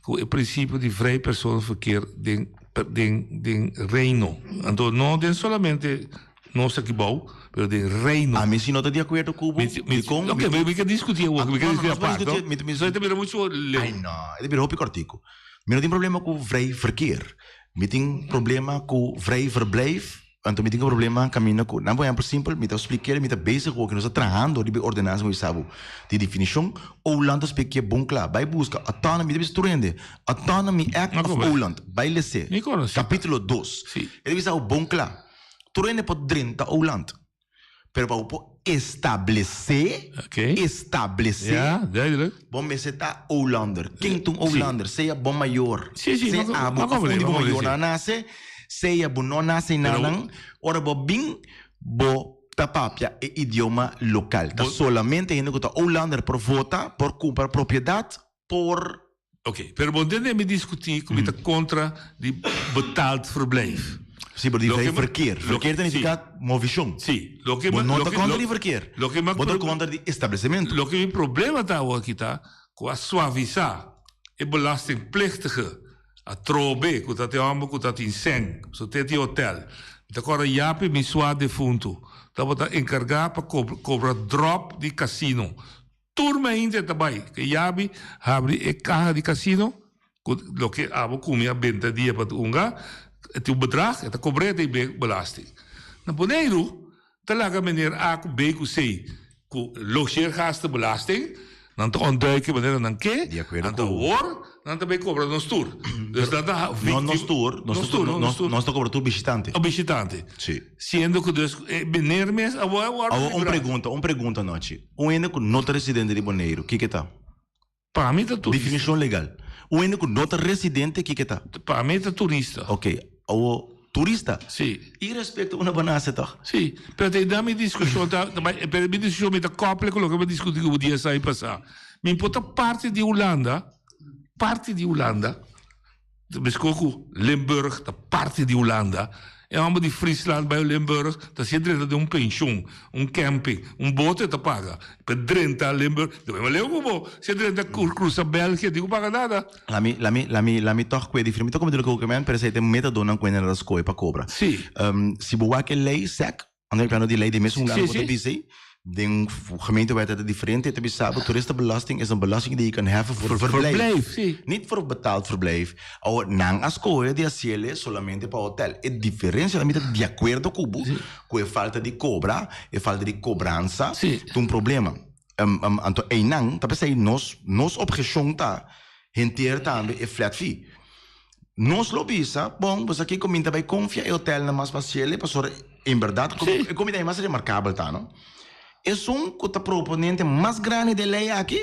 ku e prinsipio di vrij personenverkeer den den den Reino. Anto no den solamente nos aki bou, pero den Reino. Ami si no ta di akuerdo ku bo, dikon? Oke, mi ke diskuti awor, mi ke diskuti apart, no? So e ta bira mucho leu. Ai no, e ta bira hopi kòrtiku. Mi no tin problema ku vrij verkeer. Mi tin problema ku vrij verblijf, anto mi tin un problema kaminda ku, nan por ehempel simpel, mi ta spliké, mi ta bezig ku nos ta trahando riba e ordenansa ku mi sa bo di definishon, Oland ta spliké bon kla, bai buska Autonomy, mi ta bisa tur hende, Autonomy Act of Oland, bai les'é, kapitulo dos, e ta bisa bo bon kla, tur hende por drenta Oland. Pero pa bo por establesé, establesé, Ja, duidelijk. bo mester ta Hollander. Ken ta un Hollander? Sea bo mayor, Sí, sí, sea no, abo no of un comprende, di bo no comprende, mayornan a nase, sea bo no nase Pero nanan, ora bo bin, bo ta papia e idioma lokal. Ta solamente hende ku ta Hollander por vota, por kumpra propiedat, por. Ok, pero bo ntende mi discuti cu mi ta contra di betaald verblijf. Si, pero di vrij verkeer. Verkeer ta nifica movishon. Si. Loke Bo no ta contra di verkeer. Loke Bo ta contra di establecimento. Loke mi problema ta awor aki ta cu a suavisa e belastingplichtige atrobe cu ta tin homber cu ta tin seng, so te tin hotel. Mi ta corda Japi mi sua defunto tabata encarga pa cobra drop di casino. Tur mainta e ta bai ke yabi habri e kaha di kasino ku loke abo kumi a benta dia pa hunga e tin un bedrag e ta kobr'é ta i belasting. Na Boneiru ta laga meneer A ku B ku C ku logeergastenbelasting nan ta ontduiken manera nan ke anto awor nan ta bai kobra nos tur. Dus nan ta No nos tur, nos tur, nos ta kobra tur bishitante. O bishitante. Si. Siendo ku dus e meneer mes awor a wòrdu Awor un pregunta, un pregunta Nochi. Un hende ku no ta residente di Boneiru, kiko ta? Pa mi ta turista. Definishon legal. Un hende ku no ta residente, kiko ta? Pa mi ta turista. Ok, awor turista? Si. Irespekto una bo nase tòg? Si, pero te da mi diskushon ta, pero mi diskushon mi ta kople ku loke mi a diskuti ku bo dies aña pasá. Mi por ta parti di Hulanda, parti di Hulanda, Meskos ku Limburg ta parti di Hulanda, e hòmber di Friesland bai Limburg ta sier drenta den un penshon, un camping, un bote ta paga pa drenta Limburg. Ta bai leu ku bo, si e drenta krusa Belgia tin ku paga nada. Lami, lami, lami, lami tòg kue diferente. Mi ta komprende loke ku ke men, pero esei ta e metodonan ku hende nan ta skohe pa kobra. Si. Si bo wak e lei sèk, Ando mi plano di ley di mesun lado bo ta bisa ei, den gemeentewet ta diferente, ta bisa bo toeristenbelasting is een belasting die je kan heffen voor verblijf. Niet voor betaald verblijf. Awor nan a scohe di haciele solamente pa hotel. E diferencia mi ta di acuerdo cu bo cu e falta di cobra, e falta di cobransa ta un problema. Anto einan ta pesey nos nos obhecion ta henter tambe e flat fee. Nos lo bisa, bon, bo sa kiko mi ta bai konfia e hotelnan mas fasiel pasobra en bèrdat e komida ei mas remarkabel ta no. Esun ku ta proponente mas grandi den lei aki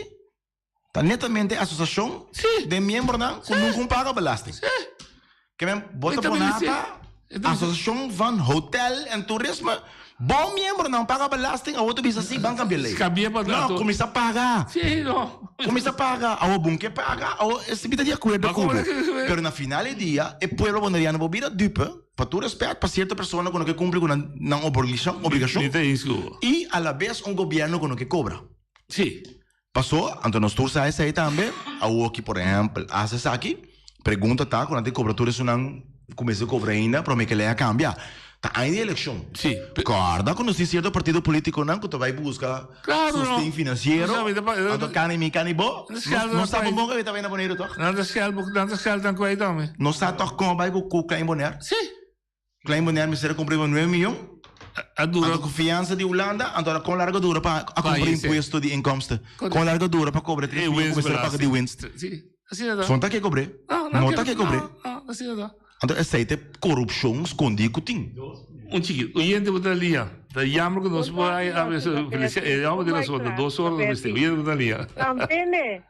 ta netamente asosiashon den miembronan ku nunka un paga belasting. Ke men bo ta pone ata Asosiashon van Hotel en Toerisme, bo miembronan paga belasting, awor ta bisa si ban kambia lei. No, kuminsá paga. Kuminsá paga. Awor bon ke paga, awor esei mi ta di akuerdo ku bo. Pero na final di dia e pueblo boneriano por bira dupe, pa tur respèt, pa sierto persona ku no ke kumpli ku nan obligashon i alabes un gobièrnu ku no ke kobra. Pasó, anto nos tur sa esei tambe. Awoki, por ehèmpel, hasi esaki, pregunta ta ku nan tin kobra tur esunnan ku mester kobra ainda promé ku e lei a kambia. Ta aña di elekshon. Kòrda ku nos tin sierto partido polítikonan ku ta bai buska sosten finansiero, anto kani mi kani bo. Nos sa bon bon ku ta bai na Boneiru tòg? Nan ta skèl nan kwijt tambe. Nos sa tòg kon a bai ku Klein Bonaire? Klein Bonaire mester a kumpra riba nuebe miyon. A dura. Anto ku fiansa di Hulanda, anto a kon largo dura pa a kumpra impuesto di inkomsten? Kon largo dura pa kobra tres miyon ku mester a paga di winst? Si, asina ta. Son ta ke kobr'é? No ta ke kobr'é. No, asina ta. Anto esei ta e korupshon skondí ku tin. Un chiki, oyente bo ta lia. Ta jammer ku nos por a Felicia, e homber tin rason, ta dos ora nos mester. Oyente bo ta lia. Tantene.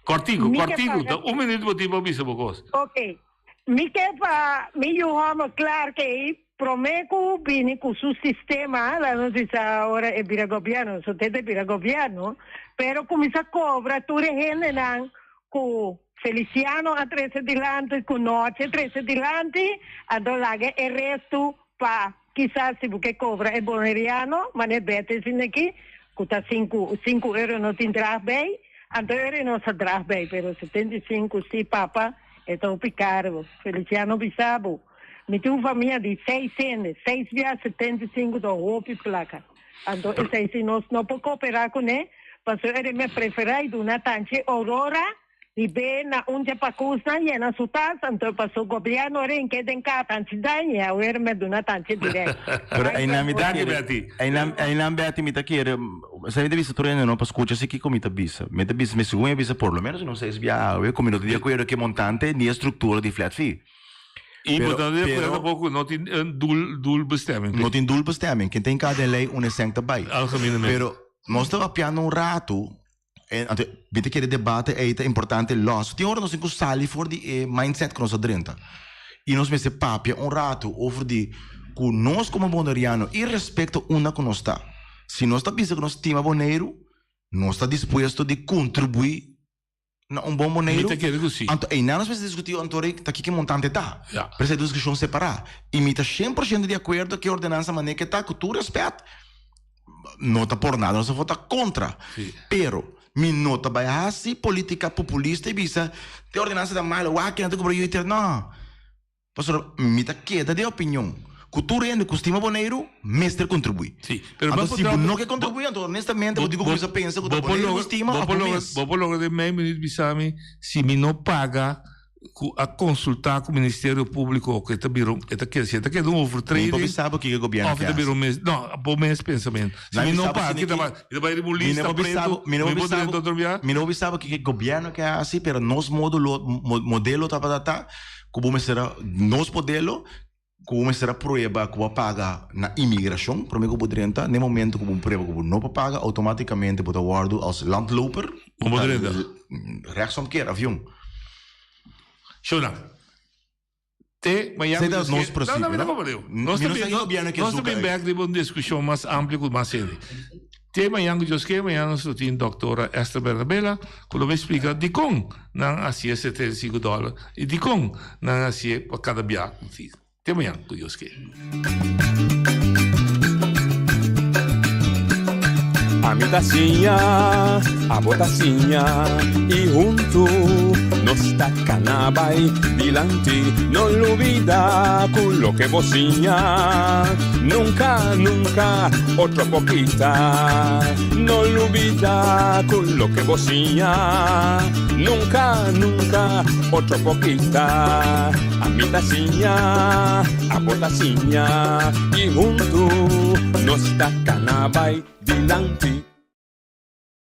Kòrtiku, Mi ke kòrtiku, paga ta un minuut bo tin pa bisa bo kos. Ok. Mi ke pa mi yu hòmber Clark ei promé ku bini ku su sistema, laga nos bisa ora e bira gobièrnu, so te te bira gobièrnu, pero kuminsá kobra tur e hendenan ku Feliciano a trese dilanti, ku Nochi a trese dilanti, anto laga e restu pa kisas si bo ke kobra e boneriano, manera Betty esina aki, ku ta sinku, sinku euro no tin drag bei, anto euro no sa drag bei, pero 75 si papa. E ta hopi caro. Feliciano bisa bo, Mi tin un famia di seis hende, seis bia 75 ta hopi placa. Anto esey si nos no por coopera cune, pasobra e me prefera y duna tanchi Aurora y be na un dje pacusnan yena su tas, anto paso gobierno rinke den ca tanchi daña y awer me duna tanchi direct. Pero einan mi ta kere, einan, einan Betty mi ta kere, Esei mi ta bisa tur hende no pa skucha si kiko mi ta bisa. Mi ta bisa, mi segun mi a bisa por lo menos un seis bia awe ku mi no ta di akuerdo ku e montante ni e struktura di flat fee. I bo ta di akuerdo tampoko ku no tin doel, doelbestemming. No tin doelbestemming. Ken ta hinká den lei un e sèn ta bai. Algemenemente. Pero nos ta papiando un ratu, anto mi ta kere debate ei ta importante lòs. Tin ora nos tin ku sali for di e mindset ku nos a drenta. I nos mester papia un ratu over di ku nos komo boneriano irespekto unda ku nos ta. Si nos ta bisa ku nos stima Boneiru, nos ta dispuesto di kontribuí na un bon Boneiru? Mi ta kere ku si. Anto einan nos mester diskutí anto rei ta kiko e montante ta. Ja. Pero esei ta un diskushon separá. I mi ta shen por shento di akuerdo ku e ordenansa manera ke ta, ku tur rèspèt, no ta por nada nos a vota kontra. Si. Pero mi no ta bai hasi polítika populista i bisa, e ordenansa ta malo, wak nan ta kubra yu i No. Pasobra mi ta keda di opinion ku tur hende ku stima Boneiru mester kontribuí. Sí, pero Anto si bo no ke kontribuí, anto honestamente bo tin ku kuminsá pensa ku ta Boneiru bo stima òf bo mes. Bo por logra den mei minuut bisa mi si mi no paga ku a konsultá ku Ministerio Públiko ku e ta bira un e ta keda si e ta keda un overtreding Mi por bisa bo kiko gobièrnu òf e ke ta bira hasi. un mes no bo mes pensamentu. Si mi no paga kita bai mi ta bai riba un lista pretu Mi no mi por drenta otro bia. Mi no por bisa bo kiko gobièrnu ke hasi pero nos modulo modelo tabata ta Ku bo mester a, nos modelo, ku bo mester a prueba ku bo a paga na imigrashon promé ku bo drenta. Na e momento ku bo prueba ku bo no por paga, outomátikamente bo ta wòrdu als landloper. Bo por drenta. Rechtsomkeer, avion. Shona, te mañana Esei ta nos principio, no? no? No, no, no, Mi no sa ki gobièrnu ke Nos ta zoek bin uit. bèk riba un diskushon mas amplio ku mas hende. Te mañan ku Dios ke, mañan nos lo tin Doktora Esther Bernabela ku lo bai splika dikon nan a hasié 75 dòler i dikon nan a hasié pa kada bia ku tin. Te mañan ku Dios ke. Ami ta siña, abo ta siña i huntu nos ta kana bai dilanti. No lubida ku loke bo siña nunka, nunka otro por kita. No lubida ku loke bo siña nunka, nunka otro por kita. Ami ta siña, abo ta siña i huntu nos ta kana bai dilanti.